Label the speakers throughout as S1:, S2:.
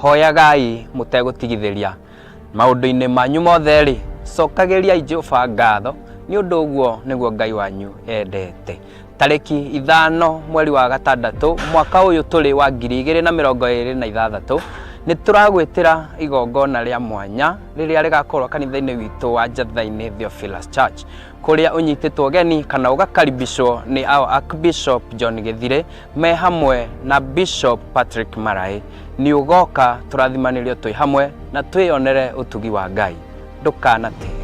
S1: Hoyagai mũtegũtigithĩria. Maũndũ-inĩ manyu mothe-rĩ, cokagĩriai Jehova ngatho, nĩ ũndũ ũguo nĩguo Ngai wanyu endete. Tarĩki 5 mweri wa gatandatũ mwaka ũyũ tũrĩ wa 2026, nĩ tũragwĩtĩra igongona rĩa mwanya rĩrĩa rĩgakorwo kanitha-inĩ witũ wa Njatha-inĩ Theophilus Church, kũrĩa ũnyitĩtwo ũgeni kana ũgakaribishwo nĩ our Archbishop John Gĩthirĩ me hamwe na Bishop Patrick Maraĩ. Nĩ ũgoka tũrathimanĩrio twĩ hamwe na twĩyonere ũtugi wa Ngai. Ndũkanatere.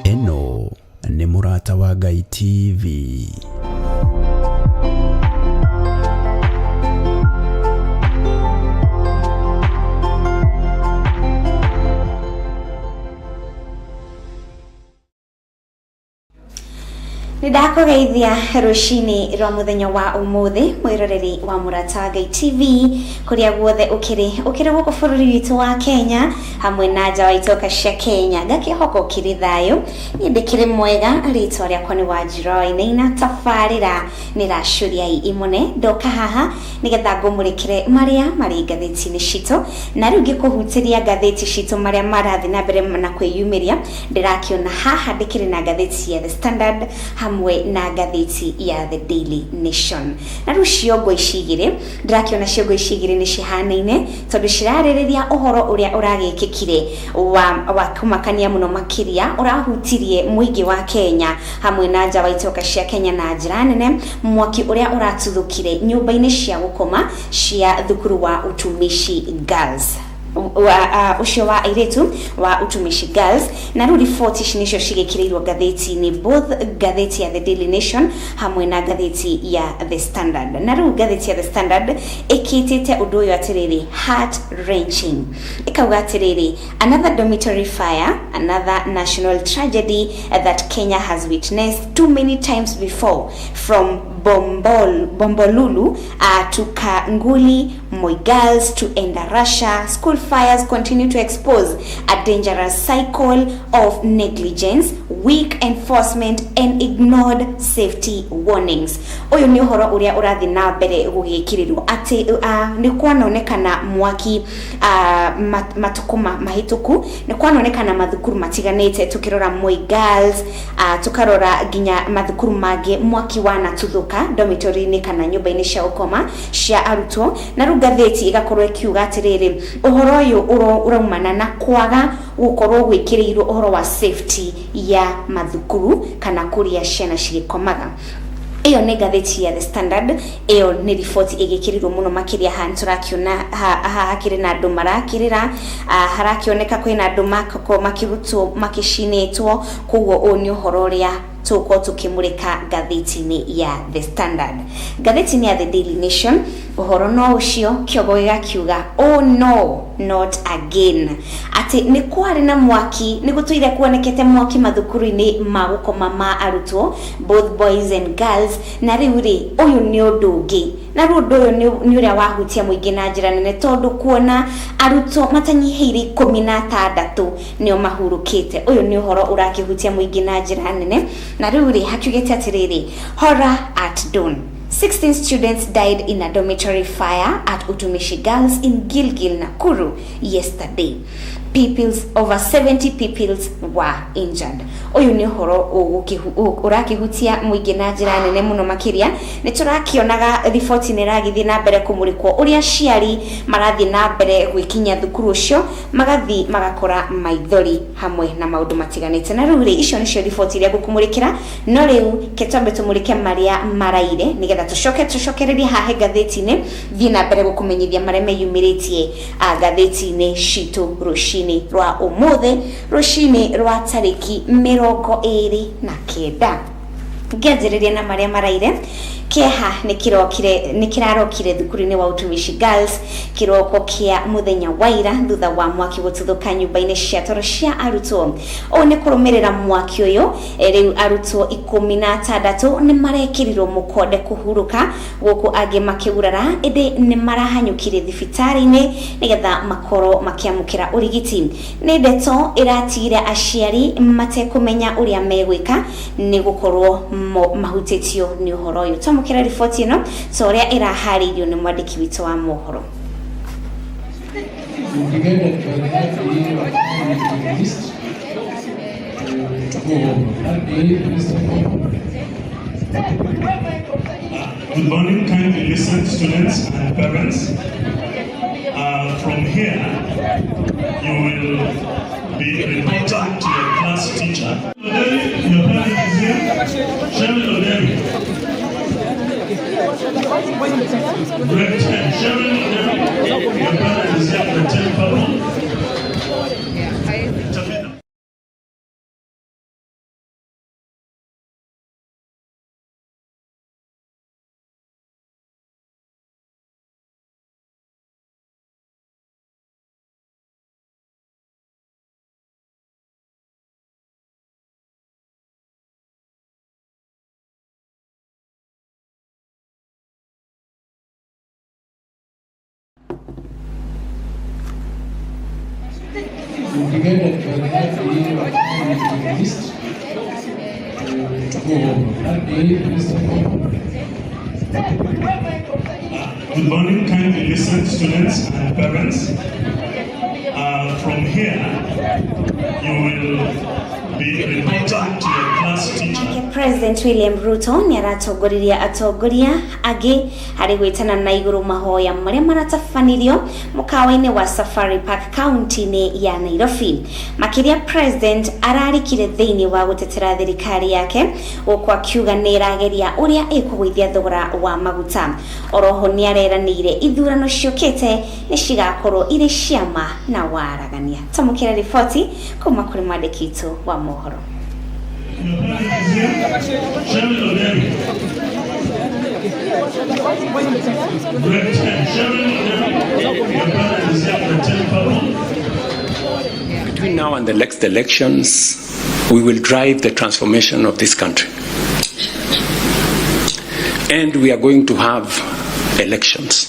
S2: Ĩno nĩ Mũrata wa Ngai TV.
S3: Nĩ ndakũgeithia rũcinĩ rwa mũthenya wa ũmũthĩ, mwĩroreri wa Mũrata wa Ngai TV kũrĩa guothe ũkĩrĩ, ũkĩrĩ gũkũ bũrũri witũ wa Kenya hamwe na nja wa itoka cia Kenya. Ngakĩhoka ũkĩrĩ thayũ. Niĩ ndĩkĩrĩ mwega, rĩtwa rĩakwa nĩ Wanjirũ wa Wainaina, tabarĩra nĩ Racũriai Imũne. Ndoka haha nĩgetha ngũmũrĩkĩre marĩa marĩ ngathĩti-inĩ citũ, na rĩu ngĩkũhutĩria ngathĩti citũ marĩa marathiĩ na mbere na kwĩyumĩria. Ndĩrakĩona haha ndĩkĩrĩ na ngathĩti ya The Standard hamwe na ngathĩti ya The Daily Nation. Na rĩu ciongo ici igĩrĩ, ndĩrakĩona ciongo ici igĩrĩ nĩ cihanaine tondũ cirarĩrĩria ũhoro ũrĩa ũragĩkĩkire wa kũmakania mũno makĩria, ũrahutirie mũingĩ wa Kenya hamwe na nja wa itoka cia Kenya na njĩra nene, mwaki ũrĩa ũratuthũkire nyũmba-inĩ cia gũkoma cia thukuru wa Utumishi Girls. Ũcio wa airĩtu wa Utumishi Girls. Na rĩu riboti ici nĩcio cigĩkĩrĩirwo ngathĩti-inĩ, both ngathĩti ya The Daily Nation hamwe na ngathĩti ya The Standard. Na rĩu ngathĩti ya The Standard ĩkĩtĩte ũndũ ũyũ atĩrĩrĩ, heart wrenching, ĩkauga atĩrĩrĩ, another dormitory fire, another national tragedy that Kenya has witnessed too many times before, from Bombolulu to Kanguli, Moi Girls to Endarasha, school fires continue to expose a dangerous cycle of negligence, weak enforcement and ignored safety warnings. Ũyũ nĩ ũhoro ũrĩa ũrathiĩ na mbere gũgĩkĩrĩrwo atĩ nĩ kwanonekana mwaki matukũ mahĩtũku, nĩ kwanonekana mathukuru matiganĩte, tũkĩrora Moi Girls, tũkarora nginya mathukuru mangĩ, mwaki wanatuthũka dormitory-inĩ kana nyũmba-inĩ cia gũkoma cia arutwo. Na rĩu ngathĩti ĩgakorwo ĩkiuga atĩrĩrĩ, ũhoro ũyũ ũraumana na kwaga gũkorwo gwĩkĩrĩirwo ũhoro wa safety ya mathukuru kana kũrĩa ciana cigĩkomaga. Ĩyo nĩ ngathĩti ya The Standard. Ĩyo nĩ riboti ĩgĩkĩrĩirwo mũno makĩria. Haha nĩtũrakĩona haha hakĩrĩ na andũ marakĩrĩra, harakĩoneka kwĩna andũ makorwo makĩrutwo makĩcinĩtwo. Koguo ũyũ nĩ ũhoro ũrĩa tũgũkorwo tũkĩmũrĩka ngathĩti-inĩ ya The Standard. Ngathĩti-inĩ ya The Daily Nation ũhoro no ũcio, kĩongo gĩgakiuga, oh no, not again, atĩ nĩ kwarĩ na mwaki, nĩ gũtũire kuonekete mwaki mathukuru-inĩ ma gũkoma ma arutwo, both boys and girls. Na rĩu rĩ, ũyũ nĩ ũndũ ũngĩ, na rĩu ũndũ ũyũ nĩ ũrĩa wahutia mũingĩ na njĩra nene, tondũ kuona arutwo matanyihĩire 16 nĩo mahurũkĩte, ũyũ nĩ ũhoro ũrakĩhutia mũingĩ na njĩra nene. Na rĩu rĩ, hakiugĩte atĩrĩrĩ, horror at dawn, 16 students died in a dormitory fire at Utumishi Girls in Gilgil, Nakuru yesterday. Pupils, over 70 pupils were injured. Ũyũ nĩ ũhoro ũrakĩhutia mũingĩ na njĩra nene mũno makĩria. Nĩ tũrakĩonaga riboti nĩ ĩragĩthiĩ na mbere kũmũrĩkwo ũrĩa aciari marathiĩ na mbere gwĩkinyia thukuru ũcio, magathiĩ magakora maithori hamwe na maũndũ matiganĩte. Na rĩu rĩ, icio nĩcio riboti iria ngũkũmũrĩkĩra, no rĩu ke twambe tũmũrĩke marĩa maraire nĩgetha tũcoke tũcokererie haha ngathĩti-inĩ, thiĩ na mbere gũkũmenyithia marĩa meyumĩrĩtie ngathĩti-inĩ citũ rũcinĩ rwa ũmũthĩ, rũcinĩ rwa tarĩki 29. Ngĩanjĩrĩria na marĩa maraire. Kĩeha nĩ kĩrarokire thukuru-inĩ wa Utumishi Girls kĩroko kĩa mũthenya wa ira thutha wa mwaki gũtuthũka nyũmba-inĩ cia toro cia arutwo. Ũũ nĩ kũrũmĩrĩra mwaki ũyũ, rĩu arutwo 16 nĩ marekĩrirwo mũkonde kũhurũka gũkũ angĩ makĩgurara, ĩndĩ nĩ marahanyũkire thibitarĩ-inĩ nĩgetha makorwo makĩamũkĩra ũrigiti. Nĩ ndeto ĩratigire aciari matekũmenya ũrĩa megwĩka nĩ gũkorwo mahutĩtio nĩ ũhoro ũyũ. Twamũkĩra riboti ĩno ta ũrĩa ĩraharĩirio nĩ mwandĩki witũ wa mohoro.
S4: Be guided by the RPA will be released to go home. RPA, please come.
S5: Good morning, kindly listen, students and parents. From here, you will be reporting to your class teacher. Oderi, your parent is here. Cheryl Oderi. Grade 10. Cheryl Oderi, your parent is here. Grade 10 purple. Tabitha.
S4: Will be guided by the RPA will be released to go home. RPA, please come.
S5: Good morning, kindly listen, students and parents. From here, you will be reporting to your class teacher.
S3: Nake President William Ruto nĩ aratongoririe atongoria angĩ harĩ gwĩtana na igũrũ mahoya marĩa maratabanirio mũkawa-inĩ wa Safari Park kaunti-inĩ ya Nairobi. Makĩria President ararikire thĩinĩ wa gũtetera thirikari yake gũkũ akiuga nĩ ĩrageria ũrĩa ĩkũgũithia thogora wa maguta. Oroho nĩ areranĩire ithurano ciũkĩte nĩ cigakorwo irĩ ciama na waragania. Tamũkĩra riboti kuma kũrĩ mwandĩki witũ wa mohoro.
S5: Your parent is here. Cheryl Oderi. Grade 10. Cheryl Oderi, your parent is here. Grade 10 purple.
S6: Between now and the next elections, we will drive the transformation of this country. And we are going to have elections.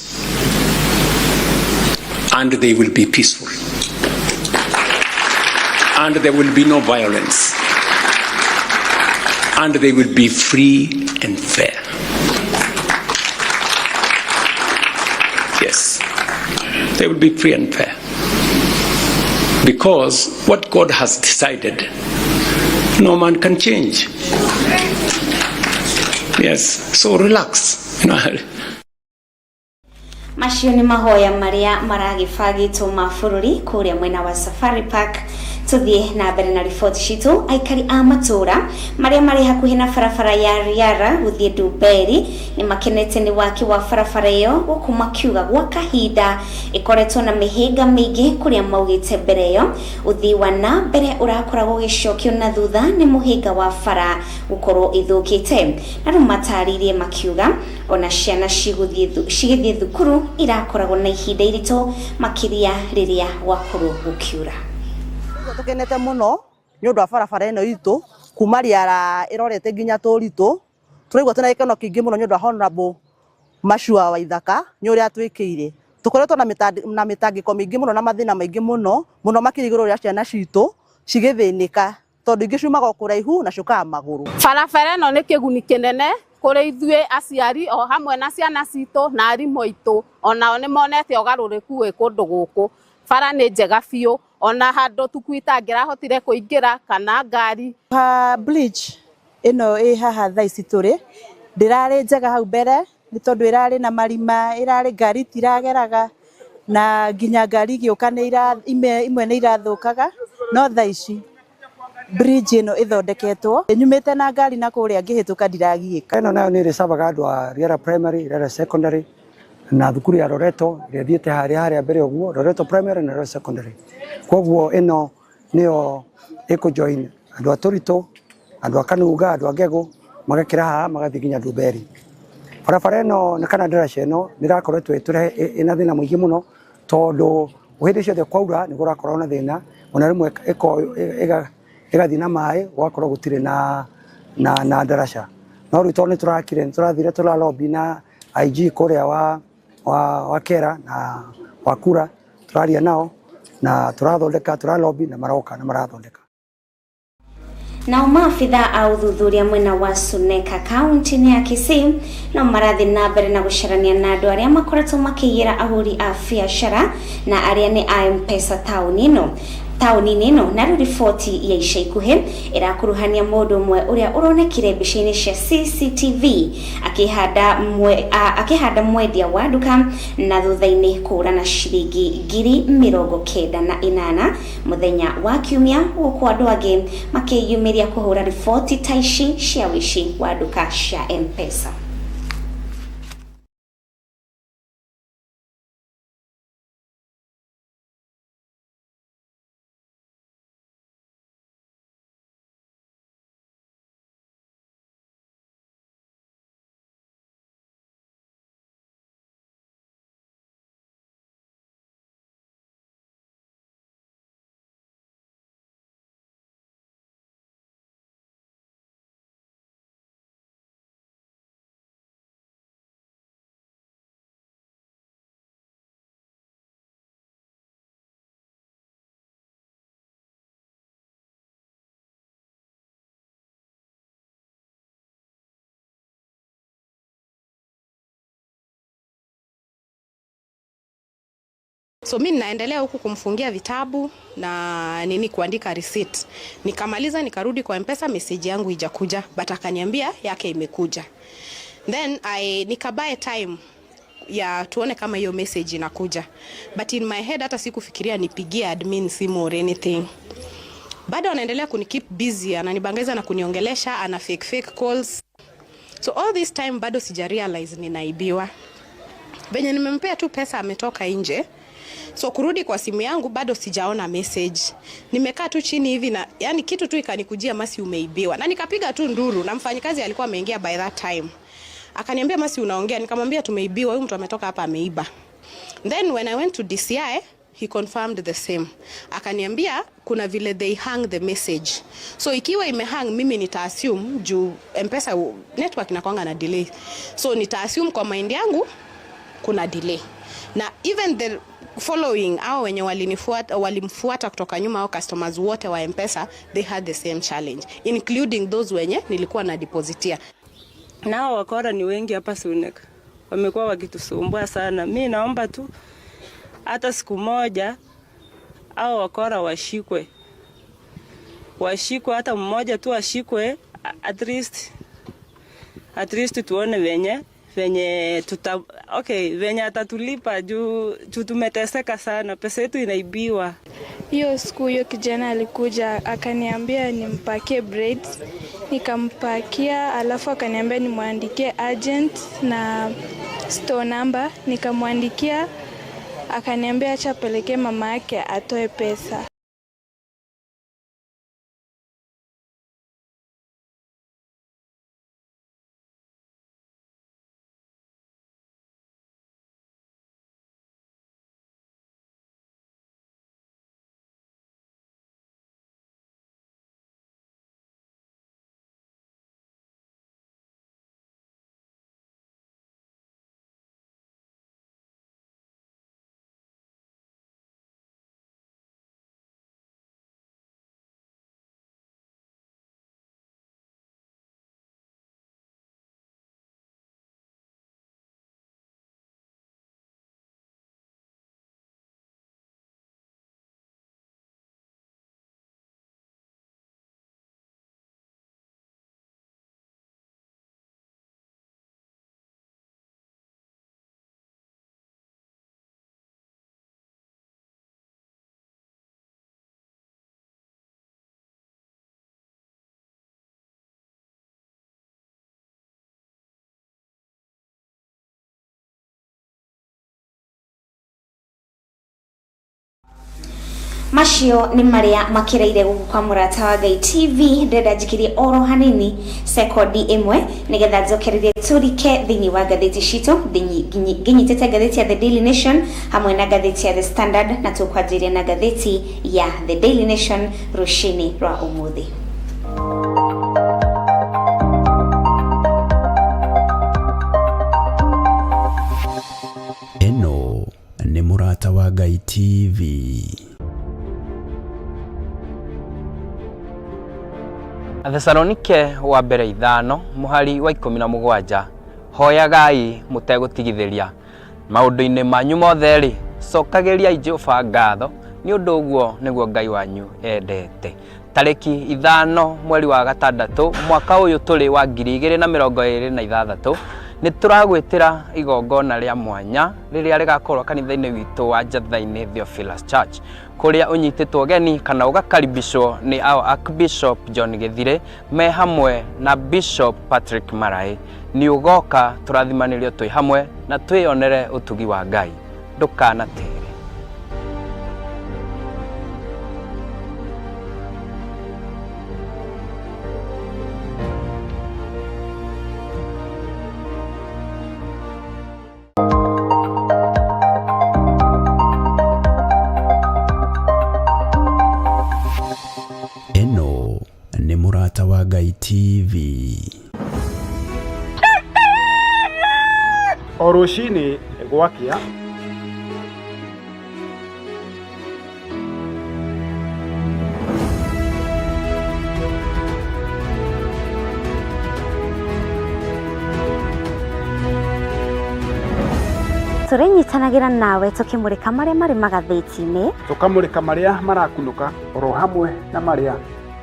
S6: And they will be peaceful. And there will be no violence. And they will be free and fair. Yes, they will be free and fair. Because what God has decided, no man can change. Yes, so relax.
S3: Macio nĩ mahoya marĩa maragĩbangĩtwo ma bũrũri kũrĩa mwena wa Safari Park. Tuthiĩ na mbere na riboti citũ. Aikari a matũra marĩa marĩ hakuhĩ na barabara ya Riara gũthiĩ Ndumberi nĩ makenete nĩ waki wa barabara ĩyo, gũkũ makiuga gwa kahinda ĩkoretwo na mĩhĩnga mĩingĩ, kũrĩa maugĩte mbere ĩyo ũthii wa na mbere ũrakoragwo ũgĩcokio na thutha nĩ mũhĩnga wa bara gũkorwo ĩthũkĩte. Na rĩu matarĩirie makiuga ona ciana cigĩthiĩ thukuru irakoragwo na ihinda iritũ makĩria rĩrĩa gwakorwo gũkiura.
S7: Tukenete muno ni undu wa barabara ino itu kuma Riara irorete nginya Turitu. Turaigua twina gikeno kingi muno ni undu wa Honorable Machua Waithaka ni uria atwikire. Tukoretwo na mitangiko mingi muno na mathina maingi muno muno makiria iguru ria ciana citu cigithinika tondu ingi ciumaga o kuraihu na ciukaga maguru.
S8: Barabara ĩno nĩ kĩguni kĩnene kũrĩ ithuĩ aciari o hamwe na ciana citũ na arimũ aitũ, onao nĩ monete ũgarũrũku wĩ kũndũ gũkũ. Bara nĩ njega biũ, ona handũ tukui itangĩrahotire kũingĩra kana ngari.
S9: Ha bridge ĩno ĩ haha thaa ici tũrĩ ndĩrarĩ njega hau mbere nĩ tondũ ĩrarĩ na marima, ĩrarĩ ngari itirageraga na nginya ngari igĩũka imwe nĩ irathũkaga, no thaa ici bridge ĩno ĩthondeketwo nyumĩte na ngari na kũrĩa ngĩhĩtũka ndiragiĩka.
S10: Ĩno nayo nĩ ĩrĩcavaga andũ a Riara Primary, Riara Secondary na thukuru ya Loreto ĩrĩa ĩthiĩte harĩa mbere ũguo, Loreto Primary na Loreto Secondary. Koguo ĩno nĩyo ĩkũ join andũ a Tũritũ, andũ a Kanunga, andũ a Ngegũ, magakĩra haha magathiĩ nginya Ndumberi. Barabara ĩno na kana ndaraca ĩno nĩ ĩrakoretwo ĩna thĩna mũingĩ mũno, tondũ hĩndĩ ciothe kwaura nĩ kũrakorwo na thĩna, ona rĩmwe ĩgathiĩ na maĩ, gũgakorwo gũtirĩ na ndaraca. No rĩu tondũ nĩ tũrakire, nĩ tũrathire tũralobby na IG kũrĩa wa Kera na wa Kura, tũraria nao na tũrathondeka, tũralobby na maroka na marathondeka.
S3: Nao maabitha a ũthuthuria mwena wa Suneka kaunti-inĩ ya Kisii no marathiĩ na mbere na gũcarania na andũ arĩa makoretwo makĩiyĩra ahũri a biacara na arĩa nĩ a M-Pesa taũni-inĩ ĩno. Na rĩu riboti ya ica ikuhĩ ĩrakuruhania mũndũ ũmwe ũrĩa ũronekire mbica-inĩ cia CCTV akĩhanda mwendia wa nduka na thutha-inĩ kũũra na ciringi 98,000 mũthenya wa Kiumia, gũkũ andũ angĩ makĩyumĩria kũhũra riboti ta ici cia ũici wa nduka cia M-Pesa.
S11: So mi ninaendelea huku kumfungia vitabu na nini, kuandika receipt. Nikamaliza, nikarudi kwa M-Pesa, message yangu ijakuja, but akaniambia yake imekuja. Then I nikabuy time ya tuone kama hiyo message inakuja. But in my head hata sikufikiria nipigie admin simu or anything. Bado anaendelea kunikeep busy, ananibangaiza na kuniongelesha, ana fake fake calls. So all this time bado sija realize ninaibiwa. Venye nimempea tu pesa ametoka nje. So kurudi kwa simu yangu bado sijaona message. Nimekaa tu chini hivi na yani kitu tu ikanikujia, "Masi, umeibiwa." Na nikapiga tu nduru na mfanyikazi alikuwa ameingia by that time. Akaniambia, "Masi, unaongea?" Nikamwambia, "Tumeibiwa, huyu mtu ametoka hapa ameiba." Then when I went to DCI, he confirmed the same. Akaniambia kuna vile they hang the message. So ikiwa imehang, mimi nita assume juu M-Pesa network inakwanga na delay. So nita assume kwa mind yangu kuna delay. Na even the following au wenye walinifuata, walimfuata kutoka nyuma, au customers wote wa M-Pesa, they had the same challenge, including those wenye nilikuwa na depositia.
S12: Nao wakora ni wengi hapa Suneka, wamekuwa wakitusumbua sana. Mi naomba tu hata siku moja au wakora washikwe, washikwe, hata mmoja tu ashikwe, at least tuone venye tuta, okay, venye atatulipa juu tumeteseka sana, pesa yetu inaibiwa.
S13: Hiyo siku hiyo kijana alikuja akaniambia nimpakie braids, nikampakia, alafu akaniambia nimwandikie agent na store number, nikamwandikia, akaniambia acha apelekee mama yake atoe pesa.
S3: Macio nĩ marĩa makĩrĩire gũkũ kwa Mũrata wa Ngai TV. Ndĩrenda njikirie oro hanini sekondi ĩmwe nĩgetha njokererie tũrike thĩinĩ wa ngathĩti citũ ngĩnyitĩte ngathĩti ya The Daily Nation hamwe na ngathĩti ya The Standard, na tũkwanjĩria na ngathĩti ya The Daily Nation rũcinĩ rwa ũmũthĩ.
S2: Ĩno nĩ Mũrata wa Ngai TV.
S1: Athesalonike wa mbere 5 mũhari wa 17, hoyagai mũtegũtigithĩria. Maũndũ-inĩ manyu mothe-rĩ, cokagĩriai Jehova ngatho, nĩ ũndũ ũguo nĩguo Ngai wanyu endete. Tarĩki 5 mweri wa 6 mwaka ũyũ tũrĩ wa 2026, nĩ tũragwĩtĩra igongona rĩa mwanya rĩrĩa rĩgakorwo kanitha-inĩ witũ wa Njatha-inĩ Theophilus Church, kũrĩa ũnyitĩtwo ũgeni kana ũgakaribishwo nĩ our Archbishop John Gĩthire me hamwe na Bishop Patrick Maraĩ. Nĩ ũgoka tũrathimanĩrio twĩ hamwe na twĩyonere ũtugi wa Ngai. Ndũkanatere.
S2: Ĩno nĩ Mũrata wa Ngai TV.
S14: O rũcinĩ gwakĩa,
S3: Tũrĩnyitanagĩra nawe tũkĩmũrĩka marĩa marĩ magathĩti-inĩ,
S14: tũkamũrĩka marĩa marakunũka oro hamwe na marĩa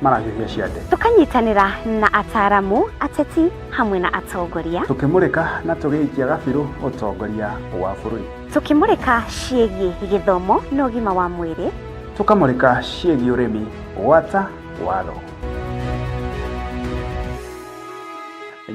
S14: marahiũhia ciande,
S3: tũkanyitanĩra na ataaramu, ateti hamwe na atongoria,
S14: tũkĩmũrĩka na tũgĩikia gabirũ ũtongoria wa bũrũri,
S3: tũkĩmũrĩka ciĩgiĩ gĩthomo na ũgima wa mwĩrĩ,
S14: tũkamũrĩka ciĩgiĩ ũrĩmi gwata watho.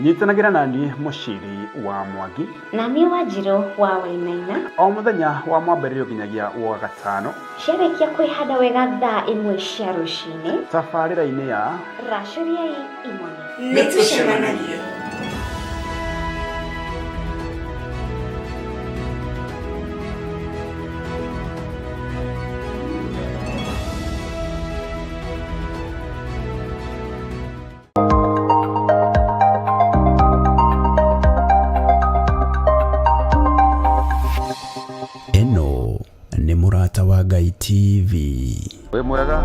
S14: Nyitanagĩra na niĩ Mũciri wa Mwangi
S3: na niĩ Wanjirũ wa Wainaina
S14: o mũthenya wa mwambĩrĩrio nginyagia wa gatano,
S3: ciarĩkia kwĩhanda wega thaa 1 cia rũcinĩ,
S14: tabarĩra-inĩ ya
S3: Racũriai Imone.
S15: Nĩ tũcemanagie.
S2: Ĩno nĩ Mũrata wa Ngai TV.
S14: Wĩ mwega.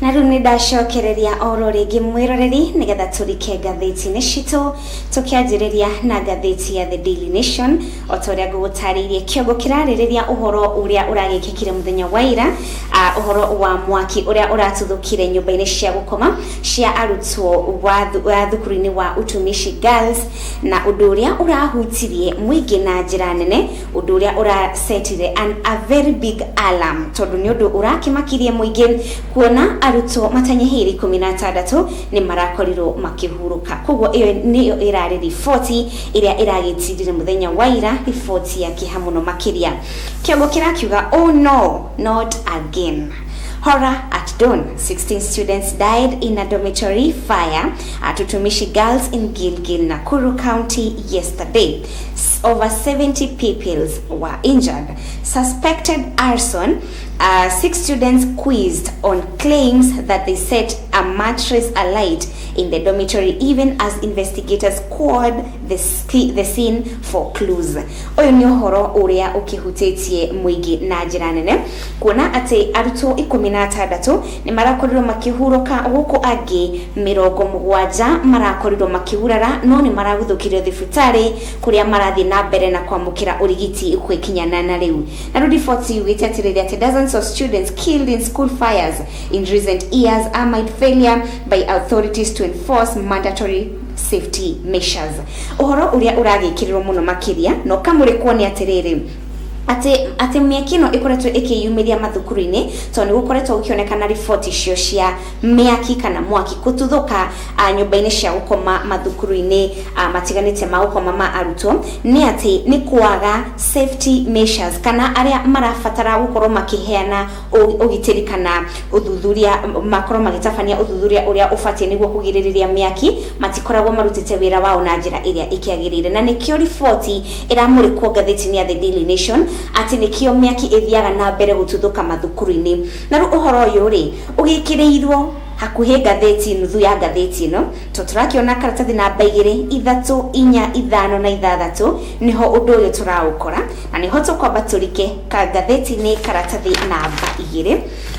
S3: Na rĩu nĩ ndacokereria oro rĩngĩ mwĩroreri nĩgetha tũrike ngathĩti-inĩ citũ, tũkĩanjĩrĩria na ngathĩti ya The Daily Nation. O ta ũrĩa ngũgũtarĩirie, kĩongo kĩrarĩrĩria ũhoro ũrĩa ũragĩkĩkire mũthenya wa ira, ũhoro wa mwaki ũrĩa ũratuthũkire nyũmba-inĩ cia gũkoma cia arutwo wa thukuru-inĩ wa Utumishi Girls, na ũndũ ũrĩa ũrahutirie mũingĩ na njĩra nene, ũndũ ũrĩa ũracetire a very big alarm, tondũ nĩ ũndũ ũrakĩmakirie mũingĩ kuona arutwo matanyihĩire 16 nĩ marakorirwo makĩhurũka. Koguo ĩyo nĩyo ĩrarĩ riboti ĩrĩa ĩragĩtindire mũthenya wa ira, riboti ya kĩeha mũno makĩria. Kĩongo kĩrakiuga, "Oh no, not again." Horror at dawn. 16 students died in a dormitory fire at Utumishi Girls in Gilgil, Nakuru County yesterday. Over 70 pupils were injured. Suspected arson. 6 students quizzed on claims that they set a mattress alight in the dormitory even as investigators scored the scene for clues. Ũyũ nĩ ũhoro ũrĩa ũkĩhutĩtie mũingĩ na njĩra nene, kuona atĩ arutwo 16 nĩ marakorirwo makĩhurũka, gũkũ angĩ 70 marakorirwo makĩgurara, no nĩ maraguthũkirio thibitarĩ kũrĩa marathiĩ na mbere na kwamũkĩra ũrigiti gwĩkinyana na rĩu. Na rĩu riboti yugĩte atĩrĩrĩ atĩ dozens of students killed in school fires in recent years amid failure by authorities to enforce mandatory safety measures. Ũhoro ũrĩa ũragĩkĩrĩrwo mũno makĩria na ũkamũrĩkwo nĩ atĩrĩrĩ, Atĩ mĩaki ĩno ĩkoretwo ĩkĩyumĩria mathukuru-inĩ tondũ nĩ gũkoretwo gũkĩonekana riboti icio cia mĩaki kana mwaki kũtuthũka nyũmba-inĩ cia gũkoma mathukuru-inĩ matiganĩte ma gũkoma ma arutwo, nĩ atĩ nĩ kwaga safety measures kana arĩa marabatara gũkorwo makĩheana ũgitĩri kana ũthuthuria, makorwo magĩtabania ũthuthuria ũrĩa ũbatiĩ nĩguo kũgirĩrĩria mĩaki, matikoragwo marutĩte wĩra wao na njĩra ĩrĩa ĩkĩagĩrĩire. Na nĩkĩo riboti ĩramũrĩkwo ngathĩti-inĩ ya The Daily Nation atĩ nĩkĩo mĩaki ĩthiaga na mbere gũtuthũka mathukuru-inĩ. Na rĩu ũhoro ũyũ rĩ ũgĩkĩrĩirwo hakuhĩ ngathĩti nuthu ya ngathĩti ĩno, to tũrakĩona karatathi namba 2, 3, 4, 5 na 6 nĩho ũndũ ũyũ tũraũkora, na nĩho tũkwamba tũrike ka ngathĩti-inĩ karatathi namba 2.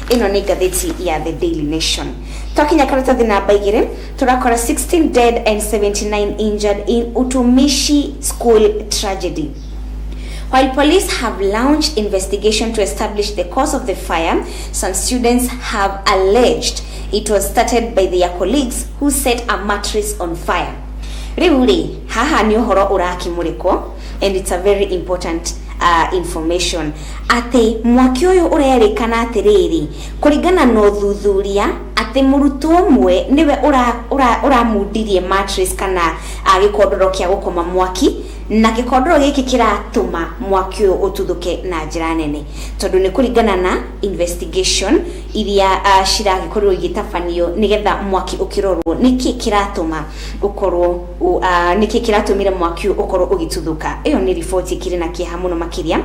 S3: Ĩno nĩ ngathĩti ya The Daily Nation. Twakinya karatathi namba 2 tũrakora 16 dead and 79 injured in Utumishi school tragedy. While police have launched investigation to establish the cause of the fire, some students have alleged it was started by their colleagues who set a mattress on fire. Rĩu rĩ, haha nĩ ũhoro ũrakĩmũrĩkwo, and it's a very important information atĩ mwaki ũyũ ũrerĩkana atĩrĩrĩ, kũringana na ũthuthuria, atĩ mũrutwo ũmwe nĩwe ũramundirie mattress kana gĩkondoro kĩa gũkoma mwaki, na gĩkondoro gĩkĩ kĩratũma mwaki ũyũ ũtuthũke na njĩra nene, tondũ nĩ kũringana na investigation iria ciragĩkorirwo igĩtabanio nĩgetha mwaki ũkĩrorwo nĩkĩ kĩratũma ũkorwo nĩkĩ kĩratũmire mwaki ũyũ ũkorwo ũgĩtuthũka. Ĩyo nĩ riboti ĩkĩrĩ na kĩeha mũno makĩria,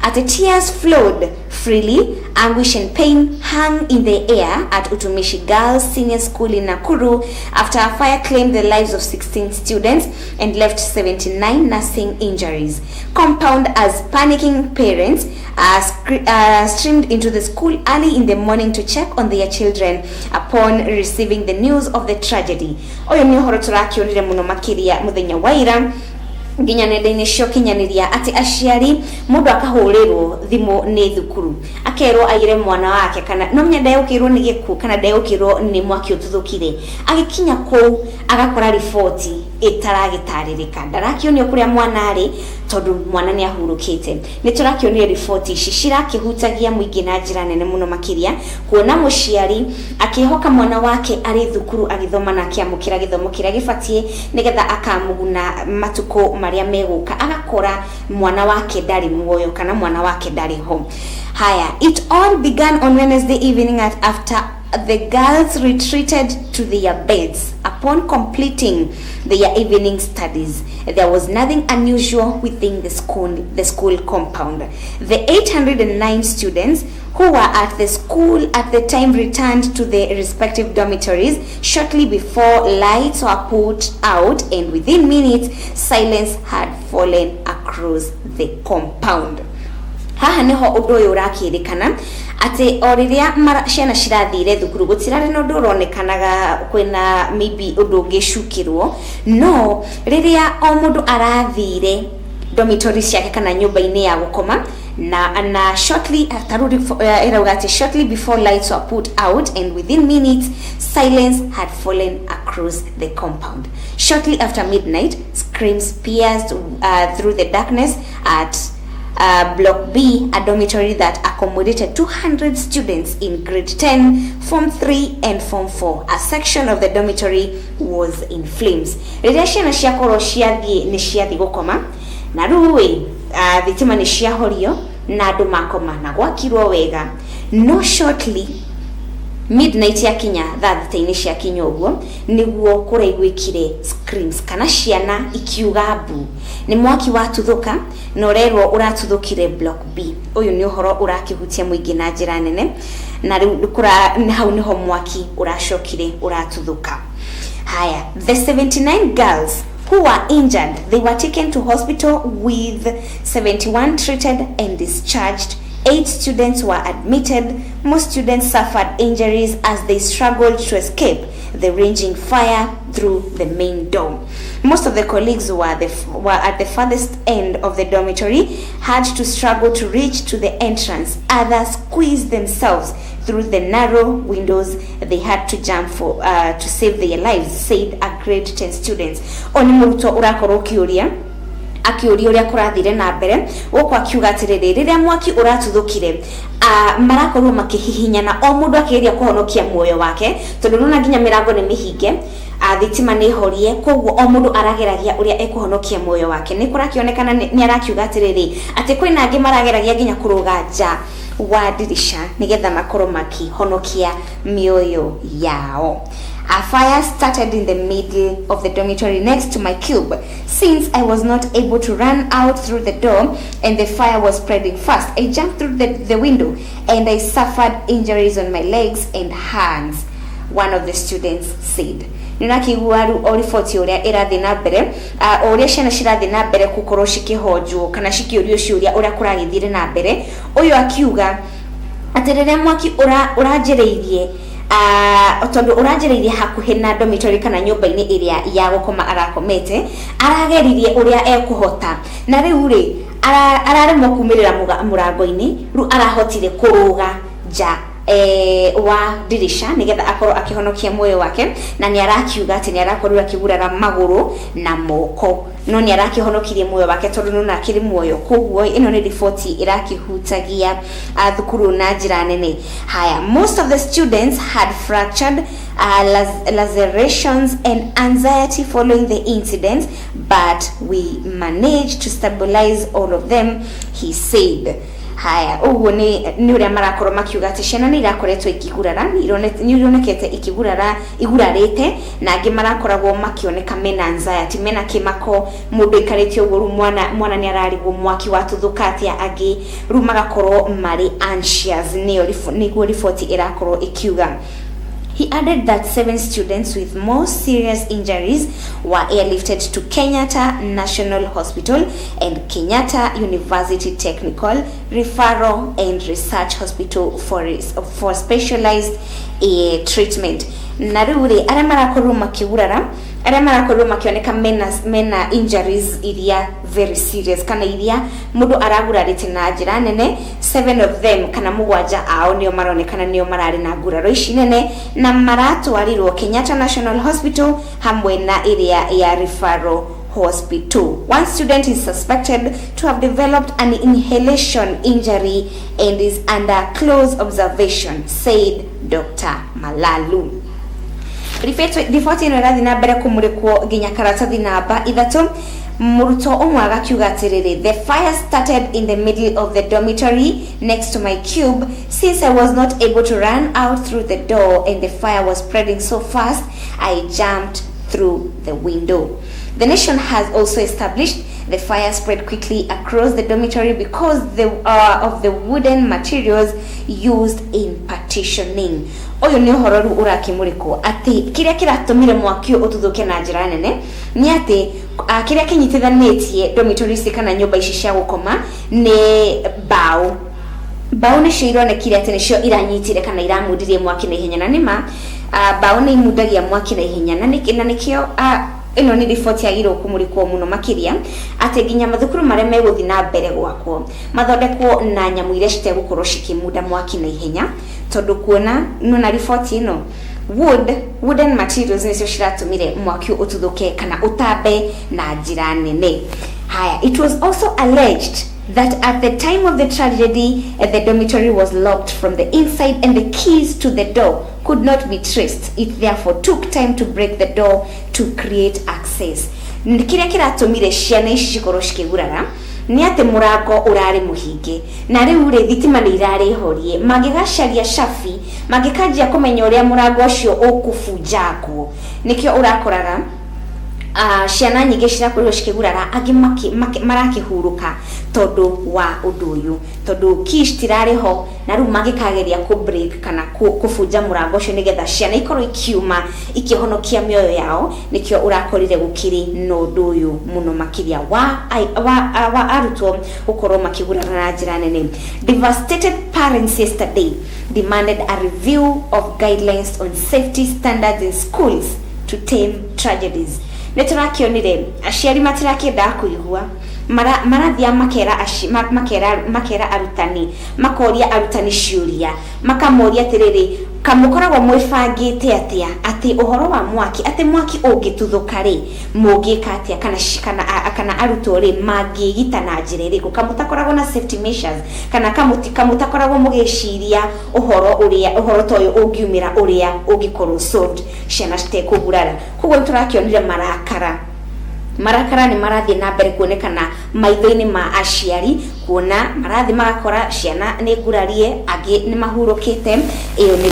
S3: atĩ tears flowed freely, anguish and pain hung in the air at Utumishi Girls Senior School in Nakuru after a fire claimed the lives of 16 students and left 79 nursing injuries. Compound as panicking parents streamed into the school early in the morning to check on their children upon receiving the news of the tragedy. Ũyũ nĩ ũhoro tũrakĩonire mũno makĩria mũthenya wa ira nginya nenda-inĩ cia ũkinyanĩria, atĩ aciari, mũndũ akahũrĩrwo thimũ nĩ thukuru akerwo aigĩre mwana wake, kana no menya ndegũkĩrwo nĩ gĩkuũ kana ndegũkĩrwo nĩ mwaki ũtuthũkire. Agĩkinya kũu agakora riboti ĩtaragĩtarĩrĩka, ndarakĩonio kũrĩa mwana arĩ tondũ mwana nĩ ahurũkĩte. Nĩ tũrakĩonire riboti ici cirakĩhutagia mũingĩ na njĩra nene mũno makĩria, kuona mũciari akĩhoka mwana wake arĩ thukuru agĩthoma na akĩamũkĩra gĩthomo kĩrĩa gĩbatiĩ nĩgetha akamũguna matukũ marĩa megũka, agakora mwana wake ndarĩ muoyo kana mwana wake ndarĩ ho. Haya, it all began on Wednesday evening after the girls retreated to their beds upon completing their evening studies. There was nothing unusual within the school compound. The 809 students who were at the school at the time returned to their respective dormitories shortly before lights were put out, and within minutes, silence had fallen across the compound. Haha niho ũndũ ũyũ ũrakĩrĩkana atĩ o rĩrĩa ciana cirathire thukuru gũtirarĩ na ũndũ ũronekanaga kwĩna maybe ũndũ ũngĩcukĩrwo, no rĩrĩa o mũndũ arathire dormitory ciake kana nyũmba-inĩ ya gũkoma na shortly tarĩu ĩrauga atĩ shortly before lights were put out and within minutes silence had fallen across the compound. Shortly after midnight, screams pierced through the darkness at Block B, a dormitory that accommodated 200 students in grade 10, Form 3 and Form 4. A section of the dormitory was in flames. Rĩrĩa ciana ciakorwo ciathiĩ nĩ ciathiĩ gũkoma na rĩu ĩ thitima nĩ ciahorio na andũ makoma na gwakirwo wega, no shortly midnight yakinya, thaa 6-inĩ ciakinya ũguo, nĩguo kũraiguĩkire screams kana ciana ikiuga mbu nĩ mwaki watuthũka, na ũrerwo ũratuthũkire Block B. Ũyũ nĩ ũhoro ũrakĩhutia mũingĩ na njĩra nene, na rĩu hau nĩho mwaki ũracokire ũratuthũka. Haya, the 79 girls who were injured, they were taken to hospital, with 71 treated and discharged. Eight students were admitted. Most students suffered injuries as they struggled to escape the raging fire through the main door. Most of the colleagues were at the farthest end of the dormitory, had to struggle to reach to the entrance. Others squeezed themselves through the narrow windows. They had to jump for to save their lives, said a grade 10 student. O nĩ mũrutwo ũrakorwo ũkĩũria. Akĩũria ũrĩa kũrathire na mbere gũkũ, akiuga atĩrĩrĩ, rĩrĩa mwaki ũratuthũkire, marakorirwo makĩhihinyana, o mũndũ akĩgeria kũhonokia muoyo wake, tondũ nona nginya mĩrango nĩ mĩhinge, thitima nĩ horie, koguo o mũndũ arageragia ũrĩa ekũhonokia muoyo wake. Nĩ kũrakĩonekana nĩ arakiuga atĩrĩrĩ, atĩ kwĩna angĩ marageragia nginya kũrũga nja wa ndirisha nĩgetha makorwo makĩhonokia mĩoyo yao. A fire started in the middle of the dormitory next to my cube. Since I was not able to run out through the door and the fire was spreading fast, I jumped through the window and I suffered injuries on my legs and hands, one of the students said. Nĩũrakĩigua rĩu o riboti ũrĩa ĩrathiĩ na mbere, o ũrĩa ciana cirathiĩ na mbere gũkorwo cikĩhonjwo kana cikĩũrio ciũria ũrĩa kũragĩthire na mbere. Ũyũ akiuga atĩ rĩrĩa mwaki ũranjĩrĩirie, tondũ ũranjĩrĩirie hakuhĩ na dormitory kana nyũmba-inĩ ĩrĩa ya gũkoma arakomete, arageririe ũrĩa ekũhota, na rĩu rĩ araremwo kumĩrĩra mũrango-inĩ, rĩu arahotire kũrũga nja wa ndirisha nigetha akorwo akĩhonokia muoyo wake, na nĩ arakiuga atĩ nĩ arakorirwo akĩgurara magũrũ na moko, no nĩ arakĩhonokirie muoyo wake tondũ nona akĩrĩ muoyo. Koguo ĩno nĩ riboti ĩrakĩhutagia thukuru na njĩra nene. Haya, most of the students had fractured lacerations and anxiety following the incident, but we managed to stabilize all of them, he said. Haya, ũguo nĩ ũrĩa marakorwo makiuga atĩ ciana nĩ irakoretwo ikĩgurara, nĩ ironekete ikĩgurara, igurarĩte, na angĩ marakoragwo makĩoneka mena anxiety, mena kĩmako. Mũndũ aikarĩte ũguo, rĩu mwana nĩ ararigwo mwaki watuthũka atĩa, angĩ rĩu magakorwo marĩ anxious. Nĩyo nĩguo riboti ĩrakorwo ĩkiuga. He added that seven students with more serious injuries were airlifted to Kenyatta National Hospital and Kenyatta University Technical Referral and Research Hospital for specialized treatment. Na rĩu rĩ, arĩa marakorirwo makĩgurara, arĩa marakorirwo makĩoneka mena injuries iria very serious kana iria mũndũ aragurarĩte na njĩra nene, seven of them kana mũgwanja ao nĩo maronekana nĩo mararĩ na nguraro ici nene, na maratwarirwo Kenyatta National Hospital hamwe na ĩrĩa ya Referral Hospital. One student is suspected to have developed an inhalation injury and is under close observation, said Dr. Malalu. Riboti ĩno ĩrathiĩ na mbere kũmũrĩkwo nginya karatathi namba 3. Mũrutwo ũmwe agakiuga atĩrĩrĩ, "The fire started in the middle of the dormitory next to my cube. Since I was not able to run out through the door and the fire was spreading so fast, I jumped through the window." The Nation has also established the fire spread quickly across the dormitory because of the wooden materials used in partitioning. Ũyũ nĩ ũhoro rĩu ũrakĩmũrĩkwo atĩ kĩrĩa kĩratũmire mwaki ũyũ ũtuthũke na njĩra nene nĩ atĩ kĩrĩa kĩnyitithanĩtie dormitory ici kana nyũmba ici cia gũkoma nĩ mbaũ. Mbaũ nĩcio ironekire atĩ nĩcio iranyitire kana iramundirie mwaki na ihenya, na nĩma mbaũ nĩ imundagia mwaki na ihenya, na nĩkĩo ĩno nĩ riboti yagĩrĩirwo kũmũrĩkwo mũno makĩria, atĩ nginya mathukuru marĩa megũthiĩ na mbere gwakwo mathondekwo na nyamũ iria citegũkorwo cikĩmunda mwaki na ihenya, tondũ kuona nona riboti ĩno, wooden materials nĩcio ciratũmire mwaki ũyũ ũtuthũke kana ũtambe na njĩra nene. Haya, it was also alleged that at the time of the tragedy, the dormitory was locked from the inside and the keys to the door could not be traced. It therefore took time to break the door to create access. Kĩrĩa kĩratũmire ciana ici cikorwo cikĩgurara nĩ atĩ mũrango ũrarĩ mũhinge, na rĩu rĩ, thitima nĩ irarĩ horie, mangĩgacaria cabi, mangĩkanjia kũmenya ũrĩa mũrango ũcio ũkũbunjangwo. Nĩkĩo ũrakoraga ciana nyingĩ cirakorirwo cikĩgurara, angĩ marakĩhurũka tondũ wa ũndũ ũyũ, tondũ keys citirarĩ ho, na rĩu mangĩkageria kũ break kana kũbunja mũrango ũcio nĩgetha ciana ikorwo ikiuma ikĩhonokia mĩoyo yao. Nĩkĩo ũrakorire gũkĩrĩ na ũndũ ũyũ mũno makĩria wa arutwo gũkorwo makĩgurara na njĩra nene. Devastated parents yesterday demanded a review of guidelines on safety standards in schools to tame tragedies. Nĩ tũrakĩonire aciari matirakĩendaga kũigua, marathiaga makera makera arutani, makoria arutani ciũria, makamoria atĩrĩrĩ, Kamũkoragwo mwĩbangĩte atĩa atĩ ũhoro wa mwaki, atĩ mwaki ũngĩtuthũka rĩ, mũngĩka atĩa, kana kana kana arutwo rĩ, mangĩgita na njĩra ĩrĩkũ? Kamũtakoragwo na safety measures, kana kamũtakoragwo mũgĩciria ũhoro ũrĩa ũhoro ta ũyũ ũngiumĩra, ũrĩa ũngĩkorwo solved ciana citekũgurara? Koguo nĩ tũrakĩonire marakara nĩ marathiĩ na mbere kuonekana maitho-inĩ ma aciari, kuona marathiĩ magakora ciana nĩ ngurarie, angĩ nĩ mahurũkĩte. Ĩyo nĩ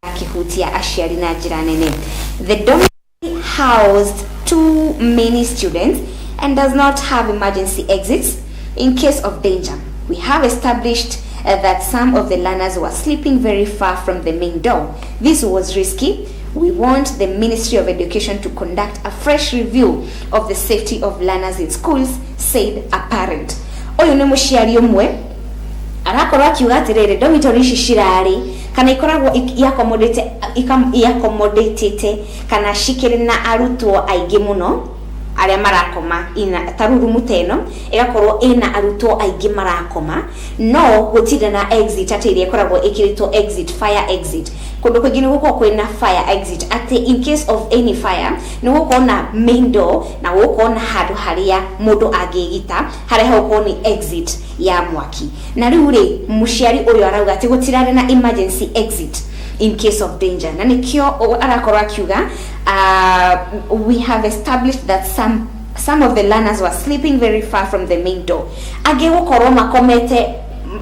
S3: akĩhutia aciari na njĩra nene. The dormitory housed too many students and does not have emergency exits in case of danger. We have established that some of the learners were sleeping very far from the main door. This was risky. We want the Ministry of Education to conduct a fresh review of the safety of learners in schools, said a parent. Ũyũ nĩ mũciari ũmwe arakorwo akiuga atĩrĩrĩ, dormitory ici cirarĩ kana ikoragwo iaccommodatĩte kana cikĩrĩ na arutwo aingĩ mũno arĩa marakoma ina ta rĩu rumu ta ĩno ĩgakorwo ĩna arutwo aingĩ marakoma, no gũtirĩ na exit atĩ ĩrĩa ĩkoragwo ĩkĩrĩtwo exit, fire exit. Kũndũ kũingĩ nĩ gũkorwo kwĩna fire exit, atĩ in case of any fire nĩ gũkorwo na main door na gũkorwo na handũ harĩa mũndũ angĩgita, harĩa hagũkorwo nĩ exit ya mwaki. Na rĩu rĩ, mũciari ũyũ arauga atĩ gũtirarĩ na emergency exit in case of danger, na nĩkĩo arakorwo akiuga, "We have established that some of the learners were sleeping very far from the main door." Angĩ gũkorwo makomete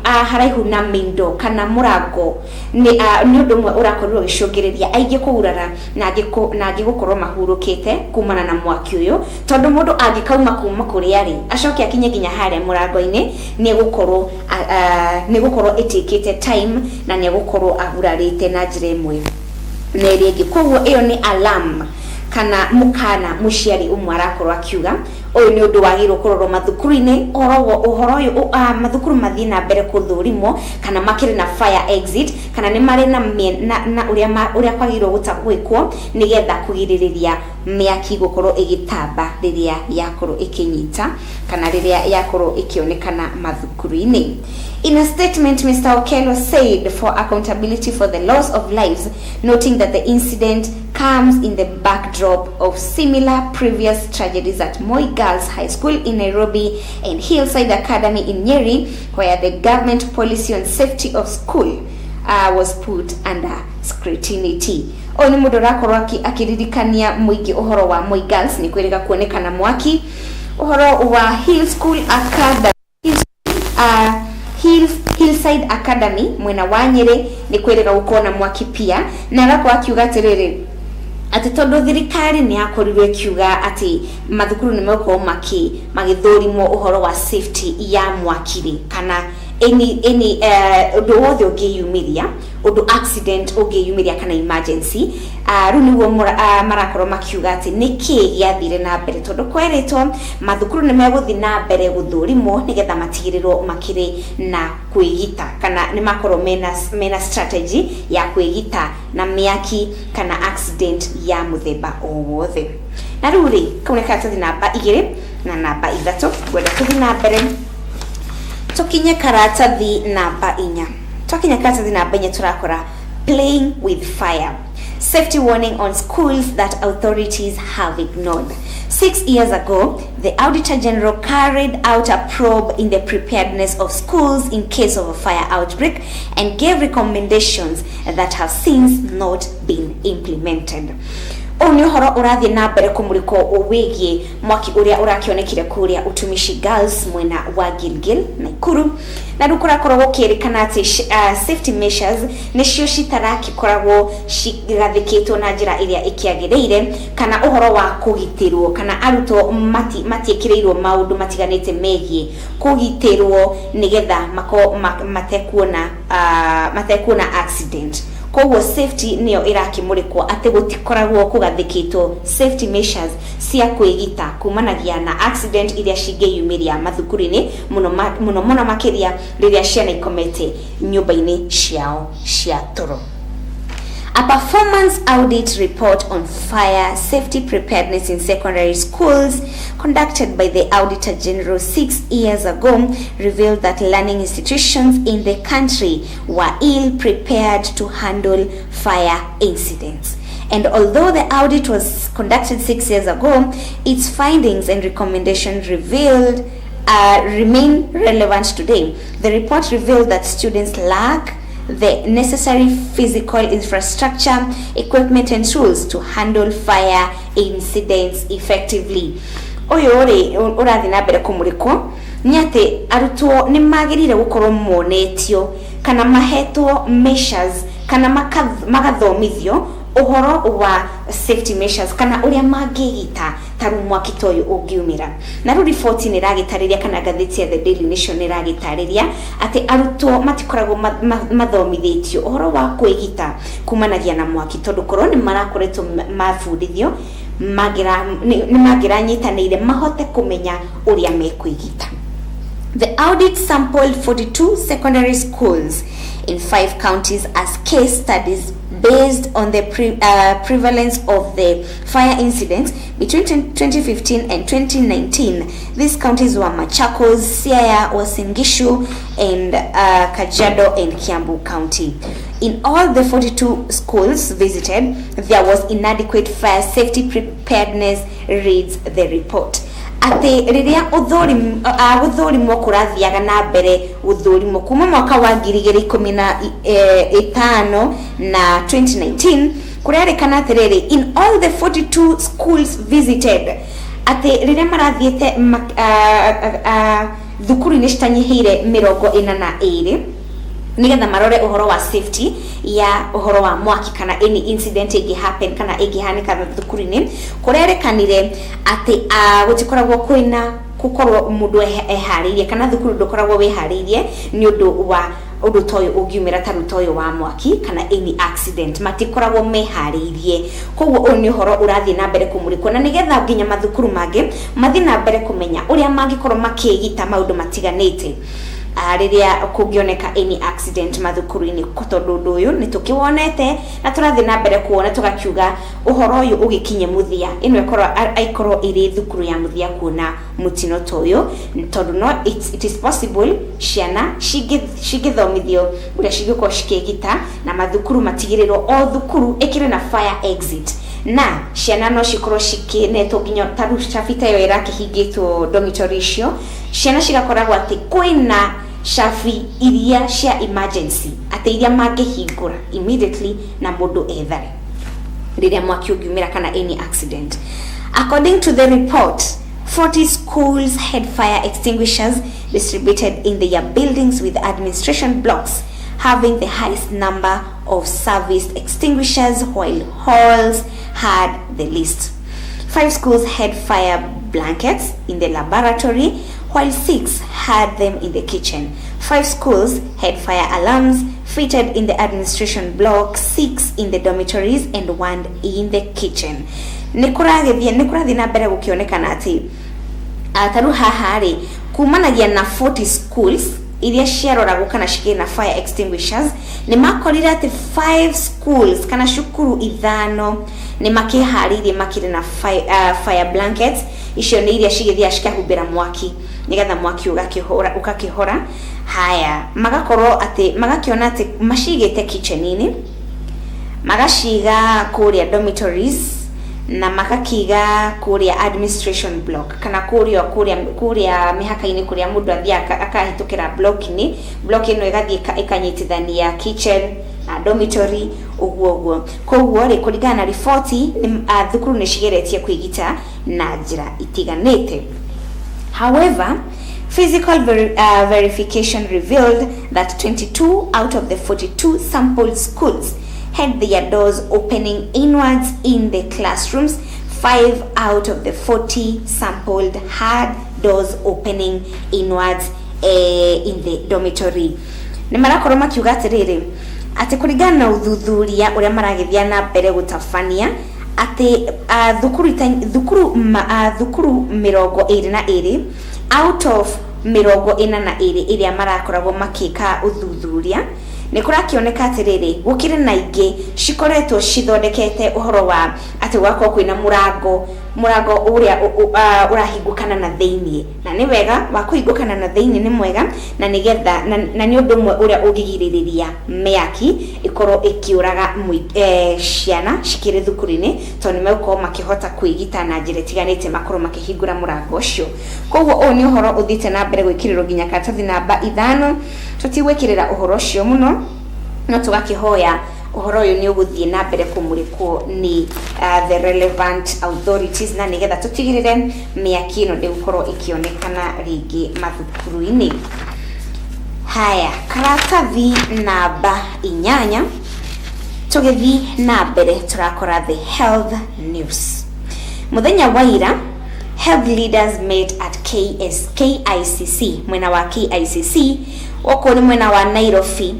S3: haraihu na main door kana mũrango nĩ ũndũ ũmwe ũrakorirwo ũgĩcũngĩrĩria aingĩ kũgurara na angĩ gũkorwo mahurũkĩte kumana na mwaki ũyũ, tondũ mũndũ angĩkauma kuma kũrĩa rĩ, acoke akinye nginya harĩa mũrango-inĩ, nĩ gũkorwo ĩtĩkĩte time na nĩ egũkorwo agurarĩte na njĩra ĩmwe na ĩrĩa ĩngĩ. Koguo ĩyo nĩ alarm kana mũkana mũciari ũmwe arakorwo akiuga ũyũ nĩ ũndũ wagĩrĩirwo kũrorwo mathukuru-inĩ, ũhoro ũyũ mathukuru mathiĩ na mbere kũthũrimwo kana makĩrĩ na fire exit, kana nĩ marĩ na ũrĩa kwagĩrĩirwo gwĩkwo nĩgetha kũgirĩrĩria mĩaki gũkorwo ĩgĩtamba rĩrĩa yakorwo ĩkĩnyita kana rĩrĩa yakorwo ĩkĩonekana mathukuru-inĩ. In a statement, Mr. Okello said for accountability for the loss of lives, noting that the incident comes in the backdrop of similar previous tragedies at Moi Girls High School in Nairobi and Hillside Academy in Nyeri, where the government policy on safety of school was put under scrutiny. Ũyũ nĩ mũndũ ũrakorwo akĩririkania mũingĩ ũhoro wa Moi Girls nĩ kwĩrĩga kuonekana mwaki, ũhoro wa Hill School Academy, Hillside Academy mwena wa Nyeri nĩ kwĩrĩga gũkorwo na mwaki pia, na agakorwo akiuga atĩrĩrĩ, atĩ tondũ thirikari nĩ yakorirwo ĩkiuga atĩ mathukuru nĩ megũkorwo magĩthũrimwo ũhoro wa safety ya mwaki rĩ, kana any ũndũ wothe ũngĩyumĩria, ũndũ accident ũngĩyumĩria kana emergency, rĩu nĩguo marakorwo makiuga atĩ nĩkĩ gĩathire na mbere, tondũ kwerĩtwo mathukuru nĩ megũthiĩ na mbere gũthũrimwo nĩgetha matigĩrĩrwo makĩrĩ na kwĩgita kana nĩ makorwo mena strategy ya kwĩgita na mĩaki kana accident ya mũthemba o wothe. Na rĩu rĩ, kau nĩ karatathi namba 2 na namba 3. Ngwenda tũthiĩ na mbere tũkinye karatathi namba 4. Twakinya karatathi namba 4, tũrakora "Playing with fire: Safety warning on schools that authorities have ignored." 6 years ago, the Auditor General carried out a probe in the preparedness of schools in case of a fire outbreak and gave recommendations that have since not been implemented. Ũyũ nĩ ũhoro ũrathiĩ na mbere kũmũrĩkwo wĩgiĩ mwaki ũrĩa ũrakĩonekire kũrĩa Utumishi Girls mwena wa Gilgil, Naikuru, na rĩu kũrakorwo gũkĩrĩkana atĩ safety measures nĩcio citarakĩkoragwo cigathĩkĩtwo na njĩra ĩrĩa ĩkĩagĩrĩire, kana ũhoro wa kũgitĩrwo kana arutwo matiĩkĩrĩirwo maũndũ matiganĩte megiĩ kũgitĩrwo nĩgetha makorwo matekuona accident. Koguo safety nĩyo ĩrakĩmũrĩkwo atĩ gũtikoragwo kũgathĩkĩtwo safety measures cia kwĩgita kumanagia na accident iria cingĩyumĩria mathukuru-inĩ, mũno mũno mũno makĩria rĩrĩa ciana ikomete nyũmba-inĩ ciao cia toro. A performance audit report on fire safety preparedness in secondary schools conducted by the Auditor General 6 years ago revealed that learning institutions in the country were ill prepared to handle fire incidents. And although the audit was conducted 6 years ago, its findings and recommendations revealed remain relevant today. The report revealed that students lack the necessary physical infrastructure, equipment, and tools to handle fire incidents effectively. Ũyũ rĩ ũrathiĩ na mbere kũmũrĩkwo nĩ atĩ arutwo nĩ magĩrĩire gũkorwo monetio kana mahetwo measures kana magathomithio ũhoro wa safety measures kana ũrĩa mangĩgita ta rĩu mwaki ta ũyũ ũngiumĩra. Na rĩu riboti nĩ ĩragĩtarĩria, kana ngathĩti ya The Daily Nation nĩ ĩragĩtarĩria atĩ arutwo matikoragwo mathomithĩtio ũhoro wa kwĩgita kumanagia na mwaki, tondũ korwo nĩ marakoretwo mabundithio nĩ mangĩranyitanĩire mahote kũmenya ũrĩa mekwĩgita. The audit sampled 42 secondary schools in five counties as case studies based on the prevalence of the fire incidents between 2015 and 2019. These counties were Machakos, Siaya, Uasin Gishu, and Kajiado and Kiambu County. In all the 42 schools visited, there was inadequate fire safety preparedness, reads the report. Atĩ rĩrĩa gũthũrimwo kũrathiaga na mbere gũthũrimwo kuma mwaka wa 2015 na 2019, kũrerĩkana atĩrĩrĩ, in all the 42 schools visited, atĩ rĩrĩa marathiĩte thukuru-inĩ citanyihĩire 42 nigetha marore ũhoro wa safety ya ũhoro wa mwaki kana any incident ĩngĩ happen kana ĩngĩhanĩka thukuru-inĩ, kũrerĩkanire atĩ gũtikoragwo kwĩna gũkorwo mũndũ eharĩirie kana thukuru ndũkoragwo wĩharĩirie nĩ ũndũ wa ũndũ ta ũyũ ũngiumĩra, ta rĩu ta ũyũ wa mwaki kana any accident, matikoragwo meharĩirie. Koguo ũyũ nĩ ũhoro ũrathiĩ na mbere kũmũrĩkwo na nĩgetha nginya mathukuru mangĩ mathiĩ na mbere kũmenya ũrĩa mangĩkorwo makĩgita maũndũ matiganĩte rĩrĩa kũngĩoneka any accident mathukuru-inĩ, tondũ ũndũ ũyũ nĩ tũkĩwonete na tũrathiĩ na mbere kuona, tũgakiuga ũhoro ũyũ ũgĩkinye mũthia, ĩno ĩkorwo ĩkorwo ĩrĩ thukuru ya mũthia kuona mũtino ta ũyũ, tondũ no it is possible ciana cingĩthomithio ũrĩa cingĩkorwo cikĩgita na mathukuru matigĩrĩrwo o thukuru ĩkĩrĩ na fire exit, na ciana no cikorwo cikĩnetwo nginya ta rĩu cabi ta ĩyo ĩrakĩhingĩtwo dormitory icio, ciana cigakoragwo atĩ kwĩna cabi iria cia emergency, atĩ iria mangĩhingũra immediately na mũndũ ethare rĩrĩa mwaki ũngiumĩra kana any accident. According to the report, 40 schools had fire extinguishers distributed in their buildings, with administration blocks having the highest number of serviced extinguishers, while halls had the least. Five schools had fire blankets in the laboratory, while six had them in the kitchen. Five schools had fire alarms fitted in the administration block, six in the dormitories, and one in the kitchen. Nĩ kũragĩthiĩ, nĩ kũrathiĩ na mbere gũkĩonekana atĩ ta rĩu haha rĩ, kumanagia na 40 schools iria ciaroragwo kana cikĩrĩ na fire extinguishers, nĩ makorire atĩ five schools kana cukuru ithano nĩ makĩharĩirie makĩrĩ na fire blankets. Icio nĩ iria cigĩthiaga cikahumbĩra mwaki nĩgetha mwaki ũgakĩhora ũgakĩhora. Haya, magakorwo atĩ magakĩona atĩ macigĩte kitchen-inĩ, magaciga kũrĩa dormitories, na makakiga kũrĩa administration block kana kũrĩa mĩhaka-inĩ kũrĩa mũndũ athiaga akahĩtũkĩra block-inĩ, block ĩno ĩgathiĩ ĩkanyitithania kitchen na dormitory, ũguo ũguo. Koguo rĩ, kũringana na riboti, thukuru nĩ cigeretie kwĩgita na njĩra itiganĩte. However, physical verification revealed that 22 out of the 42 sampled schools had their doors opening inwards in the classrooms. 5 out of the 40 sampled had doors opening inwards in the dormitory. Nĩ marakorwo makiuga atĩrĩrĩ, atĩ kũringana na ũthuthuria ũrĩa maragĩthiĩ na mbere gũtabania, atĩ thukuru 22 out of 42 ĩrĩa marakoragwo makĩka ũthuthuria, Nĩ kũrakĩoneka atĩrĩrĩ, gũkĩrĩ na ingĩ cikoretwo cithondekete ũhoro wa atĩ gũgakorwo kwĩna mũrango, mũrango ũrĩa ũrahingũkana na thĩiniĩ, na nĩ wega wa kũhingũkana na thĩiniĩ nĩ mwega, na nĩgetha na nĩ ũndũ ũmwe ũrĩa ũngĩgirĩrĩria mĩaki ĩkorwo ĩkĩũraga ciana cikĩrĩ thukuru-inĩ, tondũ nĩ megũkorwo makĩhota kwĩgita na njĩra ĩtiganĩte makorwo makĩhingũra mũrango ũcio. Koguo ũyũ nĩ ũhoro ũthiĩte na mbere gwĩkĩrĩrwo nginya karatathi namba 5. Tũtigwĩkĩrĩra ũhoro ũcio mũno, no tũgakĩhoya ũhoro ũyũ nĩ ũgũthiĩ na mbere kũmũrĩkwo nĩ the relevant authorities, na nĩgetha tũtigĩrĩre mĩaki ĩno ndĩgũkorwo ĩkĩonekana rĩngĩ mathukuru-inĩ. Haya, karatathi namba 8, tũgĩthiĩ na mbere tũrakora the health news. Mũthenya wa ira, health leaders met at KICC, mwena wa KICC, gũkũ nĩ mwena wa Nairobi.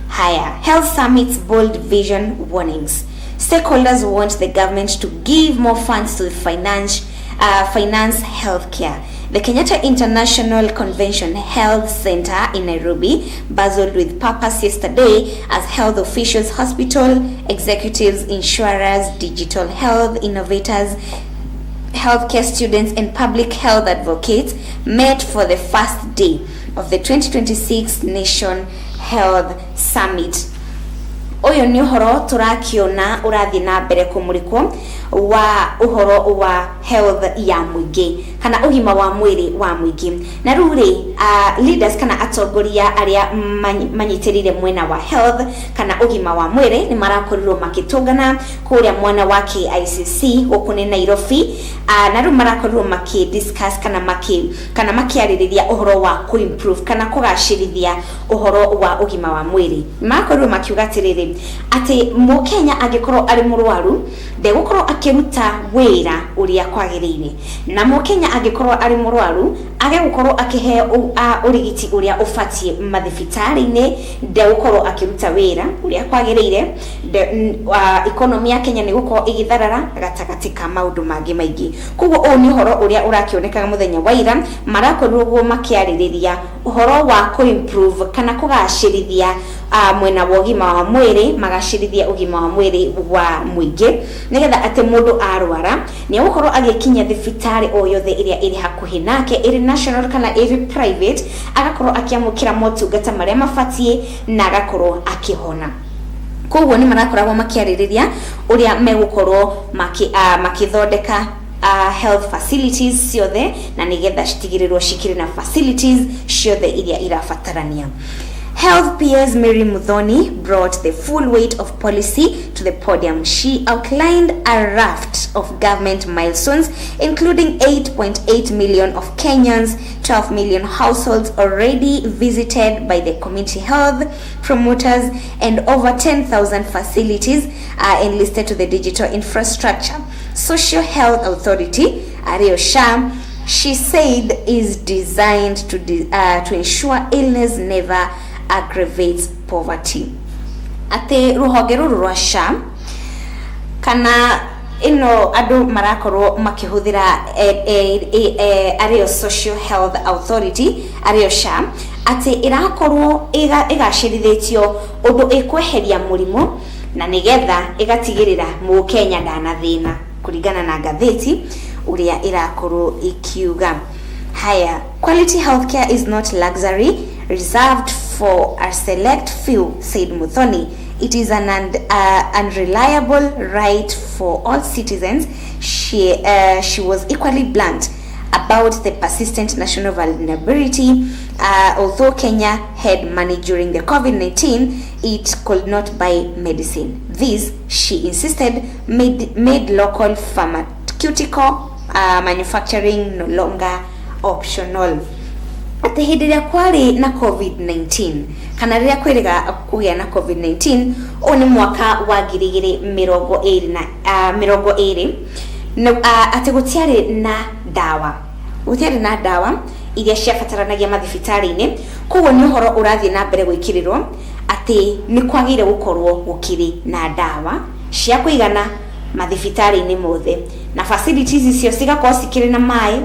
S3: Haya, health summits bold vision warnings. Stakeholders want the government to give more funds to the finance healthcare. The Kenyatta International Convention Health Center in Nairobi bustled with purpose yesterday as health officials, hospital executives, insurers, digital health innovators, healthcare students and public health advocates met for the first day of the 2026 Nation Health Summit. Ũyũ nĩ ũhoro tũrakiona ũrathiĩ na mbere kũmũrĩkwo wa ũhoro wa health ya mũingĩ kana ũgima wa mwĩrĩ wa mũingĩ. Na rĩu rĩ, leaders kana atongoria arĩa manyitĩrĩire mwena wa health kana ũgima wa mwĩrĩ nĩ marakorirwo makĩtũngana kũrĩa mwena wa KICC gũkũ nĩ Nairobi, na rĩu marakorirwo makĩ discuss kana makĩarĩrĩria ũhoro wa kũ improve kana kũgacĩrithia ũhoro wa ũgima wa mwĩrĩ. Marakorirwo makiuga atĩrĩrĩ, atĩ mũkenya angĩkorwo arĩ mũrwaru ndegũkorwo akĩruta wĩra ũrĩa kwagĩrĩire, na mũkenya angĩkorwo arĩ mũrwaru age gũkorwo akĩheo ũrigiti ũrĩa ũbatiĩ mathibitarĩ-inĩ ndegũkorwo akĩruta wĩra ũrĩa kwagĩrĩire. Economy ya Kenya nĩ gũkorwo ĩgĩtharara gatagatĩ ka maũndũ mangĩ maingĩ. Koguo ũyũ nĩ ũhoro ũrĩa ũrakĩonekaga mũthenya wa ira, marakorirwo ũguo makĩarĩrĩria ũhoro wa kũ improve kana kũgacĩrithia mwena wa ũgima wa mwĩrĩ, magacĩrithia ũgima wa mwĩrĩ wa mũingĩ, nĩgetha atĩ mũndũ arwara nĩ egũkorwo agĩkinya thibitarĩ o yothe ĩrĩa ĩrĩ hakuhĩ nake, ĩrĩ national kana ĩrĩ private, agakorwo akĩamũkĩra motungata marĩa mabatiĩ na agakorwo akĩhona. Koguo nĩ marakoragwo makĩarĩrĩria ũrĩa megũkorwo makĩthondeka health facilities ciothe, na nĩgetha citigĩrĩrwo cikĩrĩ na facilities ciothe iria irabatarania. Health PS Mary Muthoni brought the full weight of policy to the podium. She outlined a raft of government milestones, including 8.8 million of Kenyans, 12 million households already visited by the community health promoters, and over 10,000 facilities are enlisted to the digital infrastructure. Social Health Authority, Ario SHA, she said, is designed to ensure illness never aggravates poverty. Atĩ rũhonge rũrũ rwa SHA kana ĩno andũ marakorwo makĩhũthĩra arĩo Social Health Authority, arĩo SHA, atĩ ĩrakorwo ĩgacĩrithĩtio ũndũ ĩkweheria mũrimũ na nĩgetha ĩgatigĩrĩra mũkenya ndanathĩna, kũringana na ngathĩti ũrĩa ĩrakorwo ĩkiuga. Haya, quality healthcare is not luxury reserved for a select few, said Muthoni. It is an unreliable right for all citizens. She was equally blunt about the persistent national vulnerability. Although Kenya had money during the COVID-19, it could not buy medicine. This, she insisted, made local pharmaceutical manufacturing no longer optional. Atĩ hĩndĩ ĩrĩa kwarĩ na COVID-19 kana rĩrĩa kwĩrĩga kũgĩa na COVID-19, ũyũ nĩ mwaka wa 2020 na 20, atĩ gũtiarĩ na ndawa iria ciabataranagia mathibitarĩ-inĩ. Koguo nĩ ũhoro ũrathiĩ na mbere gwĩkĩrĩrwo atĩ nĩ kwagĩrĩire gũkorwo gũkĩrĩ na ndawa cia kũigana mathibitarĩ-inĩ mothe, na facilities icio cigakorwo cikĩrĩ na maĩ,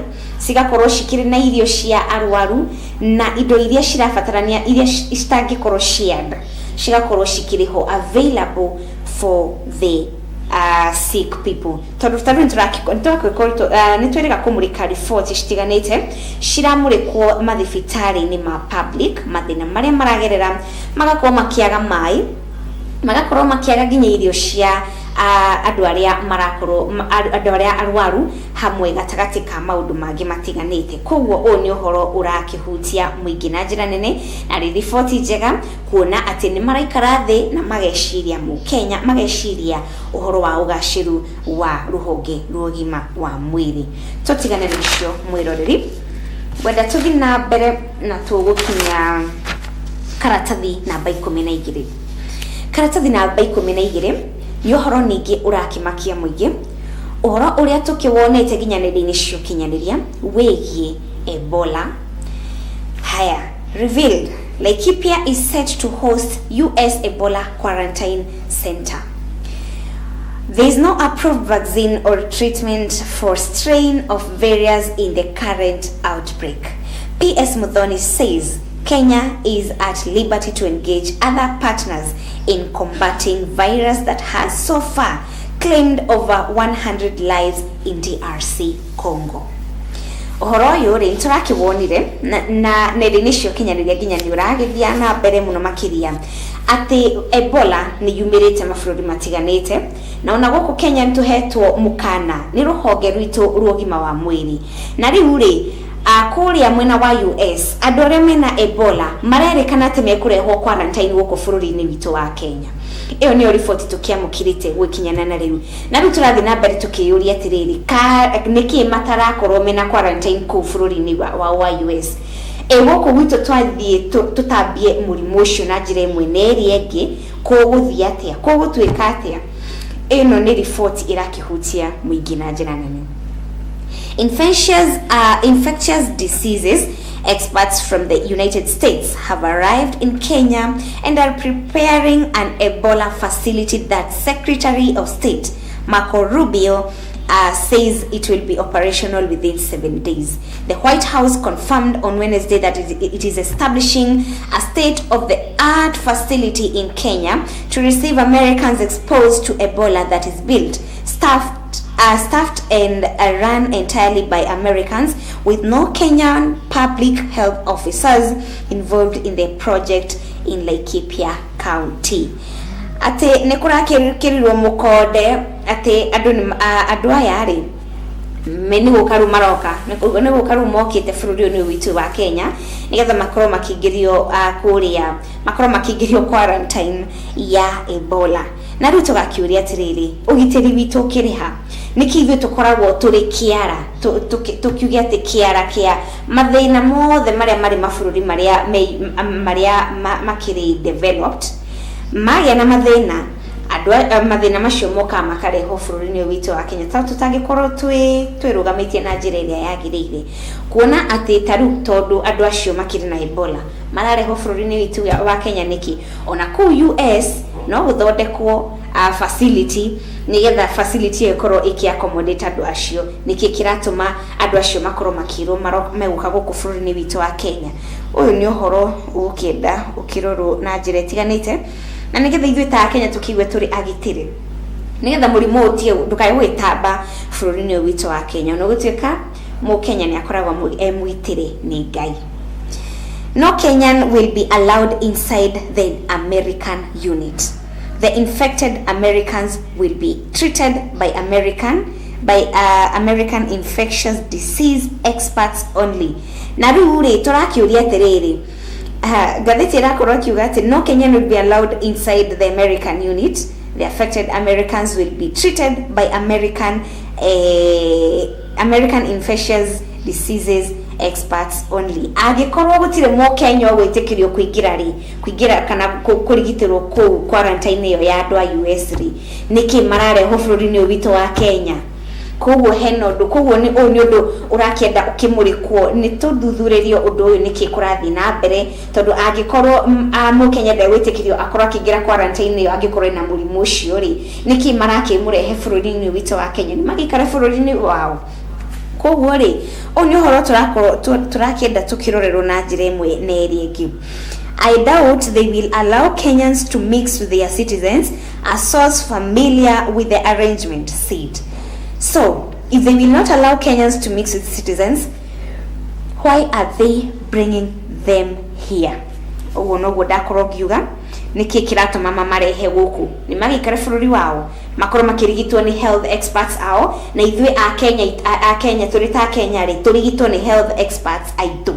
S3: cigakorwo cikĩrĩ na irio cia arwaru na indo iria cirabatarania iria citangĩkorwo shared. cigakorwo cikĩrĩ ho available for the sick people. Tondũ tarĩu nĩ twĩrĩga kũmũrĩka riboti citiganĩte ciramũrĩkwo mathibitarĩ-inĩ ma public, mathĩna marĩa maragerera, magakorwo makĩaga maĩ, magakorwo makĩaga nginya irio cia andũ arĩa marakorwo andũ arĩa arwaru, hamwe gatagatĩ ka maũndũ mangĩ matiganĩte. Koguo ũyũ nĩ ũhoro ũrakĩhutia mũingĩ na njĩra nene, na rĩ riboti njega kuona atĩ nĩ maraikara thĩ na mageciria mũkenya, mageciria ũhoro wa ũgacĩru wa rũhonge rwa ũgima wa mwĩrĩ. Tũtigane na icio, mwĩroreri, wenda tũthiĩ na mbere na tũgũkinya karatathi namba 12. Karatathi namba 12 nĩ ũhoro ningĩ ũrakĩmakia mũingĩ, ũhoro ũrĩa tũkĩwonete nginya nenda-inĩ cia ũkinyanĩria wĩgiĩ Ebola. Haya, revealed Laikipia is set to host US Ebola quarantine center. There is no approved vaccine or treatment for strain of variants in the current outbreak. PS Muthoni says Kenya is at liberty to engage other partners in combating virus that has so far claimed over 100 lives in DRC Congo. Ũhoro ũyũ rĩ, nĩtũrakĩwonire na nenda-inĩ cia ũkinyanĩria, nginya nĩ ũragĩthiĩ na mbere mũno makĩria atĩ Ebola nĩ yumĩrĩte mabũrũri matiganĩte, na ona gũkũ Kenya nĩ tũhetwo mũkana nĩ rũhonge rwitũ rwa ũgima wa mwĩrĩ. Na rĩu rĩ, kũrĩa mwena wa US andũ arĩa mena Ebola marerĩkana atĩ mekũrehwo quarantine gũkũ bũrũri-inĩ witũ wa Kenya. Ĩyo nĩyo riboti tũkĩamũkĩrĩte gwĩkinyana na rĩu, na rĩu tũrathiĩ na mbere tũkĩyũria atĩrĩrĩ, ka nĩkĩ matarakorwo mena quarantine kũu bũrũri-inĩ wa US? Ĩ gũkũ gwitũ twathiĩ tũtambie mũrimũ ũcio na njĩra ĩmwe na ĩrĩa ĩngĩ, kũgũthiĩ atĩa? Kũgũtuĩka atĩa? Ĩno nĩ riboti ĩrakĩhutia mũingĩ na njĩra nene. Infectious diseases experts from the United States have arrived in Kenya and are preparing an Ebola facility that Secretary of State Marco Rubio says it will be operational within 7 days. The White House confirmed on Wednesday that it is establishing a state of the art facility in Kenya to receive Americans exposed to Ebola that is built, staffed and run entirely by Americans, with no Kenyan public health officers involved in the project in Laikipia County. Atĩ nĩ kũrakĩrĩrwo mũkonde atĩ andũ andũ aya rĩ, nĩ gũka rĩu maroka, nĩ gũka rĩu mokĩte bũrũri ũyũ witũ wa Kenya nĩgetha makorwo makĩingĩrio kũrĩa, makorwo makĩingĩrio quarantine ya Ebola. Na rĩu tũgakĩũria atĩrĩrĩ, ũgitĩri witũ ũkĩrĩ ha? Nĩkĩ ithuĩ tũkoragwo tũrĩ kĩara, tũkiuge atĩ kĩara kĩa mathĩna mothe marĩa marĩ mabũrũri marĩa marĩa makĩrĩ developed? Magĩa na mathĩna, andũ mathĩna macio mokaga makarehwo bũrũri-inĩ ũyũ witũ wa Kenya, ta tũtangĩkorwo twĩrũgamĩtie na njĩra ĩrĩa yagĩrĩire, kuona atĩ ta rĩu tondũ andũ acio makĩrĩ na Ebola mararehwo bũrũri-inĩ witũ wa Kenya nĩkĩ? Ona kũu US no gũthondekwo facility nĩgetha facility ĩyo ĩkorwo ĩkĩ accommodate andũ acio. Nĩkĩ kĩratũma andũ acio makorwo makĩrwo megũka gũkũ bũrũri-inĩ witũ wa Kenya? Ũyũ nĩ ũhoro ũgũkĩenda ũkĩrorwo na njĩra ĩtiganĩte, na nĩgetha ithuĩ ta Kenya tũkĩigue tũrĩ agitĩre, nĩgetha mũrimũ ũyũ ũtige ndũkae gũgĩtamba bũrũri-inĩ ũyũ witũ wa Kenya, ona gũtuĩka mũkenya nĩ akoragwo e mũgitĩre nĩ Ngai. No Kenyan will be allowed inside the American unit. The infected Americans will be treated by American infectious disease experts only. Na rĩu rĩ, tũrakĩũria atĩrĩrĩ, ngathĩti ĩrakorwo akiuga atĩ no Kenyan will be allowed inside the American unit. The affected Americans will be treated by American infectious diseases experts only. Angĩkorwo gũtirĩ mũkenya ũgwĩtĩkĩrio kũingĩra rĩ, kũingĩra kana kũrigitĩrwo kũu quarantine ĩyo ya andũ a US rĩ, nĩkĩ mararehwo bũrũri-inĩ ũyũ witũ wa Kenya? Koguo hena ũndũ, koguo nĩ ũyũ nĩ ũndũ ũrakĩenda ũkĩmũrĩkwo, nĩ tũthuthurĩrio ũndũ ũyũ, nĩkĩ kũrathiĩ na mbere, tondũ angĩkorwo mũkenya ndegwĩtĩkĩrio akorwo akĩingĩra quarantine ĩyo angĩkorwo ena mũrimũ ũcio rĩ, nĩkĩ marakĩmũrehe bũrũri-inĩ witũ wa Kenya? Nĩ magĩikare bũrũri-inĩ wao. Koguo rĩ, ũyũ nĩ ũhoro tũrakorwo tũrakĩenda tũkĩrorerwo na njĩra ĩmwe na ĩrĩa ĩngĩ. I doubt they will allow Kenyans to mix with their citizens, a source familiar with the arrangement said. So, if they will not allow Kenyans to mix with citizens, why are they bringing them here? Ũguo noguo ndakorwo ngiuga nĩkĩ kĩratũma mamarehe gũkũ nĩ magĩikare bũrũri wao makorwo makĩrigitwo nĩ health experts ao na ithuĩ a Kenya a Kenya tũrĩ ta Kenya rĩ tũrigitwo nĩ health experts aitũ.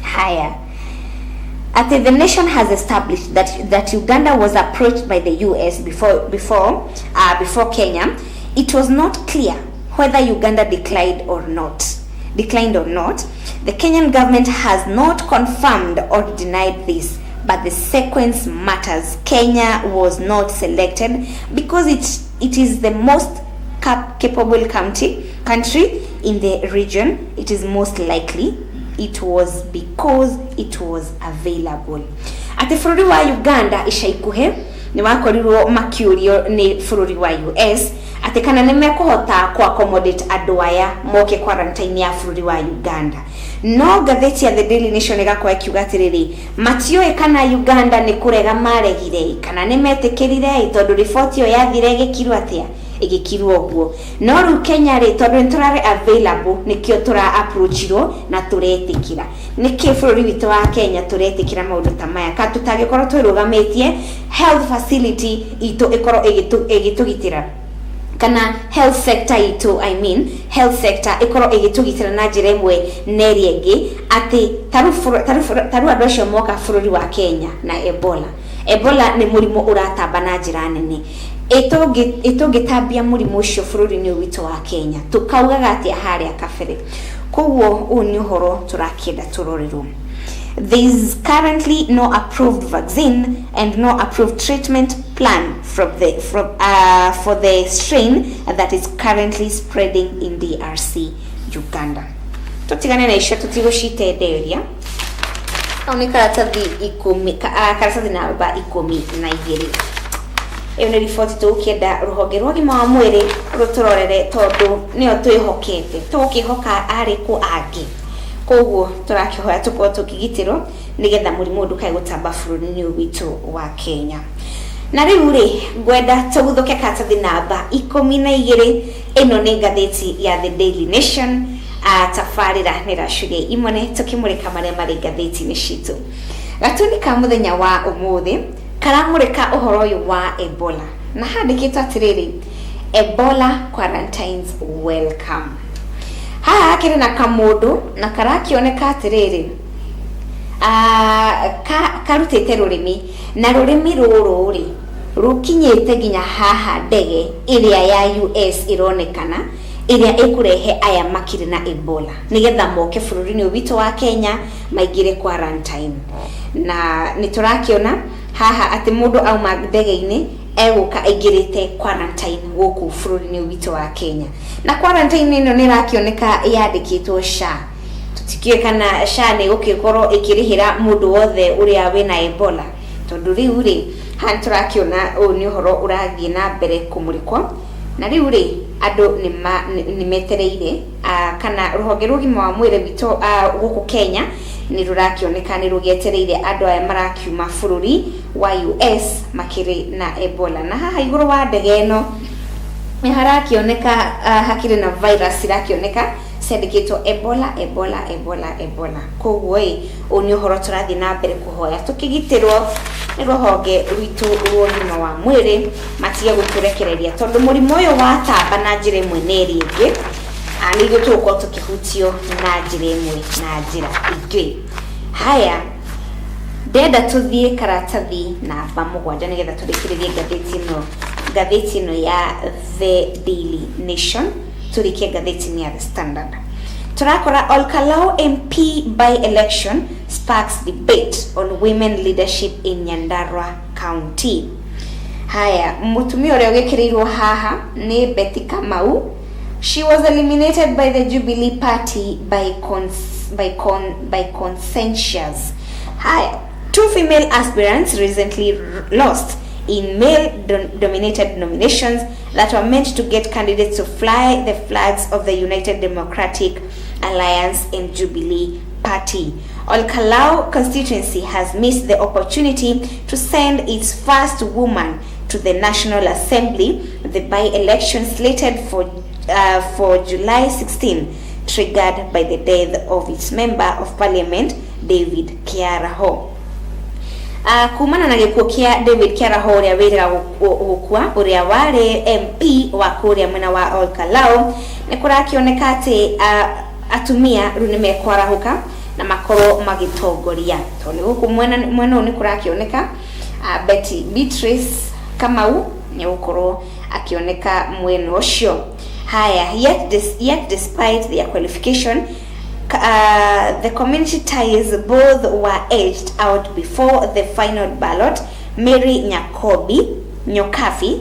S3: Haya, atĩ The Nation has established that Uganda was approached by the US before Kenya. It was not clear whether Uganda declined or not. The Kenyan government has not confirmed or denied this, but the sequence matters. Kenya was not selected because it is the most capable country in the region. It is most likely it was because it was available. Atĩ bũrũri wa Uganda ica ikuhĩ nĩ wakorirwo makĩũrio nĩ bũrũri wa US atĩ kana nĩ mekũhota ku accommodate andũ aya moke quarantine ya bũrũri wa Uganda, no ngathĩti ya The Daily Nation ĩgakorwo ĩkiuga atĩrĩrĩ, matiũĩ kana Uganda nĩ kũrega maregire kana nĩ metĩkĩrire, tondũ riboti ĩyo yathire ĩgĩkirwo atĩa, ĩgĩkirwo ũguo. No rĩu Kenya rĩ, tondũ nĩ tũrarĩ available, nĩkĩo tũra approachirwo na tũretĩkĩra. Nĩkĩ bũrũri witũ wa Kenya tũretĩkĩra maũndũ ta maya ka tũtangĩkorwo twĩrũgamĩtie health facility itũ ĩkorwo ĩgĩtũgitĩra, kana health sector itũ, I mean health sector ĩkorwo ĩgĩtũgitĩra na njĩra ĩmwe na ĩrĩa ĩngĩ, atĩ tarĩu andũ acio moka bũrũri wa Kenya na Ebola. Ebola nĩ mũrimũ ũratamba na njĩra nene. Ĩtũngĩtambia mũrimũ ũcio bũrũri-inĩ ũyũ witũ wa Kenya, tũkaugaga atĩa harĩa kabere? Koguo ũyũ nĩ ũhoro tũrakĩenda tũrorerwo. There is currently no approved vaccine and no approved treatment plan from the, from, for the strain that is currently spreading in DRC, Uganda. Tutigane na icio, tũtigũcitenderia. Kau nĩ karatathi 10, karatathi namba 12. Ĩyo nĩ riboti tũgũkĩenda rũhonge rwa ũgima wa mwĩrĩ rũtũrorere, tondũ nĩyo twĩhokete. Tũgũkĩhoka arĩkũ angĩ? Koguo tũrakĩhoya tũkorwo tũkĩgitĩrwo nĩgetha mũrimũ ũyũ ndũkae gũtamba bũrũri-inĩ ũyũ witũ wa Kenya. Na rĩu rĩ, ngwenda tũguthũke karatathi namba 12. Ĩno nĩ ngathĩti ya The Daily Nation. Tabarĩra nĩ Racuria Imone, tũkĩmũrĩka marĩa marĩ ngathĩti-inĩ citũ. Gatuni ka mũthenya wa ũmũthĩ karamũrĩka ũhoro ũyũ wa Ebola, na handĩkĩtwo atĩrĩrĩ, "Ebola quarantines welcome." Haha hakĩrĩ na kamũndũ na karakĩoneka atĩrĩrĩ, karutĩte rũrĩmĩ, na rũrĩmĩ rũrũ rĩ rũkinyĩte nginya haha ndege ĩrĩa ya US ĩronekana ĩrĩa ĩkũrehe aya makĩrĩ na Ebola nĩgetha moke bũrũri-inĩ ũyũ witũ wa Kenya maingĩre quarantine. Na nĩ tũrakĩona haha atĩ mũndũ auma ndege-inĩ egũka aingĩrĩte quarantine gũkũ bũrũri-inĩ ũyũ witũ wa Kenya. Na quarantine ĩno nĩ ĩrakĩoneka yandĩkĩtwo SHA. Tũtikĩũĩ kana SHA nĩ ĩgũgĩkorwo ĩkĩrĩhĩra mũndũ wothe ũrĩa wĩna Ebola, tondũ rĩu rĩ, haha nĩ tũrakĩona ũyũ nĩ ũhoro ũrathiĩ na mbere kũmũrĩkwo. Na rĩu rĩ, andũ nĩ metereire kana rũhonge rwa ũgima wa mwĩrĩ witũ gũkũ Kenya nĩ rũrakĩoneka nĩ rũgĩetereire andũ aya marakiuma bũrũri wa US makĩrĩ na Ebola. Na haha igũrũ wa ndege ĩno nĩ harakĩoneka hakĩrĩ na virus irakĩoneka ciandĩkĩtwo Ebola, Ebola, Ebola, Ebola. Koguo ĩ, ũyũ nĩ ũhoro tũrathiĩ na mbere kũhoya tũkĩgitĩrwo nĩ rũhonge rwitũ rwa ũgima wa mwĩrĩ, matige gũtũrekereria, tondũ mũrimũ ũyũ watamba na njĩra ĩmwe na ĩrĩa ĩngĩ, nĩ ithuĩ tũgũkorwo tũkĩhutio na njĩra ĩmwe na njĩra ĩngĩ. Haya, ndenda tũthiĩ karatathi namba 7 nĩgetha tũrĩkĩrĩrie ngathĩti ĩno ya The Daily Nation, tũrĩkie ngathĩti-inĩ ya The Standard. Tũrakora Olkalou MP by election sparks debate on women leadership in Nyandarua County. Haya, mũtumia ũrĩa ũgĩkĩrĩirwo haha nĩ Betty Kamau. She was eliminated by the Jubilee Party by consensus. Haya, two female aspirants recently lost in male dominated nominations that were meant to get candidates to fly the flags of the United Democratic Alliance and Jubilee Party. Olkalou constituency has missed the opportunity to send its first woman to the National Assembly. The by-election slated for July 16, triggered by the death of its member of parliament, David Kiaraho. Kumana na gĩkuũ kĩa David Kiaraho ũrĩa wĩrĩga gũkua, ũrĩa warĩ MP wa kũrĩa mwena wa Olkalou, nĩ kũrakĩoneka atĩ atumia rĩu nĩ mekwarahũka na makorwo magĩtongoria, tondũ nĩ gũkũ mwena ũyũ nĩ kũrakĩoneka Betty Beatrice Kamau nĩ gũkorwo akĩoneka mwena ũcio. Haya, yet despite their qualification, the community ties, both were edged out before the final ballot. Mary Nyakobi Nyokafi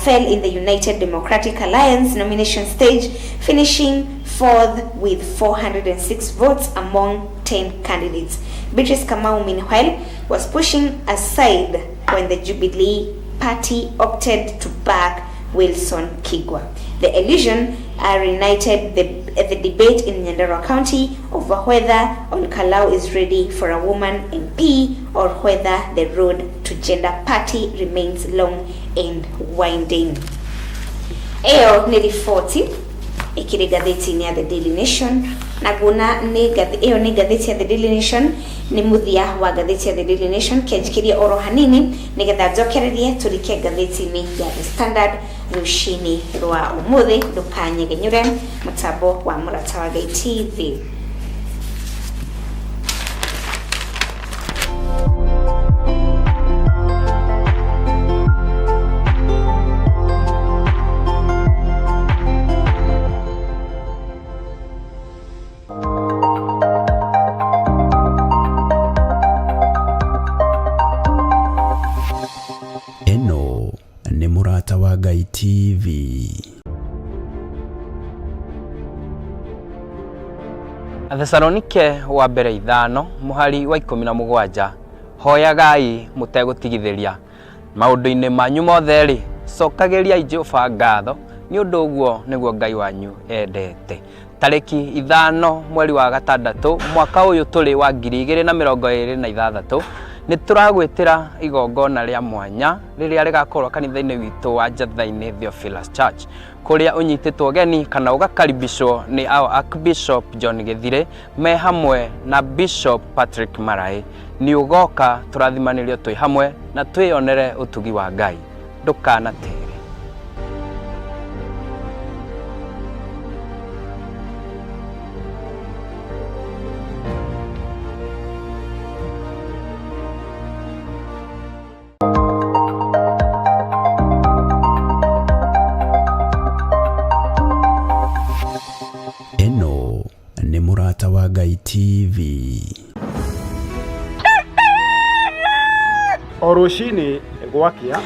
S3: fell in the United Democratic Alliance nomination stage, finishing fourth with 406 votes among 10 candidates. Beatrice Kamau, meanwhile, was pushing aside when the Jubilee Party opted to back Wilson Kigwa. The elision reignited the debate in Nyandarua County over whether Olkalou is ready for a woman MP or whether the road to gender party remains long and winding. Ĩyo nĩ riboti ĩkĩrĩ ngathĩti-inĩ ya The Daily Nation, na nguona nĩ ĩyo nĩ ngathĩti ya The Daily Nation, nĩ mũthia wa ngathĩti ya The Daily Nation. Kĩanjikĩrie oro hanini nĩgetha njokererie tũrike ngathĩti-inĩ ya The Standard rũcinĩ rwa ũmũthĩ. Ndũkanyegenyũre mũtambo wa Mũrata wa Ngai TV.
S2: Ĩno nĩ Mũrata wa Ngai TV.
S1: Athesalonike wa mbere 5 mũhari wa 17, hoyagai mũtegũtigithĩria. Maũndũ-inĩ manyu mothe-rĩ, cokagĩriai Jehova ngatho, nĩ ũndũ ũguo nĩguo Ngai wanyu endete. Tarĩki 5 mweri wa 6 mwaka ũyũ tũrĩ wa 2026, nĩ tũragwĩtĩra igongona rĩa mwanya rĩrĩa rĩgakorwo kanitha-inĩ witũ wa Njatha-inĩ Theophilus Church, kũrĩa ũnyitĩtwo ũgeni kana ũgakaribishwo nĩ our Archbishop John Gĩthire me hamwe na Bishop Patrick Maraĩ. Nĩ ũgoka tũrathimanĩrio twĩ hamwe na twĩyonere ũtugi wa Ngai. Ndũkanatere.
S2: Ĩno nĩ Mũrata wa Ngai TV.
S14: O rũcinĩ gwakĩa,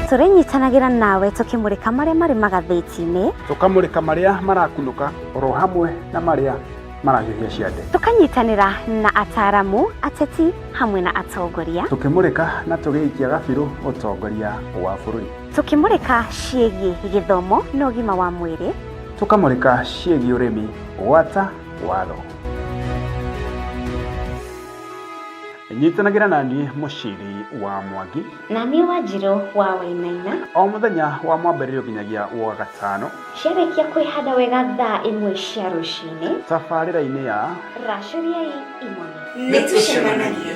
S3: Tũrĩnyitanagĩra nawe tũkĩmũrĩka marĩa marĩ magathĩti-inĩ,
S14: tũkamũrĩka marĩa marakunũka oro hamwe na marĩa marahiũhia ciande,
S3: tũkanyitanĩra na ataramu, ateti hamwe na atongoria,
S14: tũkĩmũrĩka na tũgĩikia gabirũ ũtongoria wa bũrũri,
S3: tũkĩmũrĩka ciĩgiĩ gĩthomo na ũgima wa mwĩrĩ,
S14: tũkamũrĩka ciĩgiĩ ũrĩmi gwata watho. Nyitanagĩra na niĩ Mũciri wa Mwangi
S3: na niĩ Wanjirũ wa Wainaina,
S14: o mũthenya wa mwambĩrĩrio nginyagia wa gatano,
S3: ciarĩkia kwĩhanda wega thaa 1 cia rũcinĩ,
S14: tabarĩra-inĩ ya
S3: Racũriai Imone.
S15: Nĩtũcemanagie.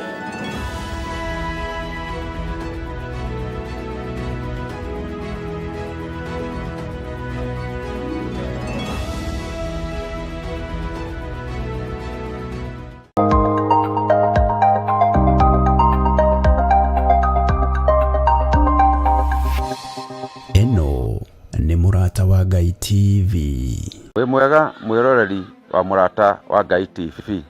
S2: Ĩno nĩ Mũrata wa Ngai TV.
S16: Wĩ mwega mwĩroreri wa Mũrata wa Ngai TV.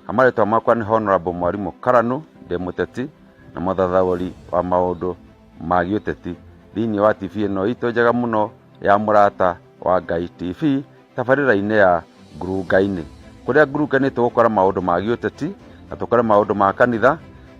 S16: Marĩtwa makwa nĩ Honorable Mwarimũ Karanu, ndĩ mũteti na mũthathaũri wa maũndũ ma gĩũteti thĩinĩ wa TV ĩno itũ njega mũno ya Mũrata wa Ngai TV, tabarĩra-inĩ ya Ngurunga-inĩ, kũrĩa ngurunga-inĩ tũgũkora maũndũ ma gĩũteti, na tũkore maũndũ ma kanitha.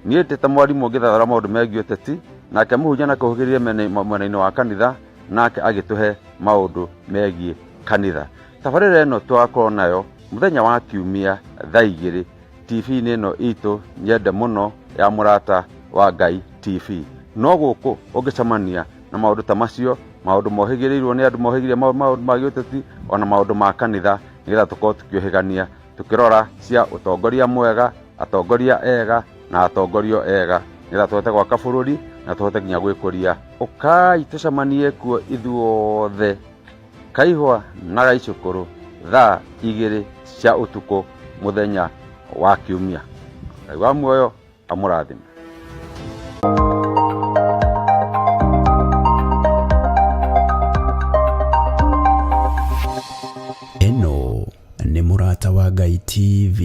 S16: Niĩ ndĩ ta mwarimũ ngĩthathaũra maũndũ megiĩ ũteti, nake mũhunjia nakũhũgĩrĩrie mwena-inĩ wa kanitha, nake agĩtũhe maũndũ megiĩ kanitha. Tabarĩra ĩno tũgakorwo nayo mũthenya wa Kiumia thaa 2 TV-inĩ ĩno itũ nyende mũno ya Mũrata wa Ngai TV. No gũkũ ũngĩcemania na maũndũ ta macio, maũndũ mohĩgĩrĩirwo nĩ andũ mohĩgĩrĩire maũndũ ma gĩũteti ona maũndũ ma kanitha, nĩgetha tũkorwo tũkĩũhĩgania tũkĩrora cia ũtongoria mwega, atongoria ega na atongorio ega, nĩgetha tũhote gwaka bũrũri na tũhote nginya gwĩkũria. Ũkai tũcemanie kuo ithuothe Kaihwa na Gaicũkũrũ thaa 2 cia ũtukũ mũthenya wa Kiumia. Ngai wa muoyo amũrathime.
S2: Ĩno nĩ Mũrata wa Ngai TV.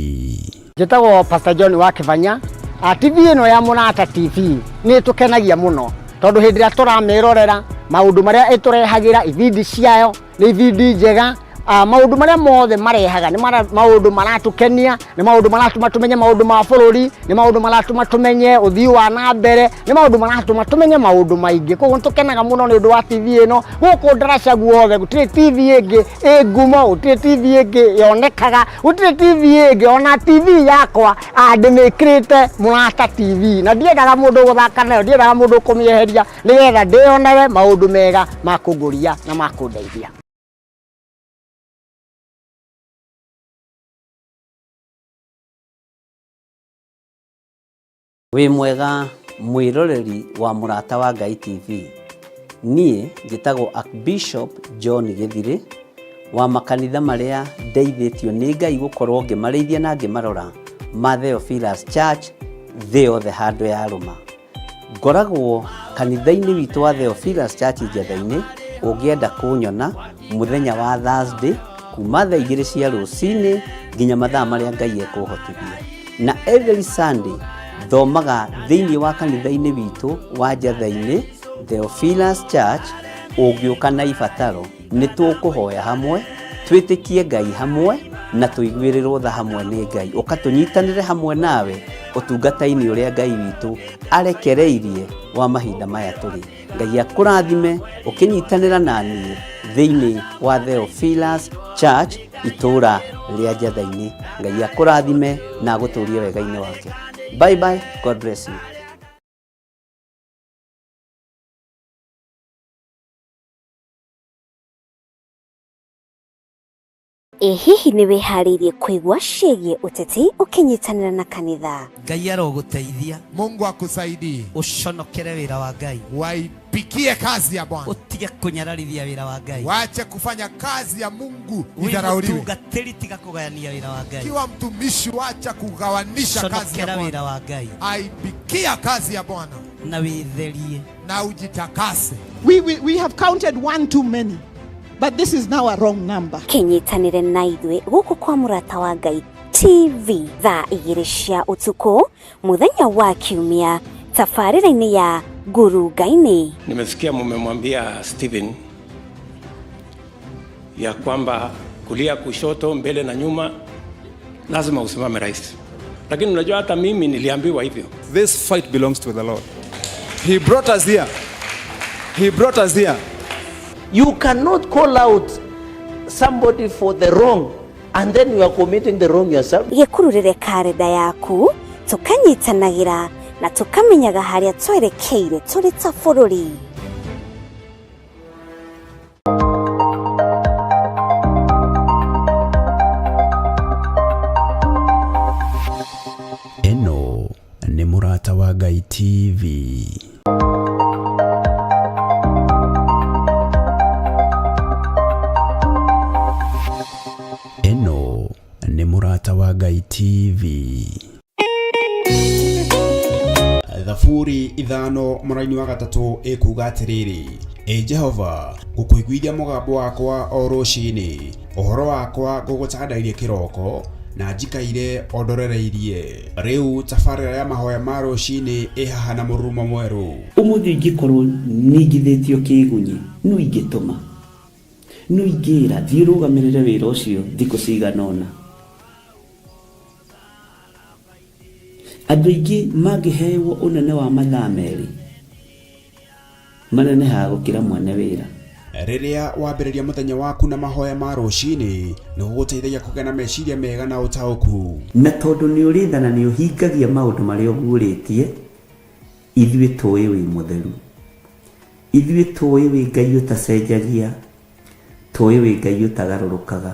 S15: Njĩtagwo Pastor John wa Kĩbanya. Ah, TV ĩno ya Mũrata TV nĩ ĩtũkenagia mũno tondũ hĩndĩ ĩrĩa tũramĩrorera maũndũ marĩa ĩtũrehagĩra ibindi ciayo nĩ ibindi njega. Ah, maũndũ marĩa mothe marehaga nĩ maũndũ maratũkenia, nĩ maũndũ maratũma tũmenye maũndũ ma bũrũri, nĩ maũndũ maratũma tũmenye ũthii wa na mbere, nĩ maũndũ maratũma tũmenye maũndũ maingĩ. Koguo nĩ tũkenaga mũno nĩ ũndũ wa TV ĩno gũkũ ndaraca guothe gũtirĩ TV ĩngĩ ĩ ngumo, gũtirĩ TV ĩngĩ yonekaga, gũtirĩ TV ĩngĩ ona TV yakwa ndĩmĩkĩrĩte Mũrata TV na ndiendaga mũndũ gũthaka nayo, ndiendaga mũndũ kũmĩeheria nĩgetha ndĩyonere maũndũ mega ma kũngũria na ma kũndeithia.
S17: Wĩ mwega mwĩroreri wa Mũrata wa Ngai TV. Niĩ njĩtagwo Archbishop John Gĩthirĩ wa makanitha marĩa ndeithĩtio nĩ Ngai gũkorwo ngĩmarĩithia na ngĩmarora ma Theophilus Church thĩ yothe handũ yarũma. Ngoragwo kanitha-inĩ witũ wa Theophilus Church Njetha-inĩ, ũngĩenda kũnyona mũthenya wa Thursday kuma thaa 2 cia rũcinĩ nginya mathaa marĩa Ngai ekũhotithia. Na every Sunday thomaga thĩinĩ wa kanitha-inĩ witũ wa Njetha-inĩ Theophilus Church, ũngĩũka na ibataro nĩ tũkũhoya hamwe, twĩtĩkie Ngai hamwe na tũiguĩrĩrwo tha hamwe nĩ Ngai. Ũka tũnyitanĩre hamwe nawe ũtungata-inĩ ũrĩa Ngai witũ arekereirie wa mahinda maya tũrĩ. Ngai akũrathime ũkĩnyitanĩra na niĩ thĩinĩ wa Theophilus Church itũũra rĩa Njetha-inĩ. Ngai akũrathime na agũtũrie wega-inĩ wake. Bye bye, God bless you.
S3: Ĩ hihi nĩ wĩharĩirie kũigua ciĩgiĩ ũteti ũkĩnyitanĩra na kanitha?
S18: Ngai arogũteithia.
S19: Mungu akusaidie.
S18: Ũconokere wĩra wa Ngai.
S19: Waipikie kazi ya Bwana.
S18: Ũtige kũnyararithia wĩra wa Ngai.
S19: Wache kufanya kazi ya Mungu
S18: Wĩ
S19: idharauliwe.
S18: mũtungatĩri tiga kũgayania wĩra wa Ngai.
S19: Kiwa mtumishi, wacha kugawanisha kazi ya
S18: Conokera wĩra
S19: Bwana.
S18: wa Ngai.
S19: Aipikia kazi ya Bwana
S18: Na wĩtherie.
S19: na ujitakase.
S20: We have counted one too many, but this is now a wrong number.
S3: Kĩnyitanĩre na ithuĩ gũkũ kwa Mũrata wa Ngai TV thaa 2 cia ũtukũ mũthenya wa Kiumia tabarĩra-inĩ ya Ngurunga-inĩ.
S6: Nimesikia mumemwambia Stephen ya kwamba kulia, kushoto, mbele na nyuma lazima usimame rais, lakini unajua hata mimi niliambiwa hivyo.
S21: This fight belongs to the Lord. He brought us here. He brought us here.
S22: You cannot call out somebody for the wrong and then you are committing the wrong yourself.
S3: Gĩkururĩre karenda yaku tũkanyitanagĩra na tũkamenyaga harĩa twerekeire tũrĩ ta bũrũri.
S2: Ĩno nĩ Mũrata wa Ngai TV. Ĩno nĩ Mũrata wa Ngai TV.
S23: Thaburi 5 mũraini wa 3 ĩkuga atĩrĩrĩ, Ĩ Jehova, ngũkũiguithia mũgambo wakwa o rũcinĩ, ũhoro wakwa ngũgũtandairie kĩroko, na njikaire o ndorereirie. Rĩu tabarĩra ya mahoya ma rũcinĩ ĩ haha na mũrurumo mwerũ.
S24: Ũmũthĩ ingĩkorwo ningithĩtio kĩgunyi, nũ ingĩtũma? Nũ ingĩra thiĩ ũrũgamĩrĩre wĩra ũcio thikũ cigana ũna? Andũ aingĩ mangĩhewo ũnene wa mathaa merĩ, manenehaga gũkĩra mwene wĩra.
S23: Rĩrĩa wambĩrĩria mũthenya waku na mahoya ma rũcinĩ, nĩ gũgũteithagia kũgĩa na meciria mega na ũtaũku.
S24: Na tondũ nĩ ũrĩ tha na nĩ ũhingagia maũndũ marĩa ũguũrĩtie, ithuĩ tũũĩ wĩ mũtheru. Ithuĩ tũũĩ wĩ Ngai ũtacenjagia, tũũĩ wĩ Ngai ũtagarũrũkaga.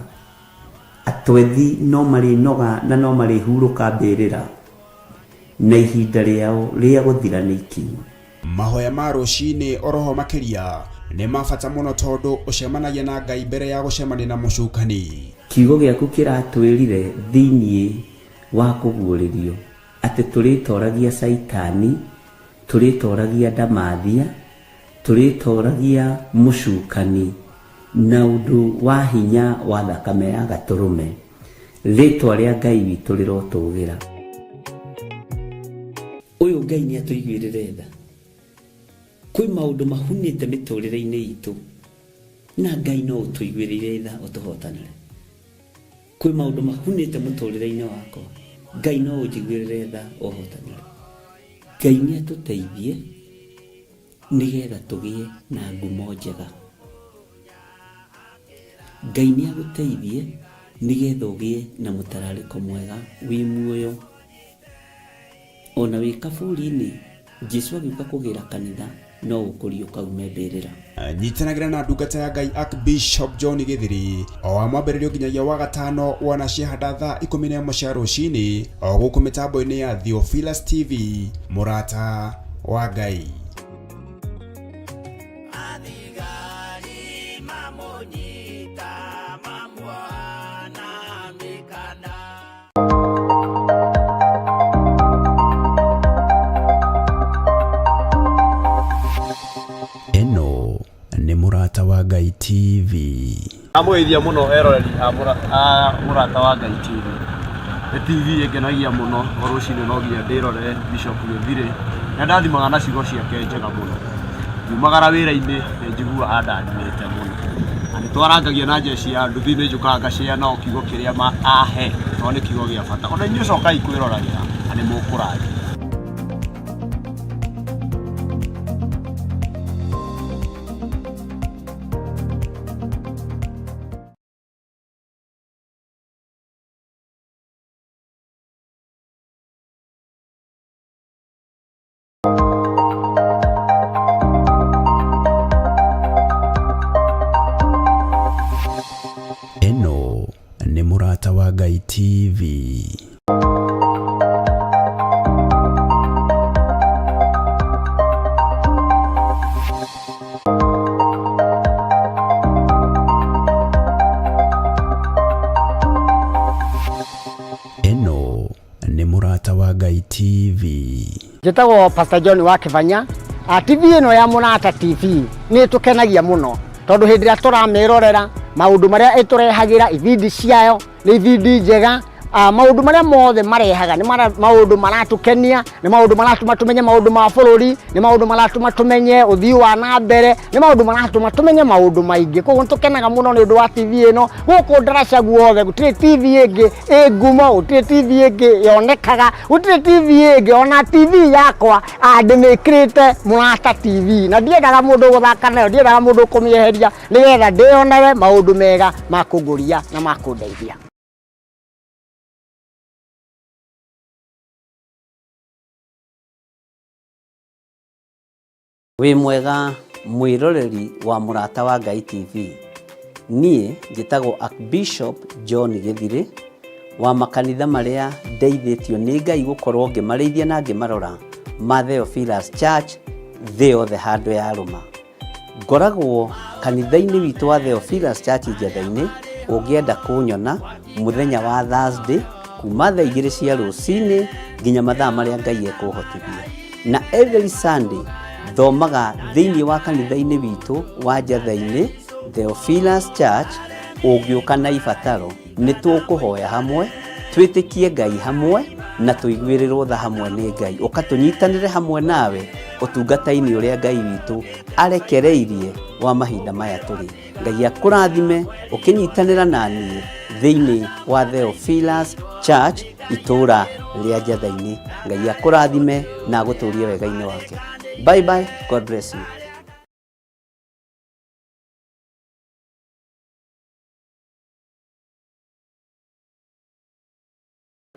S24: Atwethi no marĩnoga na no marĩhurũka mbĩrĩra, na ihinda rĩao rĩa gũthira nĩ ikinyu.
S23: Mahoya ma rũcinĩ oroho makĩria nĩ ma bata mũno tondũ ũcemanagia na Ngai mbere ya gũcemania na mũcukani.
S24: Kiugo gĩaku kĩratwĩrire thĩinĩ wa kũguũrĩrio atĩ tũrĩtoragia Caitani, tũrĩtoragia ndamathia, tũrĩtoragia mũcukani na ũndũ wa hinya wa thakame ya Gatũrũme. Rĩtwa rĩa Ngai witũ rĩrotũgĩra. Ũyũ Ngai nĩ atũiguĩrĩre tha. Kwĩ maũndũ mahunĩte mĩtũrĩre-inĩ itũ na Ngai no ũtũiguĩrĩire tha ũtũhotanĩre. Kwĩ maũndũ mahunĩte mũtũrĩre-inĩ wakwa, Ngai no ũnjiguĩrĩre tha ũhotanĩre. Ngai nĩ atũteithie nĩgetha tũgĩe na ngumo njega. Ngai nĩ agũteithie nĩgetha ũgĩe na mũtararĩko mwega wĩ muoyo. Ona wĩ kaburi-inĩ, Jesu agĩũka kũgĩra kanitha no ũkũriũka ume mbĩrĩra.
S23: Nyitanagĩra na ndungata ya Ngai Archbishop John Gĩthiri o wa mwambĩrĩrio nginyagia wa gatano wana ciahanda thaa 11 cia rũcinĩ o gũkũ mĩtambo-inĩ ya Theophilus TV mũrata wa Ngai.
S2: Ĩno nĩ Mũrata wa Ngai TV.
S4: Ndamũgeithia mũno eroreri a Mũrata wa Ngai TV. Nĩ TV ĩngenagia mũno o rũcinĩ no nginya ndĩrorere Bishop Gĩthirĩ. Nĩ andathimaga na ciugo ciake njega mũno. Ngiumagara wĩra-inĩ nĩ njiguaga andathimĩte mũno. Na nĩ twarangagia na njeci ya nduthi nĩ njũkaga ngacĩa nao kiugo kĩrĩa ma ahe tondũ nĩ kiugo gĩa bata. Ona inyuĩ cokai kwĩroragĩra na nĩ mũkũrathimwo.
S2: Ĩno nĩ Mũrata wa Ngai TV. Ĩno nĩ Mũrata wa Ngai TV.
S15: Njĩtagwo Pastor John wa Kĩbanya. Ah, TV ĩno ya Mũrata TV nĩ ĩtũkenagia mũno tondũ hĩndĩ ĩrĩa tũramĩrorera maũndũ marĩa ĩtũrehagĩra ibindi ciayo nĩ ibindi njega. Ah, maũndũ marĩa mothe marehaga nĩ maũndũ maratũkenia, nĩ maũndũ maratũma tũmenye maũndũ ma bũrũri, nĩ maũndũ maratũma tũmenye ũthii wa na mbere, nĩ maũndũ maratũma tũmenye maũndũ maingĩ. Koguo nĩ tũkenaga mũno nĩ ũndũ wa TV ĩno gũkũ ndaraca guothe gũtirĩ TV ĩngĩ ĩ ngumo, gũtirĩ TV ĩngĩ yonekaga, gũtirĩ TV ĩngĩ ona TV yakwa ah, ndĩmĩkĩrĩte Mũrata TV na ndiendaga mũndũ gũthaka nayo, ndiendaga mũndũ kũmĩeheria nĩgetha ndĩyonere maũndũ mega ma kũngũria na ma kũndeithia.
S17: Wĩ mwega mwĩroreri wa Mũrata wa Ngai TV. Niĩ njĩtagwo Archbishop John Gĩthirĩ wa makanitha marĩa ndeithĩtio nĩ Ngai gũkorwo ngĩmarĩithia na ngĩmarora ma Theophilus Church thĩ yothe handũ yarũma. Ngoragwo kanitha-inĩ witũ wa Theophilus Church Njetha-inĩ, ũngĩenda kũnyona mũthenya wa Thursday kuma thaa igĩrĩ cia rũcinĩ nginya mathaa marĩa Ngai ekũhotithia. Na every Sunday thomaga thĩinĩ wa kanitha-inĩ witũ wa Njetha-inĩ Theophilus Church, ũngĩũka na ibataro nĩ tũkũhoya hamwe, twĩtĩkie Ngai hamwe na tũiguĩrĩrwo tha hamwe nĩ Ngai. Ũka tũnyitanĩre hamwe nawe ũtungata-inĩ ũrĩa Ngai witũ arekereirie wa mahinda maya tũrĩ. Ngai akũrathime ũkĩnyitanĩra na niĩ thĩinĩ wa Theophilus Church Itũũra rĩa Njatha-inĩ. Ngai akũrathime na agũtũrie wega-inĩ wake. Bye bye, God bless you.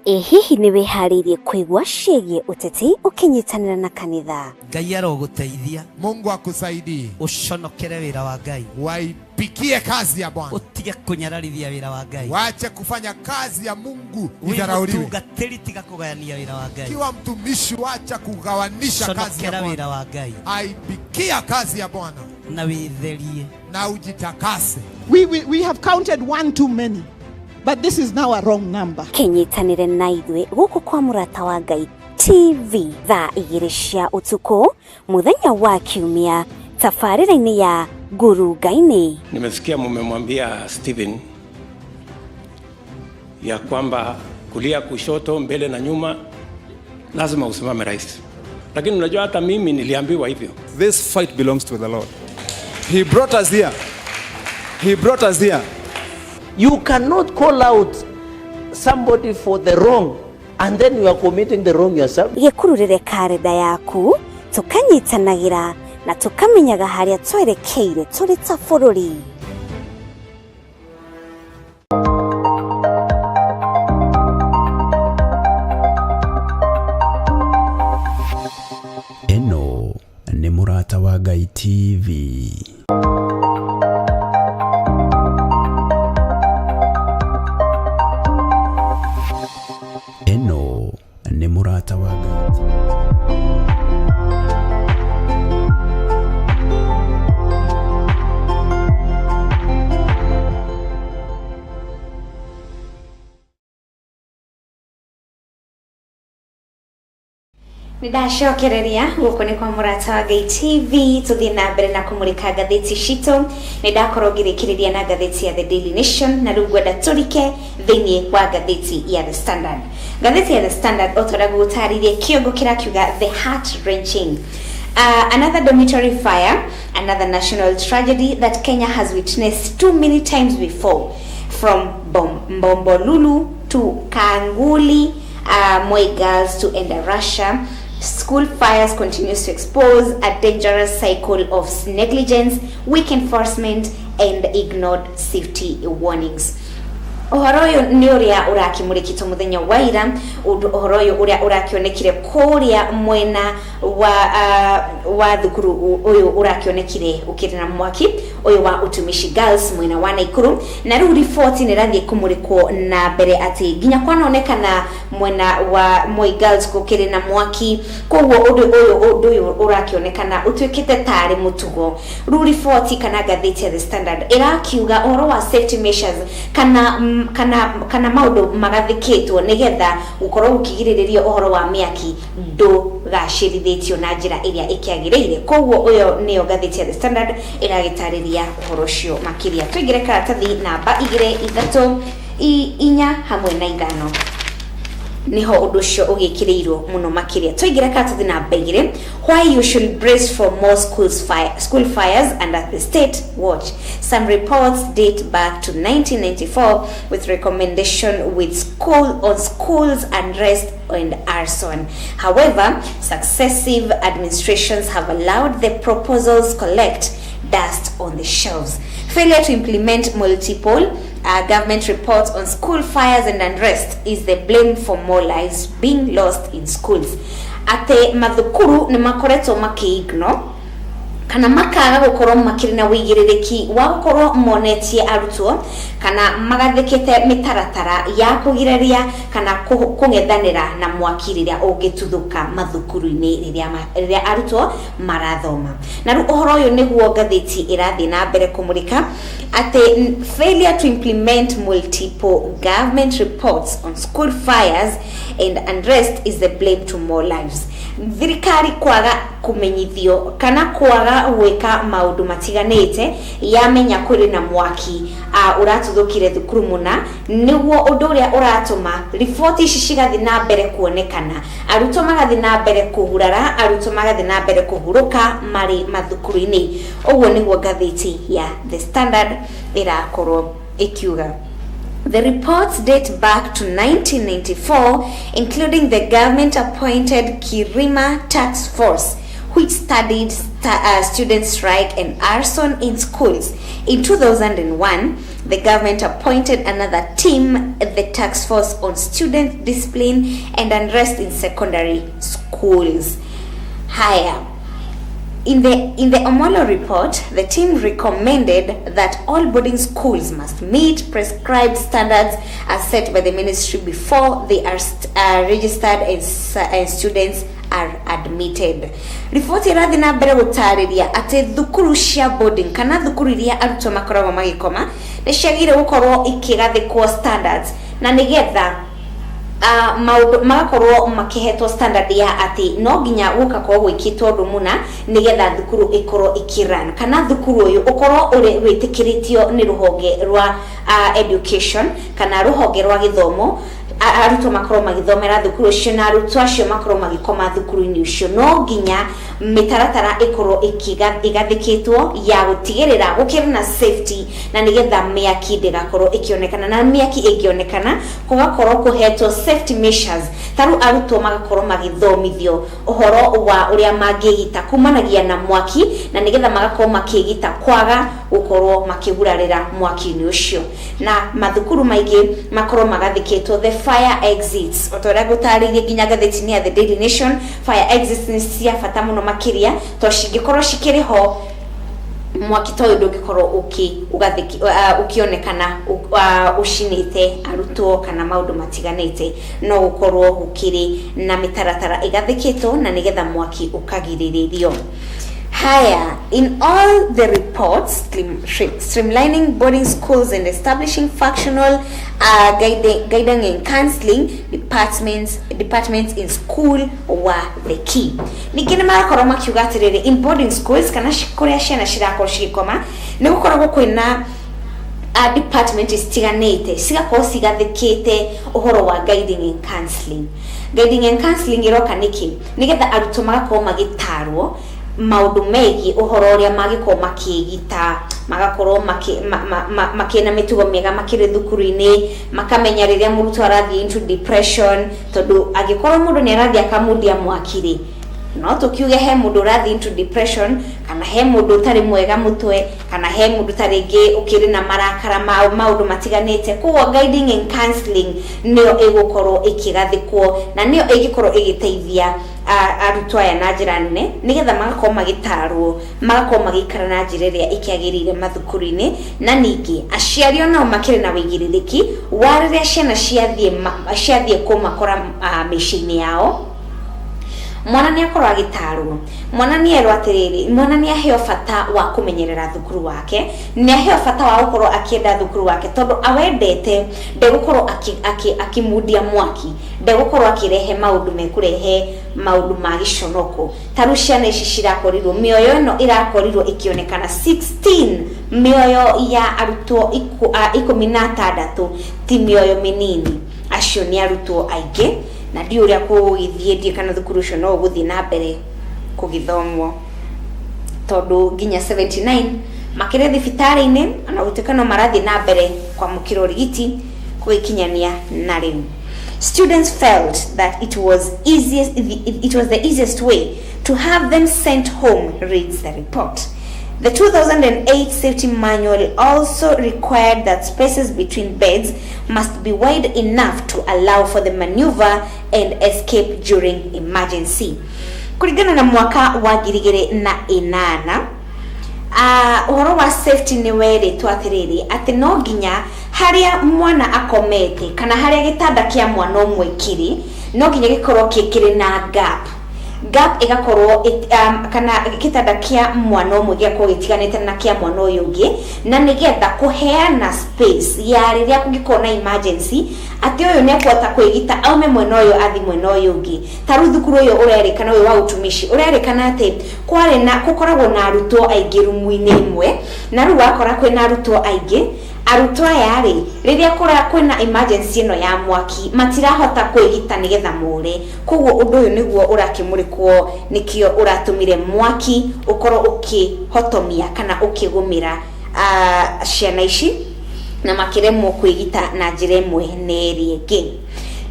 S3: Ĩ hihi nĩ wĩharĩirie kũigua ciĩgiĩ ũteti ũkĩnyitanĩra na kanitha?
S18: Ngai arogũteithia.
S19: Mungu akusaidie.
S18: Ũconokere wĩra wa Ngai.
S19: Waipikie kazi ya Bwana.
S18: Ũtige kũnyararithia wĩra wa Ngai.
S19: Wache kufanya kazi ya Mungu
S18: Wĩ
S19: idharauliwe.
S18: mũtungatĩri tiga kũgayania wĩra wa Ngai.
S19: Kiwa mtumishi, wacha kugawanisha kazi ya
S18: Conokera
S19: Bwana.
S18: wĩra wa Ngai.
S19: Aipikia kazi ya Bwana
S18: Na wĩtherie.
S19: na ujitakase.
S20: We have counted one too many, but this is now a wrong number.
S3: Kĩnyitanĩre na ithuĩ gũkũ kwa Mũrata wa Ngai TV thaa 2 cia ũtukũ mũthenya wa Kiumia tabarĩra-inĩ ya Ngurunga-inĩ.
S6: Nimesikia mumemwambia Stephen ya kwamba kulia, kushoto, mbele na nyuma lazima usimame rais, lakini unajua hata mimi niliambiwa hivyo.
S21: This fight belongs to the Lord. He brought us here. He brought us here.
S22: You cannot call out somebody for the wrong and then you are committing the wrong yourself.
S3: Gĩkururĩre karenda yaku tũkanyitanagĩra na tũkamenyaga harĩa twerekeire tũrĩ ta bũrũri.
S2: Ĩno nĩ Mũrata wa Ngai TV. Ĩno nĩ Mũrata wa Ngai TV.
S3: Nĩ ndacokereria gũkũ nĩ kwa Mũrata wa Ngai TV tũthiĩ na mbere na kũmũrĩka ngathĩti citũ. Nĩ ndakorwo ngĩrĩkĩrĩria na ngathĩti ya The Daily Nation, na rĩu ngwenda tũrike thĩinĩ wa ngathĩti ya The Standard. Ngathĩti ya The Standard o ta ũrĩa ngũgũtarĩirie, kĩongo kĩrakiuga the heart wrenching. Another dormitory fire, another national tragedy that Kenya has witnessed too many times before. From Bombolulu to Kanguli, Moi Girls to Endarasha, school fires continues to expose a dangerous cycle of negligence, weak enforcement, and ignored safety warnings. Ũhoro ũyũ nĩ ũrĩa ũrakĩmũrĩkĩtwo mũthenya wa ira, ũndũ ũhoro ũyũ ũrĩa ũrakĩonekire kũrĩa mwena wa thukuru ũyũ ũrakĩonekire ũkĩrĩ na mwaki ũyũ wa Utumishi Girls mwena wa Naikuru. Na rĩu riboti nĩ ĩrathiĩ kũmũrĩkwo na mbere atĩ nginya kwanonekana mwena wa Moi Girls gũkĩrĩ na mwaki, koguo ũndũ ũyũ ũrakĩonekana ũtuĩkĩte tarĩ mũtugo. Rĩu riboti kana ngathĩti ya The Standard ĩrakiuga ũhoro wa safety measures kana maũndũ magathĩkĩtwo nĩgetha gũkorwo gũkĩgirĩrĩrio ũhoro wa mĩaki ndũgacĩrithĩtio na njĩra ĩrĩa ĩkĩagĩrĩire. Koguo ũyũ nĩyo ngathĩti ya The Standard ĩragĩtarĩria ũhoro ũcio makĩria. Tũingĩre karatathi namba 2, 3, 4 hamwe na 5 niho ũndũ ũcio ũgĩkĩrĩirwo mũno makĩria. Tũingĩre karatathi namba 2, why you should brace for more school fires under the state watch. Some reports date back to 1994 with recommendation with school on schools unrest and arson. However, successive administrations have allowed the proposals collect dust on the shelves. Failure to implement multiple government reports on school fires and unrest is the blame for more lives being lost in schools. Ate mathukuru nĩ makoretwo makĩigno kana makaga gũkorwo makĩrĩ na wĩigĩrĩrĩki wa gũkorwo monetie arutwo kana magathĩkĩte mĩtaratara ya kũgirĩrĩria kana kũng'ethanĩra na mwaki rĩrĩa ũngĩtuthũka mathukuru-inĩ rĩrĩa arutwo marathoma. Na rĩu ũhoro ũyũ nĩguo ngathĩti ĩrathiĩ na mbere kũmũrĩka atĩ failure to implement multiple government reports on school fires and unrest is the blame to more lives. Thirikari kwaga kũmenyithio kana kwaga gwĩka maũndũ matiganĩte yamenya kũrĩ na mwaki ũratuthũkire thukuru mũna, nĩguo ũndũ ũrĩa ũratũma riboti ici cigathiĩ na mbere kuonekana, arutwo magathiĩ na mbere kũgurara, arutwo magathiĩ na mbere kũhurũka marĩ mathukuru-inĩ. Ũguo nĩguo ngathĩti ya The Standard ĩrakorwo ĩkiuga. The reports date back to 1994, including the government appointed Kirima Task Force, which studied student strike and arson in schools. In 2001, the government appointed another team, the Task Force on Student Discipline and Unrest in Secondary Schools. Higher. In the Omolo report, the team recommended that all boarding schools must meet prescribed standards as set by the ministry before they are registered and students are admitted. Riboti ĩrathiĩ na mbere gũtarĩria atĩ thukuru cia boarding kana thukuru iria arutwo makoragwo magĩkoma nĩ ciagĩrĩire gũkorwo ikĩgathĩkwo standards na nĩgetha maũndũ magakorwo makĩhetwo standard ya atĩ no nginya gũgakorwo gwĩkĩtwo ũndũ mũna nĩgetha thukuru ĩkorwo ĩkĩrun kana thukuru ũyũ ũkorwo ũrĩ wĩtĩkĩrĩtio nĩ rũhonge rwa education kana rũhonge rwa gĩthomo, arutwo makorwo magĩthomera thukuru ũcio na arutwo acio makorwo magĩkoma thukuru-inĩ ũcio, no nginya mĩtaratara ĩkorwo ĩgathĩkĩtwo ya gũtigĩrĩra gũkĩrĩ na safety na nĩgetha mĩaki ndĩgakorwo ĩkĩonekana, na mĩaki ĩngĩonekana gũgakorwo kũhetwo safety measures, ta rĩu arutwo magakorwo magĩthomithio ũhoro wa ũrĩa mangĩgita kumanagia na mwaki na nĩgetha magakorwo makĩgita kwaga gũkorwo makĩgurarĩra mwaki-inĩ ũcio, na mathukuru maingĩ makorwo magathĩkĩtwo the fire exits o ta ũrĩa ngũtarĩirie nginya ngathĩti-inĩ ya The Daily Nation. Fire exits nĩ cia bata mũno makĩria tondũ cingĩkorwo cikĩrĩ ho, mwaki ta ũyũ ndũngĩkorwo ũkĩonekana ũcinĩte arutwo kana maũndũ matiganĩte, no gũkorwo gũkĩrĩ na mĩtaratara ĩgathĩkĩtwo na nĩgetha mwaki ũkagirĩrĩrio. Higher. In all the reports, streamlining boarding schools and establishing functional guiding and counseling departments in school were the key. Ningĩ nĩ marakorwo makiuga atĩrĩrĩ, in boarding schools kana kũrĩa ciana cirakorwo cigĩkoma nĩ gũkoragwo kwĩna department citiganĩte cigakorwo cigathĩkĩte ũhoro wa guiding and counseling. Guiding and counseling ĩroka nĩkĩ? Nĩgetha arutwo magakorwo magĩtarwo maũndũ megiĩ ũhoro ũrĩa mangĩkorwo makĩgita, magakorwo makĩna mĩtugo mĩega makĩrĩ thukuru-inĩ, makamenya rĩrĩa mũrutwo arathiĩ into depression, tondũ angĩkorwo mũndũ nĩ arathiĩ akamundia mwaki rĩ, no tũkiuge he mũndũ ũrathiĩ into depression kana he mũndũ ũtarĩ mwega mũtwe kana he mũndũ ta rĩngĩ ũkĩrĩ na marakara ma maũndũ matiganĩte. Koguo guiding and counseling nĩyo ĩgũkorwo ĩkĩgathĩkwo na nĩyo ĩngĩkorwo ĩgĩteithia arutwo aya na njĩra nene, nĩgetha magakorwo magĩtarwo, magakorwo magĩikara na njĩra ĩrĩa ĩkĩagĩrĩire mathukuru-inĩ. Na ningĩ aciari onao makĩrĩ na wĩigĩrĩrĩki wa rĩrĩa ciana ciathiĩ kũmakora mĩciĩ-inĩ yao, mwana nĩ akorwo agĩtarwo, mwana nĩ erwo atĩrĩrĩ, mwana nĩ aheo bata wa kũmenyerera thukuru wake, nĩ aheo bata wa gũkorwo akĩenda thukuru wake, tondũ awendete ndegũkorwo akĩmundia mwaki, ndegũkorwo akĩrehe maũndũ mekũrehe maũndũ ma gĩconoko. Ta rĩu ciana ici cirakorirwo, mĩoyo ĩno ĩrakorirwo ĩkĩonekana 16, mĩoyo ya arutwo 16 ti mĩoyo mĩnini, acio nĩ arutwo aingĩ, na ndiũ ũrĩa kũgũgĩthiĩ, ndiũ kana thukuru ũcio no ũgũthiĩ na mbere kũgĩthomwo, tondũ nginya 79 makĩrĩ thibitarĩ-inĩ, ona gũtuĩka no marathiĩ na mbere kwamũkĩra ũrigiti kũgĩkinyania na rĩu. Students felt that it was the easiest way to have them sent home, reads the report. The 2008 safety manual also required that spaces between beds must be wide enough to allow for the maneuver and escape during emergency. Kũringana na mwaka wa 2008, ũhoro wa safety nĩ werĩtwo atĩrĩrĩ, atĩ no nginya harĩa mwana akomete kana harĩa gĩtanda kĩa mwana ũmwe kĩrĩ no nginya gĩkorwo kĩrĩ na gap ĩgakorwo kana gĩtanda kĩa mwana ũmwe gĩgakorwo gĩtiganĩte na kĩa mwana ũyũ ũngĩ, na nĩgetha kũheana space ya rĩrĩa kũngĩkorwo na emergency, atĩ ũyũ nĩ ekũhota kwĩgita aume mwena ũyũ athi mwena ũyũ ũngĩ. Ta rĩu thukuru ũyũ ũrerĩkana, ũyũ wa utumishi, ũrerĩkana atĩ kwarĩ na gũkoragwo na arutwo aingĩ rumu-inĩ ĩmwe, na rĩu wakora kwĩna arutwo aingĩ, arutwo aya rĩ, rĩrĩa kwĩna emergency ĩno ya mwaki matirahota kwĩgita nĩgetha more. Koguo ũndũ ũyũ nĩguo ũrakĩmũrĩkwo, nĩkĩo ũratũmire mwaki ũkorwo ũkĩhotomia kana ũkĩgũmĩra ciana ici. Na makĩremwo kwĩgita na njĩra ĩmwe na ĩrĩa ĩngĩ.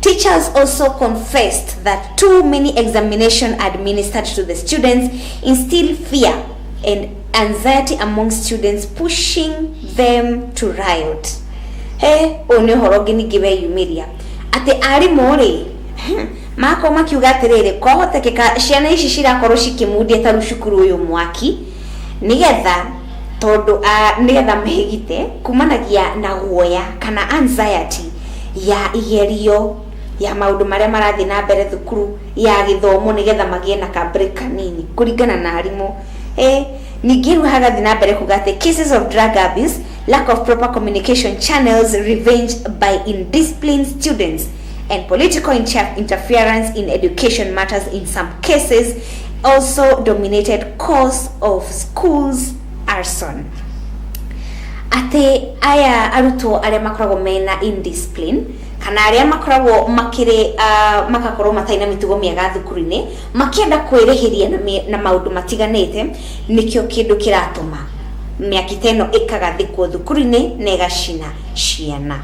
S3: Teachers also confessed that too many examinations administered to the students instill fear and anxiety among students, pushing them to riot. He ũyũ nĩ ũhoro ũngĩ ningĩ weyumĩria atĩ arimũ rĩ makorwo makiuga atĩrĩrĩ, kwahotekeka ciana ici cirakorwo cikĩmundia ta rĩu cukuru ũyũ mwaki nĩgetha tondũ nĩgetha mehĩgite kumanagia na guoya kana anxiety ya igerio, ya maũndũ marĩa marathiĩ na mbere thukuru ya gĩthomo, nĩgetha magĩe na ka break kanini kũringana na arimũ. Ningĩ rĩu hagathiĩ na mbere kuga atĩ cases of drug abuse, lack of proper communication channels, revenge by indisciplined students and political interference in education matters in some cases also dominated cause of schools arson. Atĩ aya arutwo arĩa makoragwo mena indiscipline kana arĩa makoragwo makĩrĩ makakorwo matarĩ na mĩtugo mĩega thukuru-inĩ, makĩenda kwĩrĩhĩria na maũndũ matiganĩte, nĩkĩo kĩndũ kĩratũma mĩaki ta ĩno ĩkagathĩkwo thukuru-inĩ na ĩgacina ciana.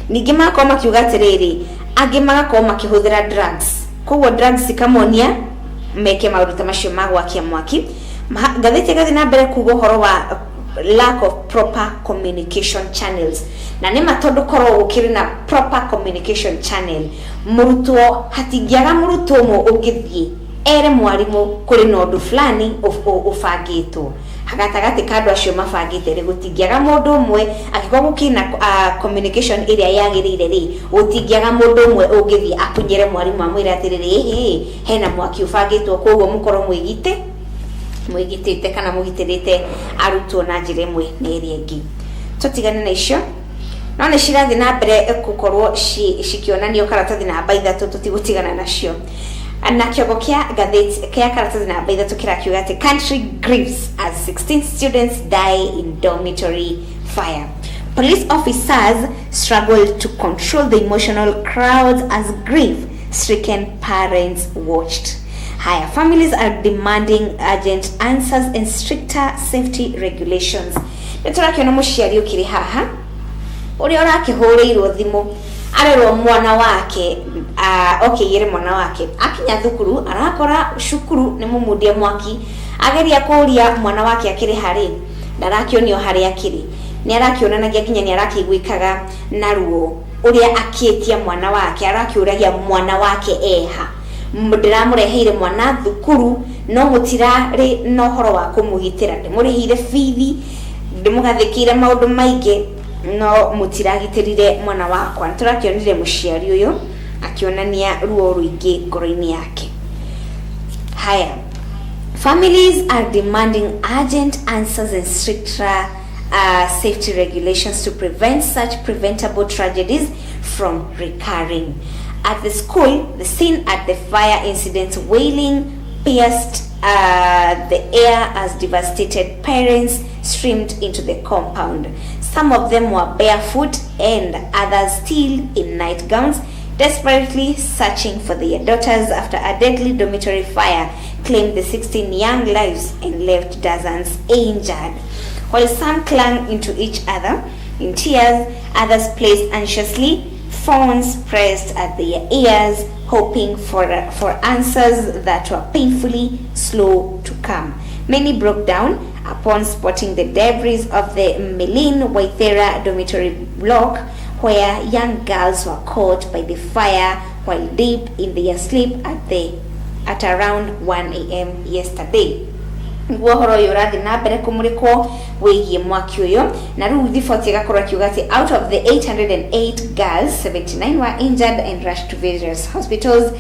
S3: Ningĩ magakorwo makiuga atĩrĩrĩ, angĩ magakorwo makĩhũthĩra drugs, koguo drugs cikamonia meke maũndũ ta macio ma gwakia mwaki. Ngathĩti ĩgathiĩ na mbere kuga ũhoro wa lack of proper communication channels, na nĩ ma tondũ korwo gũkĩrĩ na proper communication channel, mũrutwo hatingĩaga mũrutwo ũmwe ũngĩthiĩ ere mwarimũ kũrĩ na ũndũ fulani ũbangĩtwo gatagatĩ ka andũ acio mabangĩte rĩ, gũtingĩaga mũndũ ũmwe. Angĩkorwo gũkĩna communication ĩrĩa yagĩrĩire rĩ, gũtingĩaga mũndũ ũmwe ũngĩthiĩ akunyĩre mwarimũ amwĩre atĩrĩrĩ, ĩhĩ, hena mwaki ũbangĩtwo, koguo mũkorwo mwĩgite mwĩgitĩte kana mũgitĩrĩte arutwo na njĩra ĩmwe na ĩrĩa ĩngĩ. Tũtigane na icio, no nĩ cirathiĩ na mbere gũkorwo cikĩonanio karatathi namba 3, tũtigũtigana nacio. Na kĩongo kĩa ngathĩti kĩa karatathi namba 3 kĩrakiuga atĩ "Country grieves as 16 students die in dormitory fire." Police officers struggled to control the emotional crowds as grief stricken parents watched. Haya, families are demanding urgent answers and stricter safety regulations. Nĩ tũrakĩona mũciari ũkĩrĩ haha ũrĩa ũrakĩhũrĩirwo thimũ arerwo mwana wake okĩigĩre mwana wake akinya thukuru arakora cukuru nĩ mũmundie mwaki. Ageria kũria mwana wake akĩrĩ harĩ, ndarakĩonio harĩa akĩrĩ. Nĩ arakĩonanagia nginya nĩ arakĩiguĩkaga na ruo ũrĩa akĩtia mwana wake, arakĩũragia mwana wake eha. Ndĩramũreheire mwana thukuru no mũtirarĩ na ũhoro wa kũmũgitĩra, ndĩmũrĩhĩire bithi, ndĩmũgathĩkĩire maũndũ maingĩ, no mũtiragitĩrire mwana wakwa. Nĩ tũrakĩonire mũciari ũyũ akĩonania ruo rũingĩ ngoro-inĩ yake. Haya, families are demanding urgent answers and stricter safety regulations to prevent such preventable tragedies from recurring. At the school, the scene at the fire incident, wailing pierced the air as devastated parents streamed into the compound. Some of them were barefoot and others still in nightgowns, desperately searching for their daughters after a deadly dormitory fire claimed the 16 young lives and left dozens injured. While some clung into each other in tears, others placed anxiously, phones pressed at their ears, hoping for answers that were painfully slow to come. Many broke down upon spotting the debris of the Melin Waithera dormitory block, where young girls were caught by the fire while deep in their sleep at around 1 a.m. yesterday. Niguo ũhoro ũyũ ũrathiĩ na mbere kũmũrĩkwo wĩgiĩ mwaki ũyũ, na rĩu riboti ĩgakorwo akiuga atĩ out of the 808 girls, 79 were injured and rushed to various hospitals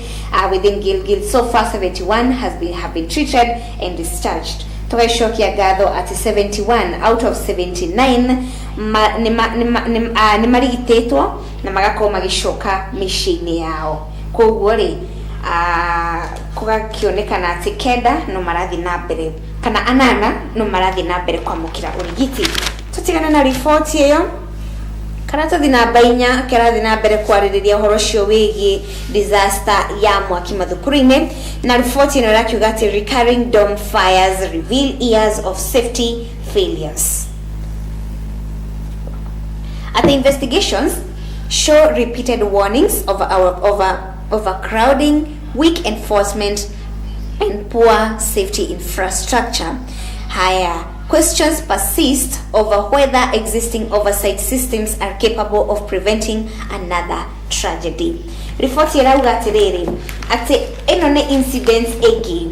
S3: within Gilgil. So far 71 have been treated and discharged. Tũgaicokia ngatho atĩ 71 out of 79 nĩ marigitĩtwo na magakorwo magĩcoka mĩciĩ-inĩ yao. Koguo rĩ, kũgakĩonekana atĩ 9 no marathiĩ na mbere kana 8 no marathiĩ na mbere kwamũkĩra ũrigiti. Tũtigane na riboti ĩyo. Karatathi namba 4 kĩrathiĩ na mbere kwarĩrĩria ũhoro ũcio wĩgiĩ disaster ya mwaki mathukuru-inĩ, na riboti ĩno ĩrakiuga atĩ "Recurring dorm fires reveal years of safety failures." Atĩ investigations show repeated warnings over our over overcrowding, weak enforcement and poor safety infrastructure. Haya, questions persist over whether existing oversight systems are capable of preventing another tragedy. Riboti ĩrauga atĩrĩrĩ atĩ ĩno nĩ incident ĩngĩ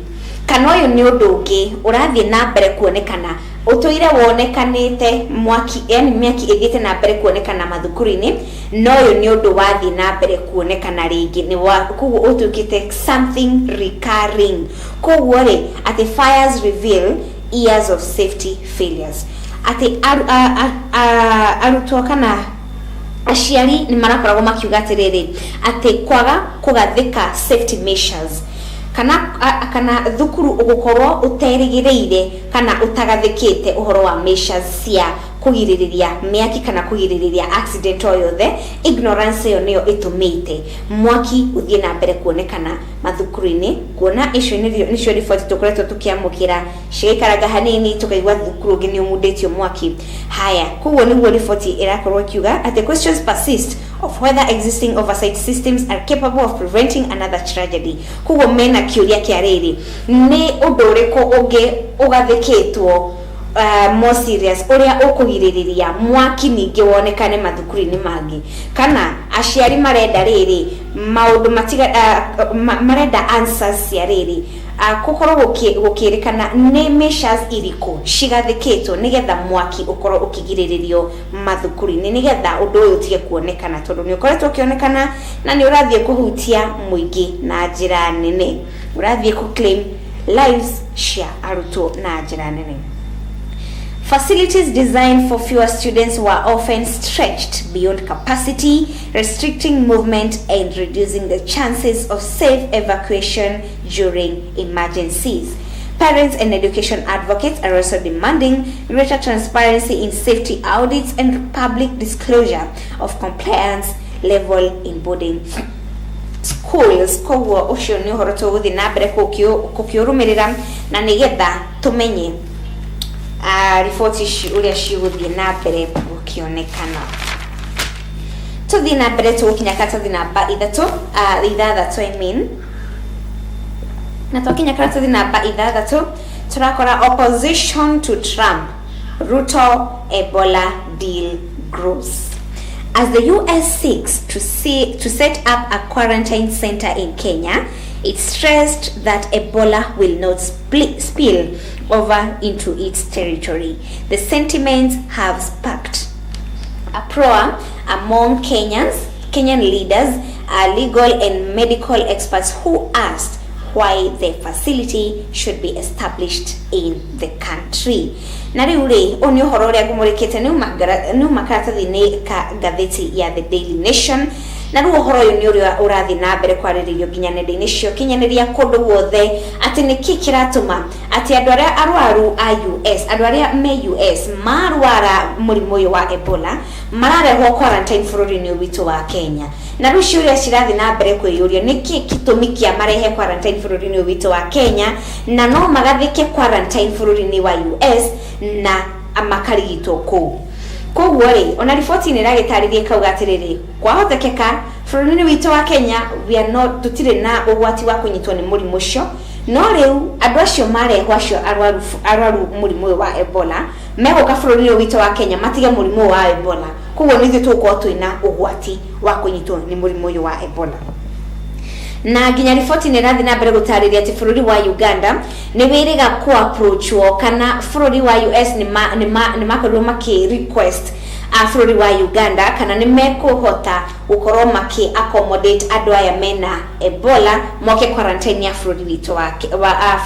S3: kana ũyũ nĩ ũndũ ũngĩ ũrathiĩ na mbere kuonekana ũtũire wonekanĩte mwaki yani mĩaki ĩthiĩte na mbere kuonekana mathukuru-inĩ no ũyũ nĩ ũndũ wathiĩ na mbere kuonekana rĩngĩ nĩ wa koguo ũtuĩkĩte something recurring koguo rĩ atĩ fires reveal years of safety failures atĩ aru, a, a, a, arutwo kana aciari nĩ marakoragwo makiuga atĩrĩrĩ atĩ kwaga kũgathĩka safety measures kana a, kana thukuru ũgũkorwo ũterĩgĩrĩire kana ũtagathĩkĩte ũhoro wa measures cia kũgirĩrĩria mĩaki kana kũgirĩrĩria accident o yothe ignorance ĩyo nĩyo ĩtũmĩte mwaki ũthiĩ na mbere kuonekana mathukuru-inĩ kuona icio nĩcio riboti tũkoretwo tũkĩamũkĩra cigaikaranga hanini tũkaigua thukuru ũngĩ nĩ ũmundĩtio mwaki haya koguo nĩguo riboti ĩrakorwo ĩkiuga atĩ questions persist of whether existing oversight systems are capable of preventing another tragedy koguo mena kĩũria kĩa rĩrĩ nĩ ũndũ ũrĩkũ ũngĩ ũgathĩkĩtwo more serious ũrĩa ũkũgirĩrĩria mwaki ningĩ wonekane mathukuru-inĩ mangĩ kana aciari marenda rĩrĩ maũndũ matiga ma, marenda answers cia rĩrĩ gũkorwo gũkĩrĩkana nĩ measures irikũ cigathĩkĩtwo nĩgetha mwaki ũkorwo ũkĩgirĩrĩrio mathukuru-inĩ nĩgetha ũndũ ũyũ ũtige kuonekana tondũ nĩ ũkoretwo ũkĩonekana na nĩ ũrathiĩ kũhutia mũingĩ na njĩra nene ũrathiĩ kũ claim lives cia arutwo na njĩra nene. Facilities designed for fewer students were often stretched beyond capacity, restricting movement and reducing the chances of safe evacuation during emergencies. Parents and education advocates are also demanding greater transparency in safety audits and public disclosure of compliance level in boarding schools. Koguo ũcio nĩ ũhoro tũgũthiĩ na mbere gũkĩũrũmĩrĩra na nĩgetha tũmenye riboti ici ũrĩa cigũthiĩ na mbere gũkĩonekana. Tũthiĩ na mbere tũgũkinya karatathi namba ithatũ, ithathatũ I mean. Na twakinya karatathi namba ithathatũ tũrakora opposition to Trump Ruto Ebola deal grows. As the US seeks to set up a quarantine center in Kenya, it stressed that Ebola will not spill over into its territory. The sentiments have sparked uproar among Kenyan leaders, legal and medical experts who asked why the facility should be established in the country. Na rĩu rĩ ũyũ nĩ ũhoro ũrĩa ngũmũrĩkĩte nĩ uma karatathi-inĩ ka ngathĩti ya The Daily Nation na rĩu ũhoro ũyũ nĩ ũrĩa ũrathiĩ na mbere kwarĩrĩrio nginya nenda-inĩ cia ũkinyanĩria kũndũ guothe atĩ nĩkĩ kĩratũma atĩ andũ arĩa arwaru a US andũ arĩa me US marwara mũrimũ ũyũ wa Ebola mararehwo quarantine bũrũri-inĩ ũyũ witũ wa Kenya na rĩu ciũria cirathiĩ na mbere kwĩyũria nĩkĩ gĩtũmi kĩa marehe quarantine bũrũri-inĩ ũyũ witũ wa Kenya na no magathĩke quarantine bũrũri-inĩ wa US na makarigitwo kũu koguo rĩ ona riboti nĩ ĩragĩtarĩria ĩkauga atĩrĩrĩ kwahotekeka bũrũri-inĩ witũ wa Kenya we are not tũtirĩ na ũgwati wa kũnyitwo nĩ mũrimũ ũcio no rĩu andũ acio marehwo acio arwaru arwaru mũrimũ ũyũ wa Ebola megũka bũrũri-inĩ ũyũ witũ wa Kenya matige mũrimũ ũyũ wa Ebola koguo nĩ ithuĩ tũgũkorwo twĩna ũgwati wa kũnyitwo nĩ mũrimũ ũyũ wa Ebola na nginya riboti nĩ ĩrathiĩ na mbere gũtarĩria atĩ bũrũri wa Uganda nĩ wĩrĩga kũ-approachwo kana bũrũri wa US nĩ makorirwo makĩ request a bũrũri wa Uganda kana nĩ mekũhota gũkorwo makĩ accommodate andũ aya mena Ebola moke quarantine ya bũrũri witũ wa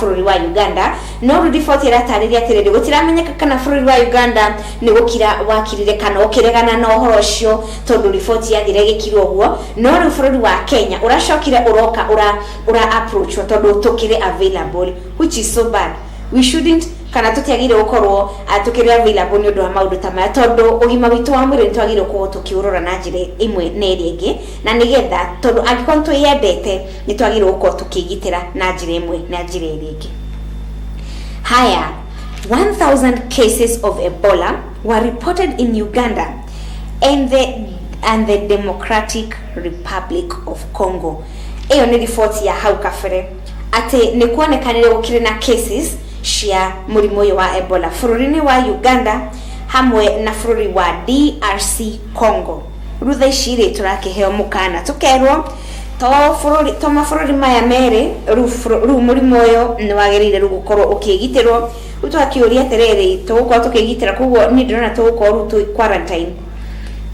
S3: bũrũri wa Uganda no rĩu riboti ĩratarĩria atĩrĩrĩ gũtiramenyeka kana bũrũri wa Uganda nĩ gũkira wakirire kana ũkĩregana na ũhoro ũcio tondũ riboti yathire ĩgĩkirwo ũguo no rĩu bũrũri wa Kenya ũracokire ũroka ũra approachwo tondũ tũkĩrĩ available, which is so bad. We shouldn't kana tũtiagĩrĩire gũkorwo tũkĩrĩ available nĩ ũndũ wa maũndũ ta maya tondũ ũgima witũ wa mwĩrĩ nĩ twagĩrĩirwo gũkorwo tũkĩũrora na njĩra ĩmwe na ĩrĩa ĩngĩ na nĩgetha tondũ angĩkorwo nĩ twĩyendete nĩ twagĩrĩirwo gũkorwo tũkĩgitĩra na njĩra ĩmwe na njĩra ĩrĩa ĩngĩ. Haya, 1000 cases of Ebola were reported in Uganda and the, and the Democratic Republic of Congo. Ĩyo nĩ riboti ya hau kabere atĩ nĩ kuonekanire gũkĩrĩ na cases cia mũrimũ ũyũ wa Ebola bũrũri-inĩ wa Uganda hamwe na bũrũri wa DRC Congo. Rĩu thaa ici rĩ tũrakĩheo mũkana tũkerwo to bũrũri to mabũrũri maya merĩ rĩu rĩu mũrimũ ũyũ nĩ wagĩrĩire rĩu gũkorwo ũkĩgitĩrwo. Rĩu tũgakĩũria atĩrĩrĩ, tũgũkorwo tũkĩgitĩra, koguo niĩ ndĩrona tũgũkorwo rĩu twĩ quarantine,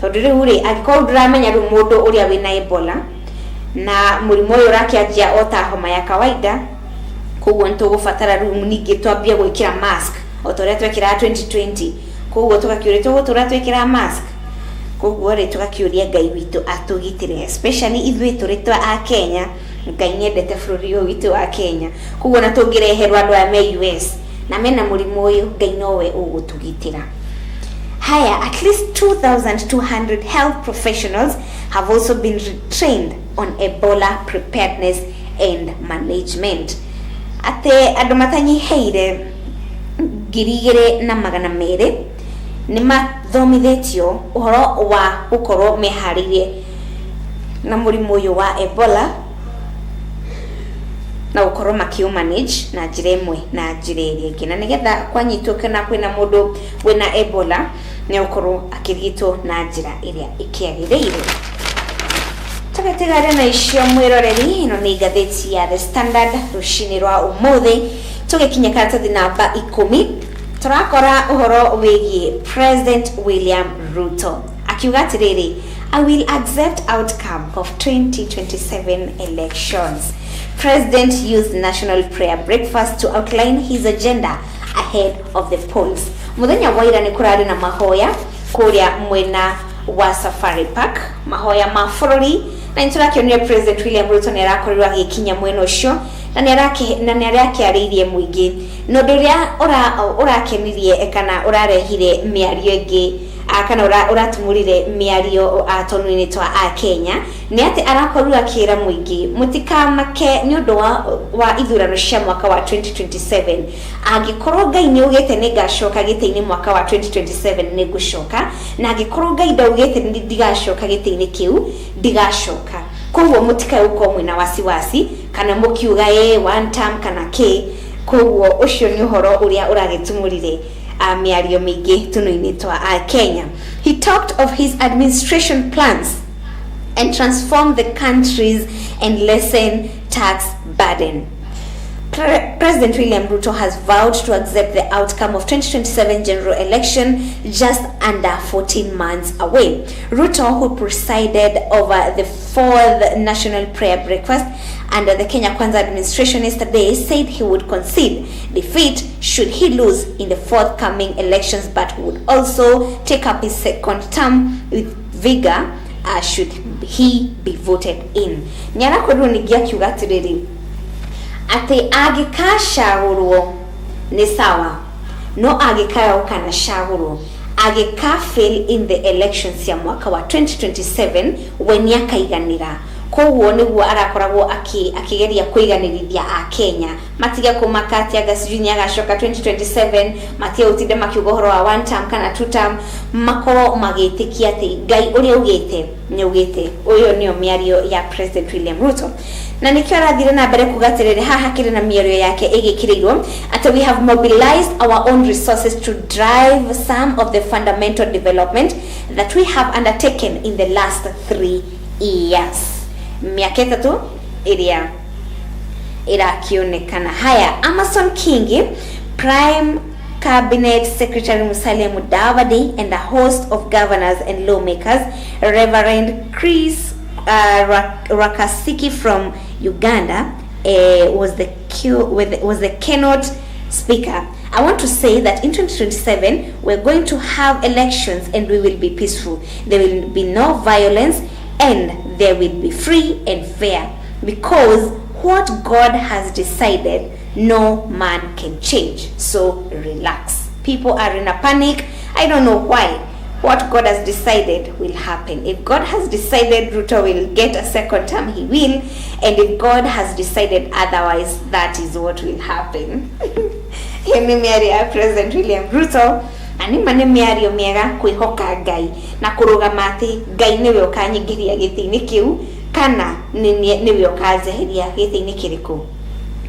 S3: tondũ rĩu rĩ angĩkorwo ndũramenya rĩu mũndũ ũrĩa wĩna Ebola na mũrimũ ũyũ ũrakĩanjia o ta homa ya kawaida, koguo nĩ tũgũbatara rĩu ningĩ twambie gwĩkĩra mask o ta ũrĩa twekĩraga 2020. Koguo tũgakĩũria tũgũtũra twĩkĩra mask. Koguo rĩ tũgakĩũria Ngai witũ atũgitĩre, especially ithuĩ tũrĩ twa a Kenya. Ngai nĩendete bũrũri ũyũ witũ wa Kenya, koguo na tũngĩreherwo andũ aya me US na mena mũrimũ ũyũ, Ngai nowe ũgũtũgitĩra. Haya, at least 2,200 health professionals have also been retrained on Ebola preparedness and management. Atĩ andũ matanyihĩire 2,200 nĩ mathomithĩtio ũhoro wa gũkorwo meharĩirie na mũrimũ ũyũ wa Ebola na gũkorwo makĩũ manage na njĩra ĩmwe na njĩra ĩrĩa ĩngĩ, na nĩgetha kwanyitwo kana kwĩna mũndũ wĩna Ebola nĩ gũkorwo akĩrigitwo na njĩra ĩrĩa ĩkĩagĩrĩire. Tũgatigare na icio mwĩroreri, ĩno nĩ ngathĩti ya The Standard rũcinĩ rwa ũmũthĩ. Tũgĩkinya karatathi namba 10, tũrakora ũhoro wĩgiĩ President William Ruto akiuga atĩrĩrĩ, "I will accept outcome of 2027 elections." President used national prayer breakfast to outline his agenda ahead of the polls. Mũthenya wa ira nĩ kũrarĩ na mahoya kũrĩa mwena wa Safari Park, mahoya ma bũrũri, na nĩ tũrakĩonire President William Ruto nĩ arakorirwo agĩkinya mwena ũcio na nĩ arakĩarĩirie mũingĩ, na ũndũ ũrĩa ũrakenirie kana ũrarehire mĩario ĩngĩ kana ũratumũrire mĩario tonu-inĩ twa a Kenya nĩ atĩ arakorirwo akĩra mũingĩ mũtikamake nĩ ũndũ wa ithurano cia mwaka wa 2027. Angĩkorwo Ngai nĩ augĩte nĩ ngacoka gĩtĩ-inĩ mwaka wa 2027, nĩ ngũcoka, na angĩkorwo Ngai ndaugĩte ndigacoka gĩtĩ-inĩ kĩu, ndigacoka. Koguo mũtikae gũkorwo mwĩna wasiwasi kana mũkiuga ĩ one term kana kĩ. Koguo ũcio nĩ ũhoro ũrĩa ũragĩtumũrire mĩario mĩingĩ tũnũ-inĩ twa a Kenya. He talked of his administration plans and transform the countries and lessen tax burden. President William Ruto has vowed to accept the outcome of 2027 general election just under 14 months away. Ruto, who presided over the fourth national prayer breakfast under the Kenya Kwanza administration yesterday, said he would concede defeat should he lose in the forthcoming elections, but would also take up his second term with vigor should he be voted in. Nĩ arakorirwo ningĩ akiuga atĩrĩrĩ atĩ angĩkacagũrwo nĩ sawa, no angĩkaga gũkanacagũrwo, angĩka fail in the elections ya mwaka wa 2027, we nĩ akaiganĩra. Koguo nĩguo arakoragwo akĩgeria kũiganĩrithia a Kenya matige kũmaka atĩ anga sijui nĩ agacoka 2027, matige gũtinda makiuga ũhoro wa one term kana two term, makorwo magĩtĩkia atĩ Ngai ũrĩa augĩte nĩ augĩte. Ũyũ nĩyo mĩario ya President William Ruto, na nĩkĩo arathire na mbere kuga atĩrĩrĩ, haha hakĩrĩ na mĩario yake ĩgĩkĩrĩirwo atĩ, "We have mobilized our own resources to drive some of the fundamental development that we have undertaken in the last 3 years." Mĩaka 3 ĩrĩa ĩrakĩonekana. Haya, Amason Kingi, Prime Cabinet Secretary Musalia Mudavadi and a host of governors and lawmakers, Reverend Chris Rakasiki from Uganda was the keynote speaker. "I want to say that in 2027 we're going to have elections and we will be peaceful. There will be no violence and there will be free and fair, because what God has decided, no man can change. So relax." People are in a panic. I don't know why. What God has decided will happen. If God has decided Ruto will get a second term, he will. And if God has decided otherwise, that is what will happen. Hiyo ni mĩario ya President William Ruto. Na nĩma nĩ mĩario mĩega kwĩhoka Ngai na kũrũgama atĩ Ngai nĩwe ũkanyingĩria gĩtĩ-inĩ kĩu kana nĩwe ũkanjeheria gĩtĩ-inĩ kĩrĩkũ,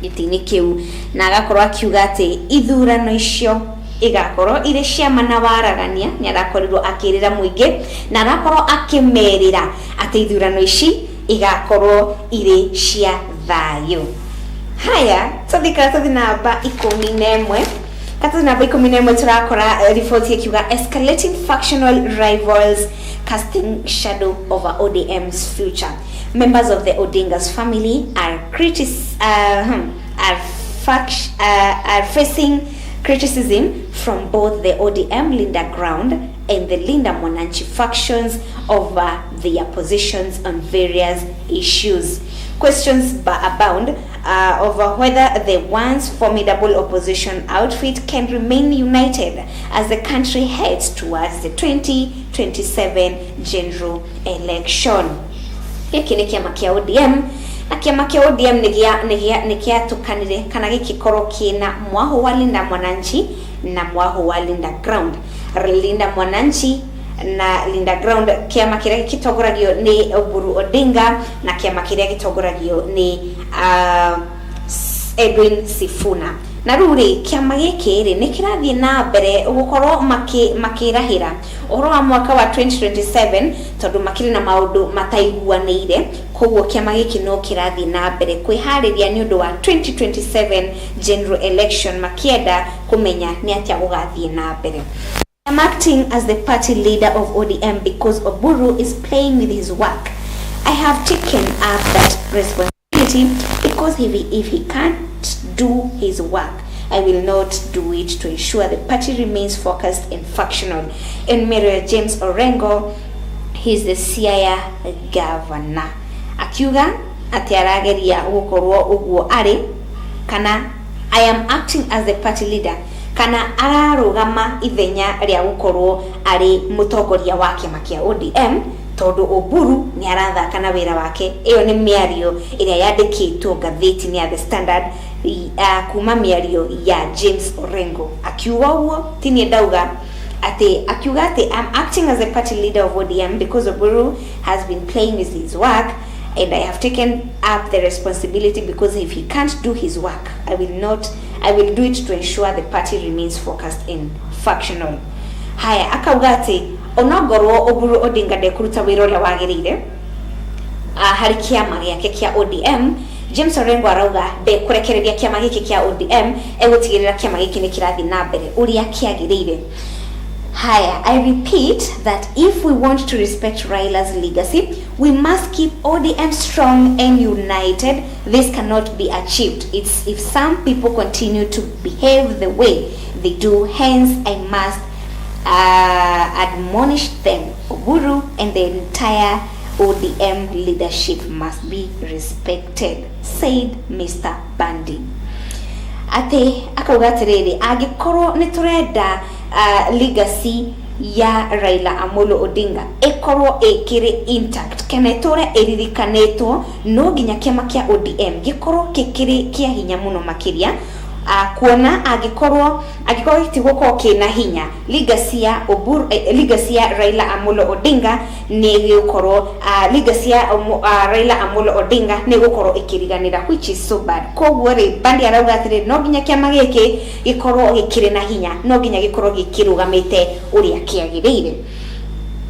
S3: gĩtĩ-inĩ kĩu. Na agakorwo akiuga atĩ ithurano icio igakorwo irĩ ciama na waragania. Nĩ arakorirwo akĩrĩra mũingĩ na arakorwo akĩmerĩra atĩ ithurano ici igakorwo irĩ cia thayũ. Haya, tũthiĩ karatathi namba 11. Karatathi namba 11 tũrakora riboti ĩkiuga escalating factional rivals casting shadow over ODM's future. Members of the Odinga's family are critic are, fact, are facing criticism from both the ODM Linda Ground and the Linda Mwananchi factions over their positions on various issues. Questions abound over whether the once formidable opposition outfit can remain united as the country heads towards the 2027 general election. Gĩkĩ nĩ kĩama kĩa ODM, na kĩama kĩa ODM nĩ kĩatũkanire kana gĩkĩkorwo kĩna mwaho wa Linda Mwananchi na mwaho wa Linda Ground. Linda Mwananchi na Linda Ground, kĩama kĩrĩa gĩtongoragio nĩ Oburu Odinga na kĩama kĩrĩa gĩtongoragio nĩ Edwin Sifuna. Na rĩu rĩ, kĩama gĩkĩ rĩ nĩ kĩrathiĩ na mbere gũkorwo makĩrahĩra ũhoro wa mwaka wa 2027 tondũ makĩrĩ na maũndũ mataiguanĩire. Koguo kĩama gĩkĩ no kĩrathiĩ na mbere kwĩharĩria nĩ ũndũ wa 2027 general election, makĩenda kũmenya nĩ atĩa gũgathiĩ na mbere. I'm acting as the party leader of ODM because Oburu is playing with his work. I have taken up that responsibility because if he can't do his work, I will not do it to ensure the party remains focused and functional. And Mayor James Orengo, he's the Siaya governor. Akiuga atĩ arageria gũkorwo ũguo arĩ kana I am acting as the party leader, kana ararũgama ithenya rĩa gũkorwo arĩ mũtongoria wa kĩama kĩa ODM tondũ Oburu nĩ arathaka na wĩra wake. Ĩyo nĩ mĩario ĩrĩa yandĩkĩtwo ngathĩti-inĩ ya The Standard, kuma mĩario ya James Orengo akiuga ũguo. Ti niĩ ndauga, atĩ akiuga atĩ I'm acting as a party leader of ODM because Oburu has been playing with his work and I have taken up the responsibility because if he can't do his work, I will not. I will do it to ensure the party remains focused and functional. Haya, akauga atĩ onongorwo Oburu Odinga ndekũruta wĩra ũrĩa wagĩrĩire harĩ kĩama gĩake kĩa ODM, James Orengo arauga ndekũrekereria kĩama gĩkĩ kĩa ODM, egũtigĩrĩra kĩama gĩkĩ nĩ kĩrathiĩ na mbere ũrĩa kĩagĩrĩire. Haya, I repeat that if we want to respect Raila's legacy, we must keep ODM strong and united. This cannot be achieved It's if some people continue to behave the way they do. Hence, I must admonish them. Oburu and the entire ODM leadership must be respected, said Mr. Bandi. Atĩ akauga atĩrĩrĩ, angĩkorwo nĩ tũrenda legacy ya Raila Amolo Odinga ĩkorwo ĩkĩrĩ intact kana ĩtũre ĩririkanĩtwo, no nginya kĩama kĩa ODM gĩkorwo gĩkĩrĩ kĩa hinya mũno makĩria, kuona angĩkorwo gĩtigũkorwo kĩna hinya, legacy ya Oburu, legacy ya Raila Amolo Odinga nĩ ĩgũkorwo legacy ya Raila Amolo Odinga nĩ ĩgũkorwo ĩkĩriganĩra, which is so bad. Koguo rĩ, Bandi arauga atĩrĩ, no nginya kĩama gĩkĩ gĩkorwo gĩkĩrĩ na hinya, no nginya gĩkorwo gĩkĩrũgamĩte ũrĩa kĩagĩrĩire.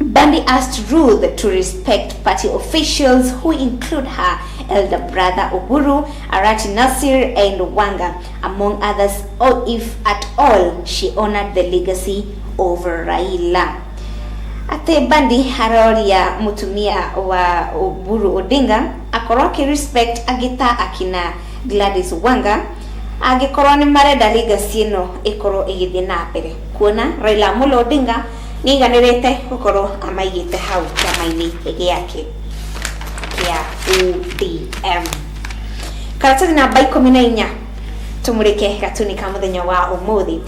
S3: Bandi asked Ruth to respect party officials who include her elder brother Oburu, Arati Nasir, and Wanga, among others, or if at all she honored the legacy of Raila. Atĩ Bandi aroria mutumia wa Oburu Odinga akorwo akĩ-respect angĩ ta akina Gladys Wanga angĩkorwo nĩ marenda legacy ĩno ĩkorwo ĩgĩthiĩ na mbere, kuona Raila Amolo Odinga nĩ aiganĩrĩte gũkorwo amaigĩte hau kĩama-inĩ gĩake kĩa ODM. Karatathi namba 14, tũmũrĩke gatuni ka mũthenya wa ũmũthĩ.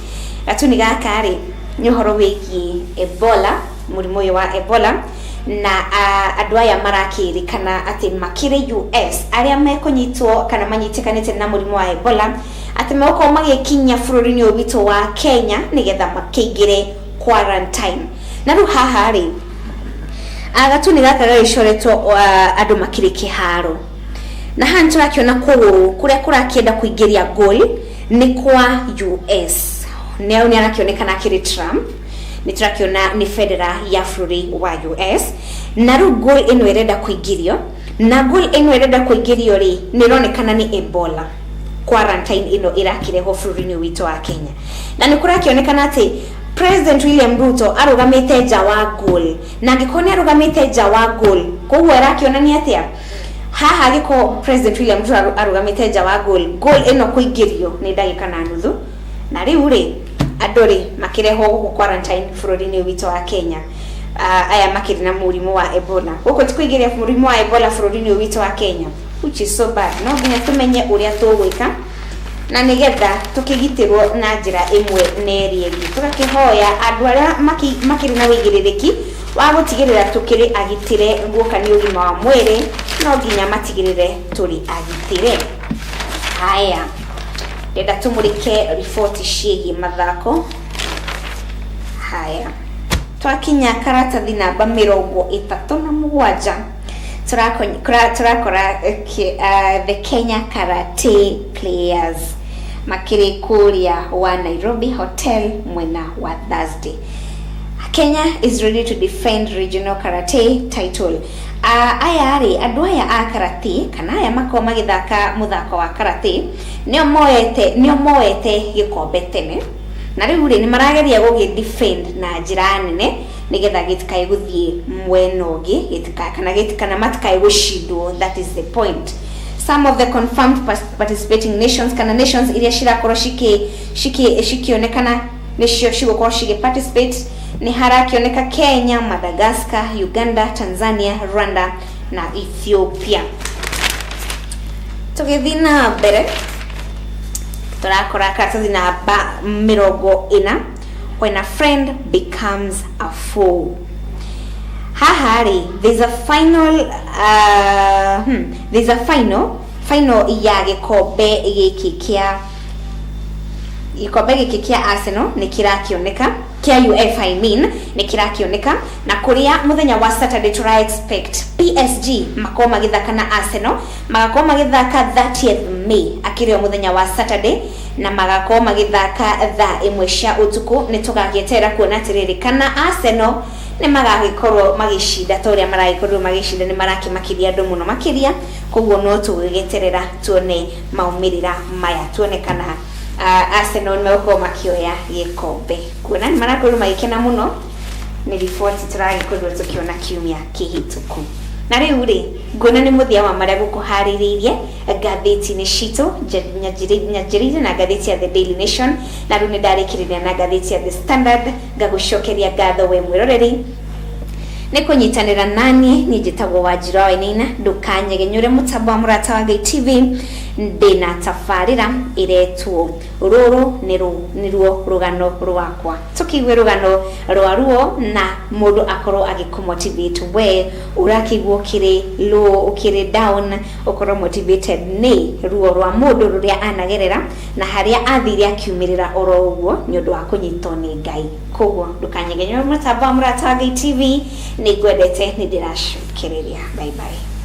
S3: Gatuni gaka rĩ nĩ ũhoro wĩgiĩ Ebola, mũrimũ ũyũ wa Ebola, na andũ aya marakĩrĩkana atĩ makĩrĩ US arĩa mekũnyitwo kana manyitĩkanĩte na mũrimũ wa Ebola. Atĩ megũkorwo magĩkinya bũrũri-inĩ ũyũ witũ wa Kenya nĩgetha makĩingĩre quarantine. Na rĩu haha rĩ, gatuni gaka gagĩcoretwo andũ makĩrĩ kĩharo. Na haha nĩ tũrakĩona kũgũrũ kũrĩa kũrakĩenda kũingĩria goal nĩ kwa US. Nĩ nĩ arakĩonekana akĩrĩ Trump. Nĩ tũrakĩona nĩ bendera ya bũrũri wa US. Na rĩu goal ĩno ĩrenda kũingĩrio. Na goal ĩno ĩrenda kũingĩrio rĩ, nĩ ĩronekana nĩ Ebola. Quarantine ĩno ĩrakĩrehwo bũrũri-inĩ witũ wa Kenya. Na nĩ kũrakĩonekana atĩ President William Ruto arũgamĩte nja wa goal. Na angĩkorwo nĩ arũgamĩte nja wa goal, koguo arakĩonania atĩa? Haha angĩkorwo President William Ruto arũgamĩte nja wa goal, goal ĩno kũingĩrio nĩ ndagĩka na nuthu. Na rĩu rĩ, andũ rĩ, makĩrehwo gũkũ quarantine bũrũri-inĩ witũ wa Kenya. Aya makĩrĩ na mũrimũ wa Ebola. Gũkũ ti kũingĩria mũrimũ wa Ebola bũrũri-inĩ ũyũ witũ wa Kenya, which is so bad. No nginya tũmenye ũrĩa tũgwĩka na nĩgetha tũkĩgitĩrwo na njĩra ĩmwe na ĩrĩa ĩngĩ. Tũgakĩhoya andũ arĩa makĩrĩ na wĩigĩrĩrĩki wa gũtigĩrĩra tũkĩrĩ agitĩre guoka nĩ ũgima wa mwĩrĩ, no nginya matigĩrĩre tũrĩ agitĩre. Haya, ndĩrenda tũmũrĩke riboti ciĩgiĩ mathako. Haya, twakinya karatathi namba 37, tũrakora the Kenya Karate players makĩrĩ kũrĩa wa Nairobi Hotel mwena wa Thursday. Kenya is ready to defend regional karate title. Aya rĩ, andũ aya a karate kana aya makoragwo magĩthaka mũthako wa karate nĩo moete gĩkombe tene, na rĩu rĩ, nĩ marageria gũgĩ defend na njĩra nene nĩgetha gĩtikae gũthiĩ mwena ũngĩ, gĩtika kana kana matikae gũcindwo. That is the point. Some of the confirmed participating nations, kana nations iria cirakorwo cikionekana nĩcio cigũkorwo cigĩ participate, nĩ harakĩoneka Kenya, Madagascar, Uganda, Tanzania, Rwanda na Ethiopia. Tũgĩthiĩ na mbere, tũrakora karatathi namba 40, "When a friend becomes a foe." Haha rĩ, there's a final ya gĩkombe gĩkĩ kĩa Arsenal nĩ kĩrakĩoneka, kĩa UEFA I mean, nĩ kĩrakĩoneka, na kũrĩa mũthenya wa Saturday tũra expect PSG makorwo magĩthaka na Arsenal, magakorwo magĩthaka 30th May, akĩrĩ o mũthenya wa Saturday, na magakorwo magĩthaka thaa 1 cia ũtukũ. Nĩ tũgagĩeterera kuona atĩrĩrĩ, kana Arsenal nĩ magagĩkorwo magĩcinda ta ũrĩa maragĩkorirwo magĩcinda. Nĩ marakĩmakiria andũ mũno makĩria, koguo no tũgĩgĩeterera tuone maumĩrĩra maya, tuone kana Arsenal nĩ megũkorwo makĩoya gĩkombe, kuona nĩ marakorirwo magĩkena mũno. Nĩ riboti tũragĩkorirwo tũkĩona kiumia kĩhĩtũku. Na rĩu rĩ, nguona nĩ mũthia wa marĩa gũkũharĩrĩirie ngathĩti-inĩ citũ. Nyanjĩrĩire na ngathĩti ya The Daily Nation, na rĩu nĩ ndarĩkĩrĩria na ngathĩti ya The Standard. Ngagũcokeria ngatho we mwĩroreri nĩ kũnyitanĩra nani. Niĩ njĩtagwo Wanjirũ wa Wainaina. Ndũkanyegenyũre mũtambo wa Mũrata wa Ngai TV. Ndĩna tabarĩra ĩretwo "Rũrũ Nĩruo Rũgano Rwakwa", tũkĩigue rũgano rwa ruo na mũndũ akorwo agĩkũmotivate. We ũrakĩigua ũkĩrĩ low, ũkĩrĩ down, ũkorwo motivated nĩ ruo rwa mũndũ rũrĩa anagerera na harĩa athire akiumĩrĩra oro ũguo nĩ ũndũ wa kũnyitwo nĩ Ngai. Koguo ndũkanyegenyũre mũtambo wa Mũrata wa Ngai TV. Nĩ ngwendete, nĩ ndĩracokereria. Bye bye.